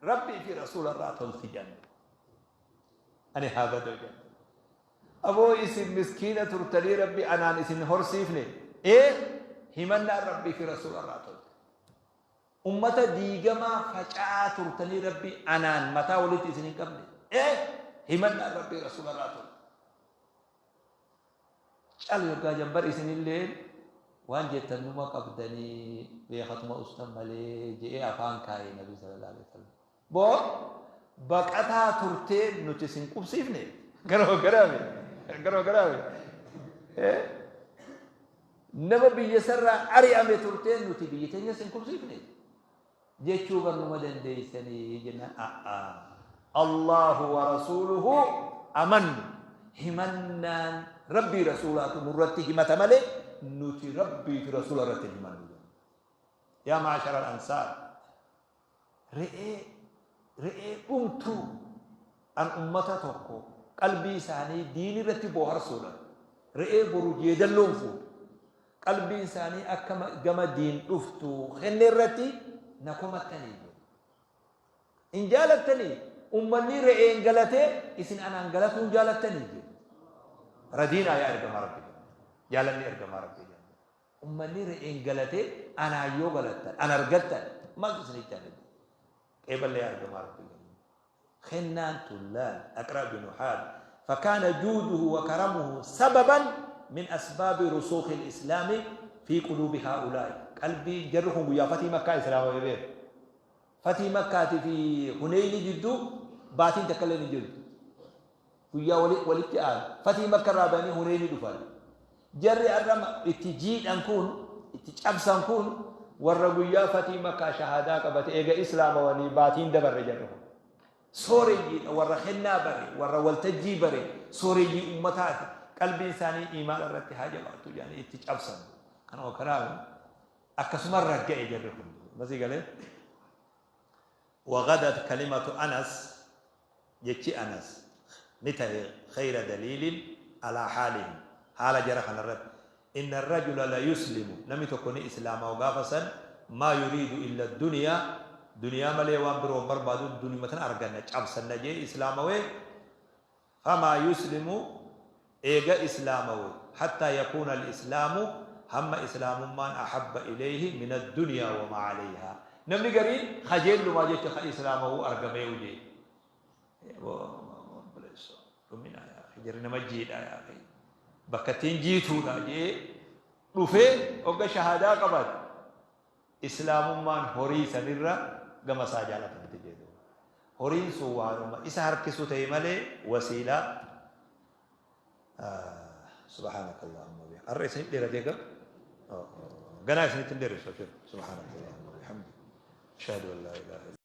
Rabbii fi rasuula irraa tolti," janne. "Ani haa badoo," janne. "Aboo, isin miskiina turtanii Rabbi anaan isin horsiifne. Ee, himannaan Rabbii fi rasuula irraa tolti. Ummata diigamaa faca'aa turtanii Rabbi anaan mataa walitti isin hin qabne. Ee, himannaan Rabbii rasuula irraa tolti." Cal yoggaa jambar, "Isinillee waan jettan numa qabdanii, beekatuma ustan malee," je'ee afaan kaa'ee Nabi sallallahu alaihi wasallam. "Boo, baqataa turtee nuti isin qubsiifne." Garuma garaame, garuma garaame. "Nama biyya sarraa ari'ame turtee nuti biyya teenya isin qubsiifne jechuu barnuma dandeeysanii," jennaan, "A'a, Allahu wa rasuuluhu amannu, himannaan Rabbii rasuulaatu nurratti himata malee nuti Rabbii fi rasuula irratti hin himannu." "Yaa ma'ashara al-ansaar, re'ee dhumtuu an ummata tokko qalbii isaanii diini irratti booharsuudha, re'ee boru jeedalloon fuudhu, qalbiin isaanii akka gama diin dhuftu kenne irratti na komattanii hin jaalattanii? Ummanni re'een galatee isin anaan galatuu hin jaalattanii?" jedhe. "Radiinaa, yaa ergamaa Rabbi, jaalanni ergamaa Rabbi. Ummanni re'een galatee anaan yoo galattan an argattan maaltu isinitti hafe? Qeeballee, yaa ergamaa Rabbi." Kennaan tullaan Aqra binu Haabis, فكان جوده وكرمه سببا من أسباب رسوخ الإسلام في قلوب هؤلاء. Qalbii jarri kun guyyaa fatii Makkaa islaama beeku. Fatii Makkaatii fi Huneyni jidduu baatiin takka illee hin jirtu. Guyyaa walitti aanu fatii Makka irraa ba'anii Huneyni dhufan. Jarri har'a itti jiidhan kun, itti cabsan kun, warra guyyaa fatii Makkaa shahaadaa qabate, eega islaamawanii baatiin dabarre. Jarri kun sooreyyiidha, warra kennaa bare, warra waltajjii bare, sooreyyii ummataati. Qalbiin isaanii imaana irratti haa jabaattu jedhanii itti cabsan. Kanuma kanaaf akkasuma ragga'e jarri kun masii galee. وغدت كلمة أنس، jechi Anas ni ta'e، خير دليل على حالهم، haala jara kanarratti. إن الرجل ليسلم، namni tokko ni islaama gaafa ما يريد إلا الدنيا، duniyaa malee waan biroo barbaadu, duniyuma tan arganna cabsanna jee islaamawee. فما يسلم، eega islaamawe، حتى يكون الإسلام، hamma islaamummaan، أحب إليه من الدنيا وما عليها. Namni gariin kajeellumaa jecha ka islaamawuu argamee jee, dhumina jarri nama jiidha, yaa bakka ittiin jiituudha jee dhufee hogga shahaadaa qabaate, islaamummaan horii sanirra gama isaa jaalatamte jedhu. Horiin sun waanuma isa harkisu ta'e malee wasiilaa. سبحانك اللهم وبحمدك. Arra isinit dheeratee gam ganaa isinitti hin dheeressu. سبحانك اللهم وبحمدك، أشهد أن لا إله إلا